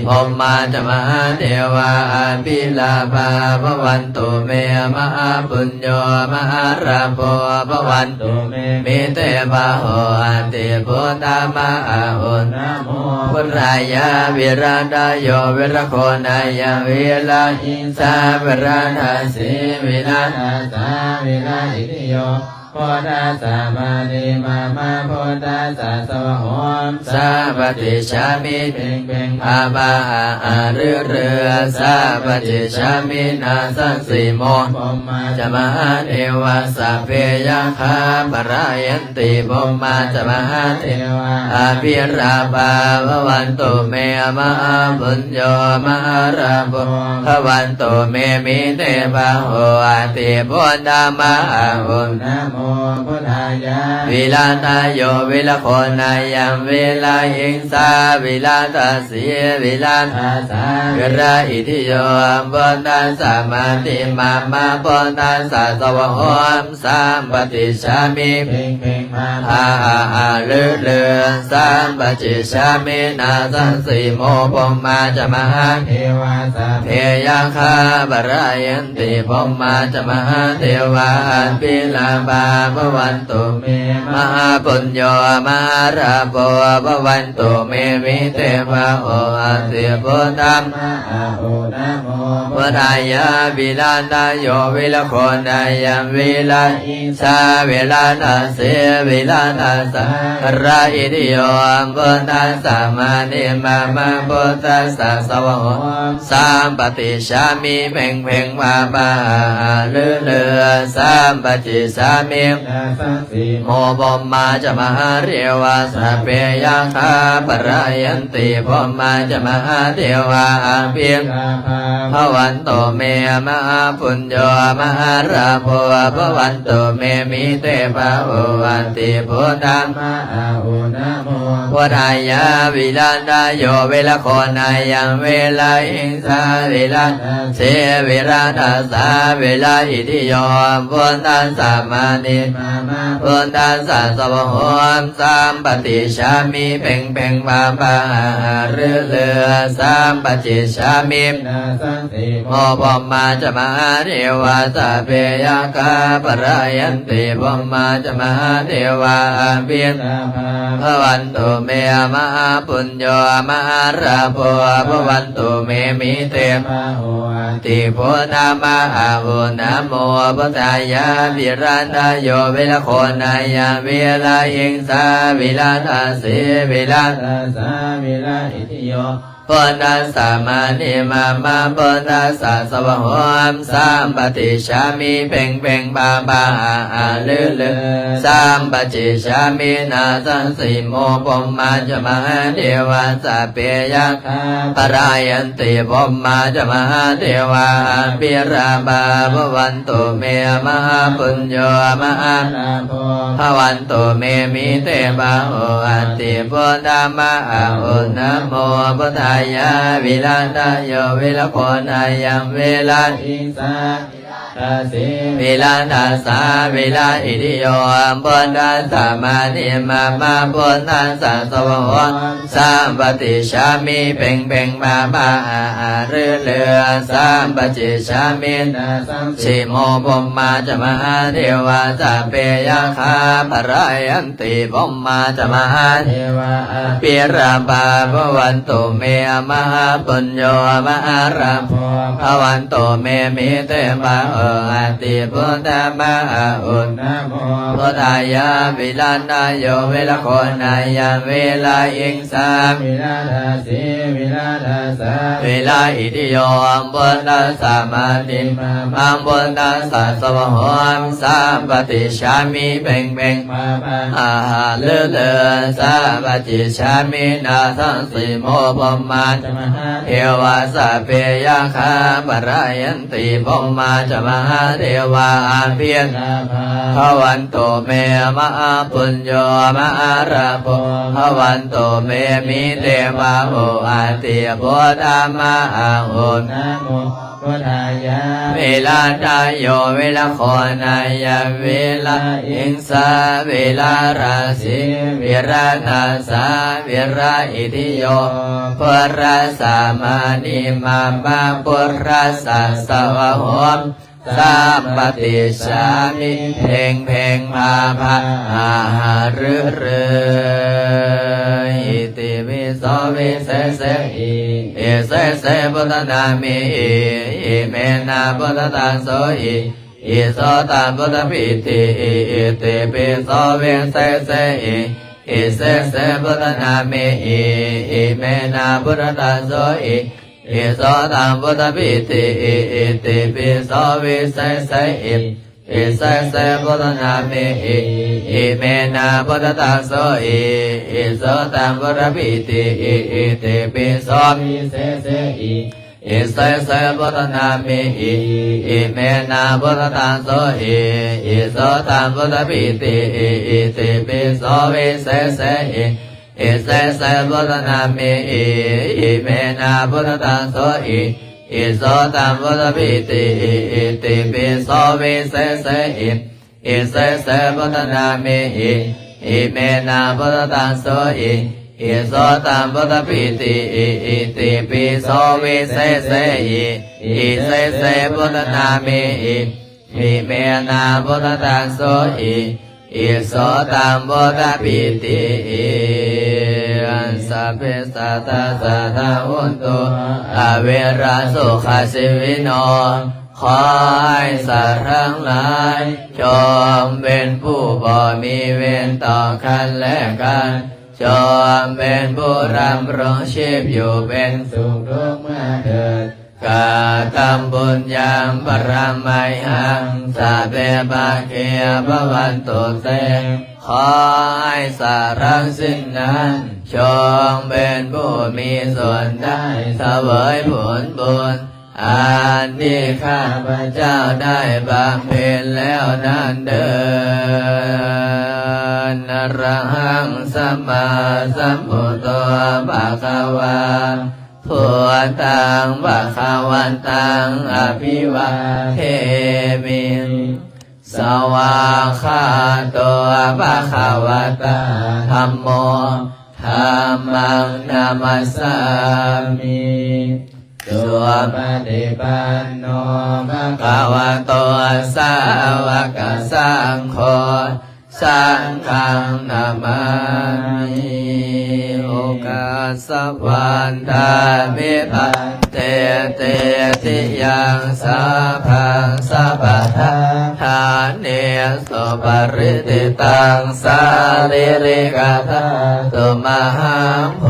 brahmā ca mahādevā abhilābhā bhavantu me, mahāpuñño mahālābho bhavantu me, mite bāhuṃ atthi buddhaṃ ma a u, namo buddhāya. Viradayo viragonāyaṃ virahi sā virattacī virattacā viraitthiyo, buddhassa mānī mama buddhassa svāhom, sampaṭicchāmi. ເພັງເພັງ ພະພະ ຫະຫະ ລືລື sampaṭicchāmi. Nassanti vo brahmā ca mahādevā sabbe yakkhā palāyanti, brahmā ca mahādevā abhilābhā bhavantu me, mahāpuñño mahālābho bhavantu me, mite bāhuṃ atthi buddhaṃ ma a u, namo buddhāya. Viradayo viragonāyaṃ virahi sā virattacī virattacā viraitthiyo, buddhassa mānī mama buddhassa svāhom, sampaṭicchāmi. ເພັງເພັງ ພະພະ ຫະຫະ ລືລື sampaṭicchāmi. Nassanti vo brahmā ca mahādevā sabbe yakkhā palāyanti, brahmā ca mahādevā abhilābhā bhavantu me, mahāpuñño mahālābho bhavantu me, mite bāhuṃ atthi buddhaṃ ma a u, namo buddhāya. Viradayo viragonāyaṃ virahi sā virattacī virattacā viraitthiyo, buddhassa mānī mama buddhassa svāhom, sampaṭicchāmi. ເພັງເພັງ ພະພະ ຫະຫະ ລືລື sampaṭicchāmi. Nassanti vo brahmā ca mahādevā sabbe yakkhā palāyanti, brahmā ca mahādevā abhilābhā bhavantu me, mahāpuñño mahālābho bhavantu me, mite bāhuṃ atthi buddhaṃ ma a u, namo buddhāya. Viradayo viragonāyaṃ virahi sā virattacī virattacā viraitthiyo, buddhassa mānī mama buddhassa svāhom, sampaṭicchāmi. ເພັງເພັງ ພະພະ ຫະຫະ ລືລື sampaṭicchāmi. Nassanti vo brahmā ca mahādevā sabbe yakkhā palāyanti, brahmā ca mahādevā abhilābhā bhavantu me, mahāpuñño mahālābho bhavantu me, mite bāhuṃ atthi buddhaṃ ma a u, namo buddhāya. Viradayo viragonāyaṃ virahi sā virattacī virattacā viraitthiyo, buddhassa mānī mama buddhassa svāhom, sampaṭicchāmi. ເພັງເພັງ ພະພະ ຫະຫະ ລືລື sampaṭicchāmi. Nassanti vo brahmā ca mahādevā sabbe yakkhā palāyanti, brahmā ca mahādevā abhilābhā bhavantu me, mahāpuñño mahālābho bhavantu me, mite bāhuṃ atthi buddhaṃ ma a u, namo buddhāya. Viradayo viragonāyaṃ virahi sā virattacī virattacā viraitthiyo, buddhassa mānī mama buddhassa svāhom, sampaṭicchāmi. ເພັງເພັງ ພະພະ ຫະຫະ ລືລື sampaṭicchāmi. Nassanti vo brahmā ca mahādevā sabbe yakkhā palāyanti, brahmā ca mahādevā abhilābhā bhavantu me, mahāpuñño mahālābho bhavantu me, mite bāhuṃ ອະຕິ ພຸດທະມະຫາອຸນນະໂມ ພຸດທາຍະ ວິລະນະໂຍ ວິລະໂຄນາຍະ ວິລະອິງສາ ວິລະລາສີ ວິລະລາສາ ວິລະອິດທິໂຍ ພຸດທັດສະ ມະະຕິມາ ມັງ ພຸດທັດສະ ສະວະໂຫ ສະປະຕິດສາມິ ເພັງເພັງ ພາພະ ອາຫາລືລື ສະປະຕິດສາມິ ນາສັງ ສີໂມ ພົມມາຈະ ມະຫາເທວາ ສັບເພ ຍັກຂາ ພະລາຍັນຕິ ພົມມາຈະ ມະຫາເທວາ ອະພິລາພາ ພະວັນຕຸເມ ມະຫາປຸນໂຍ ມະຫາລາໂພ ພະວັນຕຸເມ ມິເຕ ພະຫູ ອະຕິ ພຸດທະມະຫາອຸນນະໂມ ພຸດທາຍະ ວິລະນະໂຍ ວິລະໂຄນາຍະ ວິລະອິງສາ ວິລະລາສີ ວິລະນາສາ ວິລະອິດທິໂຍ ພຸດທັດສະ ມະະນິມາມະ ພຸດທັດສະ ສະວະໂຫ ສະປະຕິດສາມິ ເພັງເພັງ ພາພະ ອາຫາລືລື ອິຕິປິໂສ ວິເສເສຫິ ອິເສເສ ພຸດທະນາມິ ອິ ອິເມນະ ພຸດທະທັງ ໂສ ອິ ອິໂສຕັງ ພຸດທະປິຕິ ອິ ອິຕິປິໂສ ວິເສເສຫິ ອິເສເສ ພຸດທະນາມິ ອິ ອິເມນະ ພຸດທະທັງ ໂສ ອິ ອິໂສຕັງ ພຸດທະປິຕິ ອິ ອິຕິປິໂສ ວິເສເສຫິ ອິເສເສ ພຸດທະນາມິ ອິ ອິເມນະ ພຸດທະທັງ ໂສ ອິ ອິໂສຕັງ ພຸດທະປິຕິ ອິ ອິຕິປິໂສ ວິເສເສຫິ ອິເສເສ ພຸດທະນາມິ ອິ ອິເມນະ ພຸດທະທັງ ໂສ ອິ ອິໂສຕັງ ພຸດທະປິຕິ ອິ ອິຕິປິໂສ ວິເສເສຫິ ອິເສເສ ພຸດທະນາມິ ອິ ອິເມນະ ພຸດທະທັງ ໂສ ອິ ອິໂສຕັງ ພຸດທະປິຕິ ອິ ອິຕິປິໂສ ວິເສເສຫິ ອິເສເສ ພຸດທະນາມິ ອິ ອິເມນະ ພຸດທະທັງ ໂສ ອິ ອິໂສຕັງ ພຸດທະປິຕິ ອິ ອິຕິປິໂສ ວິເສເສຫິ ອິເສເສ ພຸດທະນາມິ ອິ ອິເມນະ ພຸດທະທັງ ໂສ ອິ ອິໂສຕັງ ພຸດທະປິຕິ ສັບເພ ສັດຕາ ສາທາ ໂຫນຕຸ ອະວິວາ ສຸຂະ ຊີວິໂນ ຂໍໃຫ້ສັດທັງຫຼາຍ ຈົ່ງເປັນຜູ້ບໍ່ມີເວນຕໍ່ກັນແລະກັນ ຈົ່ງເປັນຜູ້ດຳລົງຊີບຢູ່ເປັນສຸກທຸກເມື່ອເທີ້ນ ກະຕັມປຸນຍັງ ປະລະໄມຫັງ ສັບເພ ພາຄີ ພະວັນຕຸ ເຕ ຂໍໃຫ້ສັດທັງສິ້ນນັ້ນ ຈົ່ງເປັນຜູ້ມີສ່ວນໄດ້ສະເຫວີຍຜົນບຸນ ອັນທີ່ຂ້າພະເຈົ້າໄດ້ບຳເພັນແລ້ວນັ້ນເທີ້ນ ອະລະຫັງ ສຳມາສຳພຸດໂທ ພະຄະວາ ພຸດທັງ ພະຄະວັນຕັງ ອະພິວາເທມິ ສະວາຄາໂຕ ພະຄະວະຕາ ທຳໂມ ທຳມັງ ນະມັດສາມິ ສຸປະຕິປັນໂນ ພະຄະວະໂຕ ສາວະກະສັງໂຄ ສັງຄັງ ນະມາມິ ໂອກາສະວັນທາມິ ພັນເຕ ຕິຕິຍັງ ສາພັງ ສະບະທາທານີ ສຸປະລິດຕິຕັງ ສາລີລິກະທາຕຸ ມະຫັງ ໂພ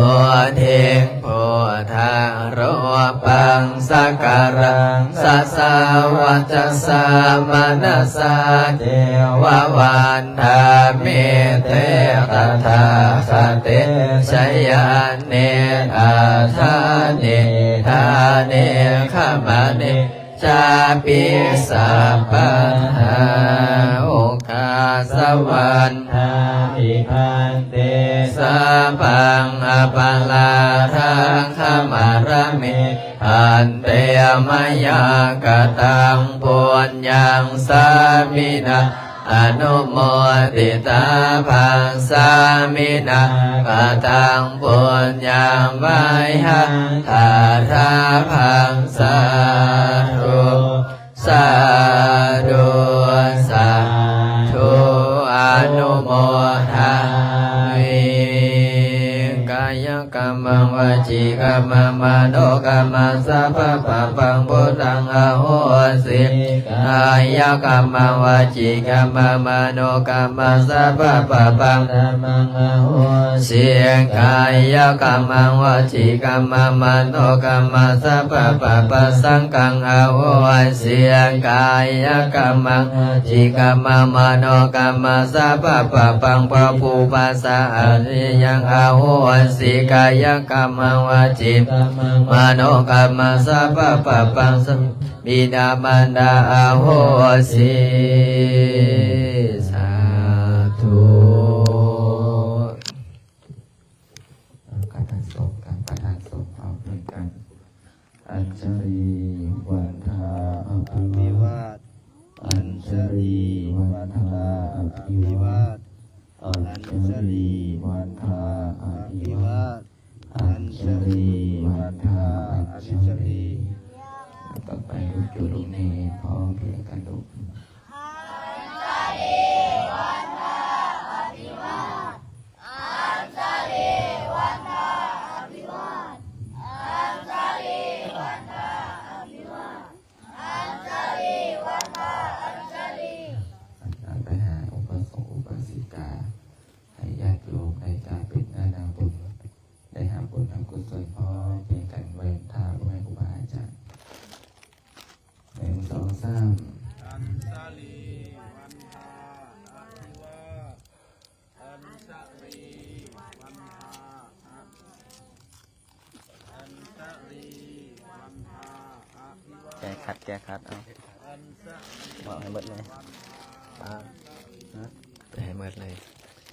ທິງ ພຸດທະ ຮູປັງ ສັກກາລັງ ສາສະ ວັດຈະສາ ມະນະສາ ເຈວະ ວັນທາມິ ເຕ ຕະຖາຄະເຕ ຊະຍານິ ອາທານິ ທານິ ຂະມະນິ ຈາປິ ສັບປະຫາ ໂອກາສະວັນທາມິ ພັນເຕ ສາພັງ ອະປະລາທັງ ຂະມາລະມິ ພັນເຕ ມະຍັງ ກະຕັງ ປຸນຍັງ ສາມິນະ ອະນຸໂມທິຕາພັງ ສາມິນະ ກະຕັງ ປຸນຍັງ ມະຍັງ ທາທາພັງ ສາທຸ ສາທຸ ສາທຸ ອະນຸໂມທາມິ ກາຍະ ກຳມັງ ວະຈີກຳມັງ ມະໂນກຳມັງ ສັບພະປະປັງ ພຸດທັງ ອະໂຫສິ ກາຍະກຳມັງ ວະຈີກຳມັງ ມະໂນກຳມັງ ສັບພະປະປັງ ທຳມັງ ອະໂຫສິ ກາຍະກຳມັງ ວະຈີກຳມັງ ມະໂນກຳມັງ ສັບພະປະປັງ ສັງຄັງ ອະໂຫສິ ກາຍະກຳມັງ ວະຈີກຳມັງ ມະໂນກຳມັງ ສັບພະປະປັງ ພະພູມາສາອະລິຍັງ ອະໂຫສິ ກາຍະກຳມັງ ວະຈີກຳມັງ ມະໂນກຳມັງ ສັບພະປະປັງ ສະ ບິດາມານດາ ອະໂຫສິ ສາທຸ. ການປະທານສົງ ການປະທານສົງ ເອົາເພງກັນ ອັນຊະລີ ວັນທາ ອະພິວາດ ອັນຊະລີ ວັນທາ ອະພິວາດ ອັນຊະລີ ວັນທາ ອະພິວາດ ອັນຊະລີ ວັນທາ ອັນຊະລີ. ຕໍ່ໄປລູກໂຈລູກແມ່ ພ້ອມເພງກັນລູກ. ອັນຊະລີ ວັນທາ ອະພິວາດ ອັນຊະລີ ວັນທາ ອະພິວາດ ອັນຊະລີ ວັນທາ ອະພິວາດ ອັນຊະລີ ວັນທາ ອັນຊະລີ. ໄປຫາອຸບາສົກອຸບາສິກາ ໃຫ້ຍາດໂຍມໄດ້ກາຍເປັນອານາບຸນ ໄດ້ຮັບບຸນຮັບກຸສົນພ້ອມເພງກັນ ໄຫວ້ທ່າພໍ່ແມ່ຄູບາອາຈານ. ໜຶ່ງ ສອງ ສາມ. ອັນຊະລີ ວັນທາ ອະພິວາດ ອັນຊະລີ ວັນທາ ອະ ອັນຊະລີ ວັນທາ ອະພິວາດ ແກ້ຂັດ ແກ້ຂັດ ເອົາ ເວົ້າໃຫ້ໝົດເລີຍ ປາ ຮະ ໃຫ້ໝົດເລີຍ.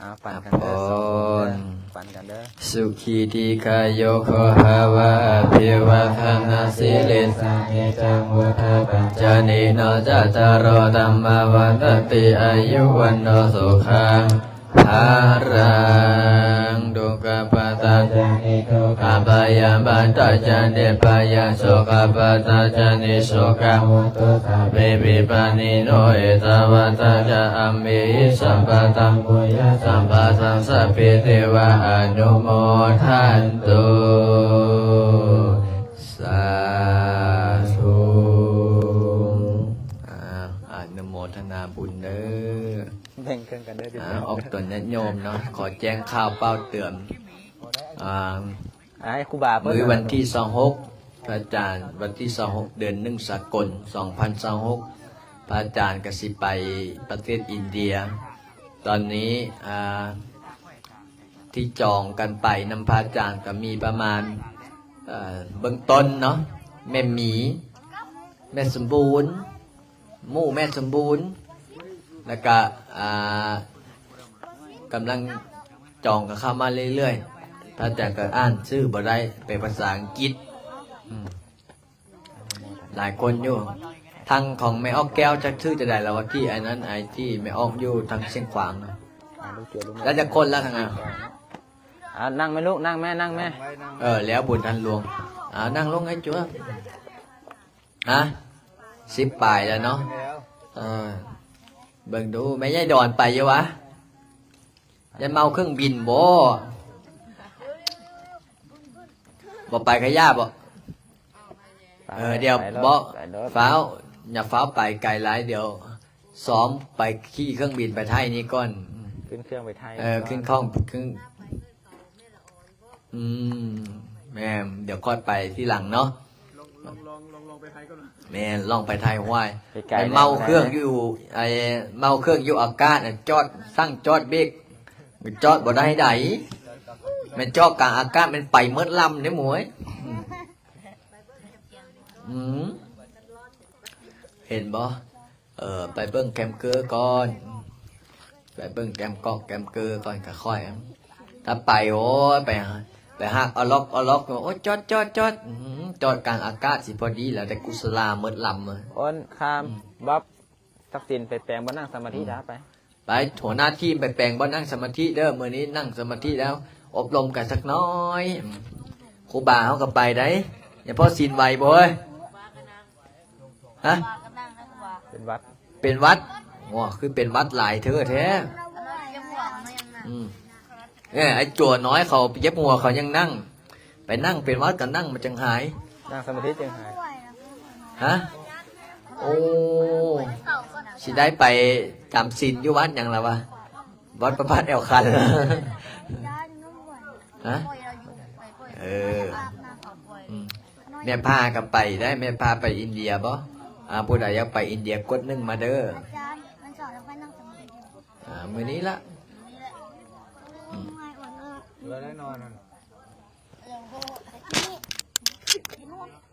ອ່າ ປັນກັນເດີ ສອງຄົນເດີ ປັນກັນເດີ. ສຸຂີ ດີກາຍຸ ໂພຄະວະ ອະພິວາທະນະສີລິສະ ນິຈຈັງ ວຸດທາປະຈາຍິໂນ ຈັດຕາໂລ ທຳມາ ວັດທັນຕິ ອາຍຸ ວັນໂນ ສຸຂັງ ພະລັງ. ທຸກຂະປາຕາຈານິ ທຸກຂະພະຍາບາດຕາຈານິ ພະຍາໂສກະປາຕາຈານິ ໂສກະໂຫຕຸ ສະເພ ວິປານິໂນ ເອຕາວັດຕະຈະ ອຳເມຫິ ສັບປະທັງ ປຸນຍະ ສຳປະທັງ ສັບພີ ເທວາ ອະນຸໂມທັນຕຸ ສາທຸ. ອາ ອະນຸໂມທະນາບຸນເດີ. ແບ່ງເຄິ່ງກັນເດີ ອາ ອອກຕົນຍາດໂຍມເນາະ ຂໍແຈ້ງຂ່າວເປົ່າເຕືອນ ອາ ໃຫ້ຄູບາເພິ່ນ ມື້ວັນທີຊາວຫົກ ພະອາຈານ ວັນທີຊາວຫົກ ເດືອນໜຶ່ງ ສາກົນ ສອງພັນຊາວຫົກ ພະອາຈານກະຊິໄປປະເທດອິນເດຍ. ຕອນນີ້ ອາ ທີ່ຈອງກັນໄປນຳພະອາຈານກະມີປະມານ ເອີ ເບື້ອງຕົ້ນເນາະ ແມ່ໝີ ແມ່ສົມບູນ ໝູ່ແມ່ສົມບູນ ແລ້ວກະ ອາ ກຳລັງຈອງກັນເຂົ້າມາເລື້ອຍໆ. ພະອາຈານກະອ່ານຊື່ບໍ່ໄດ້ ເປັນພາສາອັງກິດ ອືມ ຫຼາຍຄົນຢູ່. ທາງຂອງແມ່ອອກແກ້ວຈັກຊື່ຈະໄດ້ລະວ່າ ທີ່ອັນນັ້ນ ໄອ້ທີ່ແມ່ອອກຢູ່ທາງຊຽງຂວາງນະ. ອ່າ ລູກເຈຍລູກ ແລ້ວຈັກຄົນລະທາງນັ້ນ? ອ່າ ນັ່ງແມ່ລູກ ນັ່ງແມ່ ນັ່ງແມ່. ເອີ ແລ້ວບຸນທັນຫຼວງ. ອ່າ ນັ່ງລົງໄອ້ຈົວ. ຮະ ສິບປາຍແລ້ວເນາະ. ເອີ ເບິ່ງດູ ແມ່ໃຫຍ່ດອນໄປຢູ່ຫວາ? ຢ້ານເມົາເຄື່ອງບິນບໍ? ບໍ່ໄປກະຢ່າບໍ? ເອີ ດຽວ ໄປໂລດ ບໍ່ ໄປໂລດ ຟ້າວ ຢ່າຟ້າວໄປໄກຫຼາຍ ດຽວຊ້ອມໄປຂີ່ເຄື່ອງບິນໄປໄທນີ້ກ່ອນ. ຂຶ້ນເຄື່ອງໄປໄທ ເອີ ຂຶ້ນເຄື່ອງ ຂຶ້ນ ອືມ ແມ່ນ ດຽວຄ່ອຍໄປທີຫຼັງເນາະ. ລອງ ລອງ ລອງ ລອງໄປໄທກ່ອນ. ແມ່ນ ລອງໄປໄທ ຫ້ວຍ ໄປໄກ ໄປເມົາເຄື່ອງຢູ່ ໄອ້ເມົາເຄື່ອງຢູ່ອາກາດນະ ຈອດ ສັ່ງຈອດເບກ ຈອດບໍ່ໄດ້ໃດ. ແມ່ນຈອດກາງອາກາດ ແມ່ນໄປໝົດລຳເດ້ໝວຍ. ອືມ ເຫັນບໍ່? ເອີ ໄປເບິ່ງແຄມເກີກ່ອນ ໄປເບິ່ງແຄມກອກແຄມເກີກ່ອນກະຄ່ອຍ. ຖ້າໄປ ໂອ້ຍ ໄປ ໄປຫັກເອົາລັອກເອົາລັອກ ໂອ້ຍ ຈອດ ຈອດ ຈອດ ອືມ ຈອດກາງອາກາດຊິພໍດີແລ້ວ ໄດ້ກຸສະລາໝົດລຳ. ໂອ້ນ ຂ້າມ ອືມ ບັບ ທັກສິນ ໄປແປງບ່ອນນັ່ງສະມາທິ ອືມ ດາ ໄປ ໄປ ຫົວໜ້າທີມໄປແປງບ່ອນນັ່ງສະມາທິເດີ. ມື້ນີ້ນັ່ງສະມາທິແລ້ວ ອົບລົມກັນຈັກໜ້ອຍ. ອືມ ຄູບາເຮົາກະໄປໄດ໋. ຍາພໍ່ສິນໄຫວບໍ່ເອີຍ? ຮະ ເປັນຫວັດ ເປັນຫວັດ. ໂອ້ ຄືເປັນຫວັດຫຼາຍເທື່ອແທ້. ອືມ ເອີ ໄອ້ຕົວນ້ອຍເຂົາເຈັບຫົວ ເຂົາຍັງນັ່ງ ໄປນັ່ງເປັນຫວັດກໍນັ່ງ ມັນຈັ່ງຫາຍ. ນັ່ງສະມາທິຈຶ່ງຫາຍ. ຮະ? ໂອ້ ຊິໄດ້ໄປຈຳສິນຢູ່ວັດຫຍັງລະວະ? ວັດພະບາດແອວຄັນ. ຮະ? ເອີ ອືມ ແມ່ພາກໍໄປໄດ້ ແມ່ພາໄປອິນເດຍບໍ່? ອາ ຜູ້ໃດຢາກໄປອິນເດຍກົດໜຶ່ງມາເດີ. ອາ ມື້ນີ້ລະ ອືມ.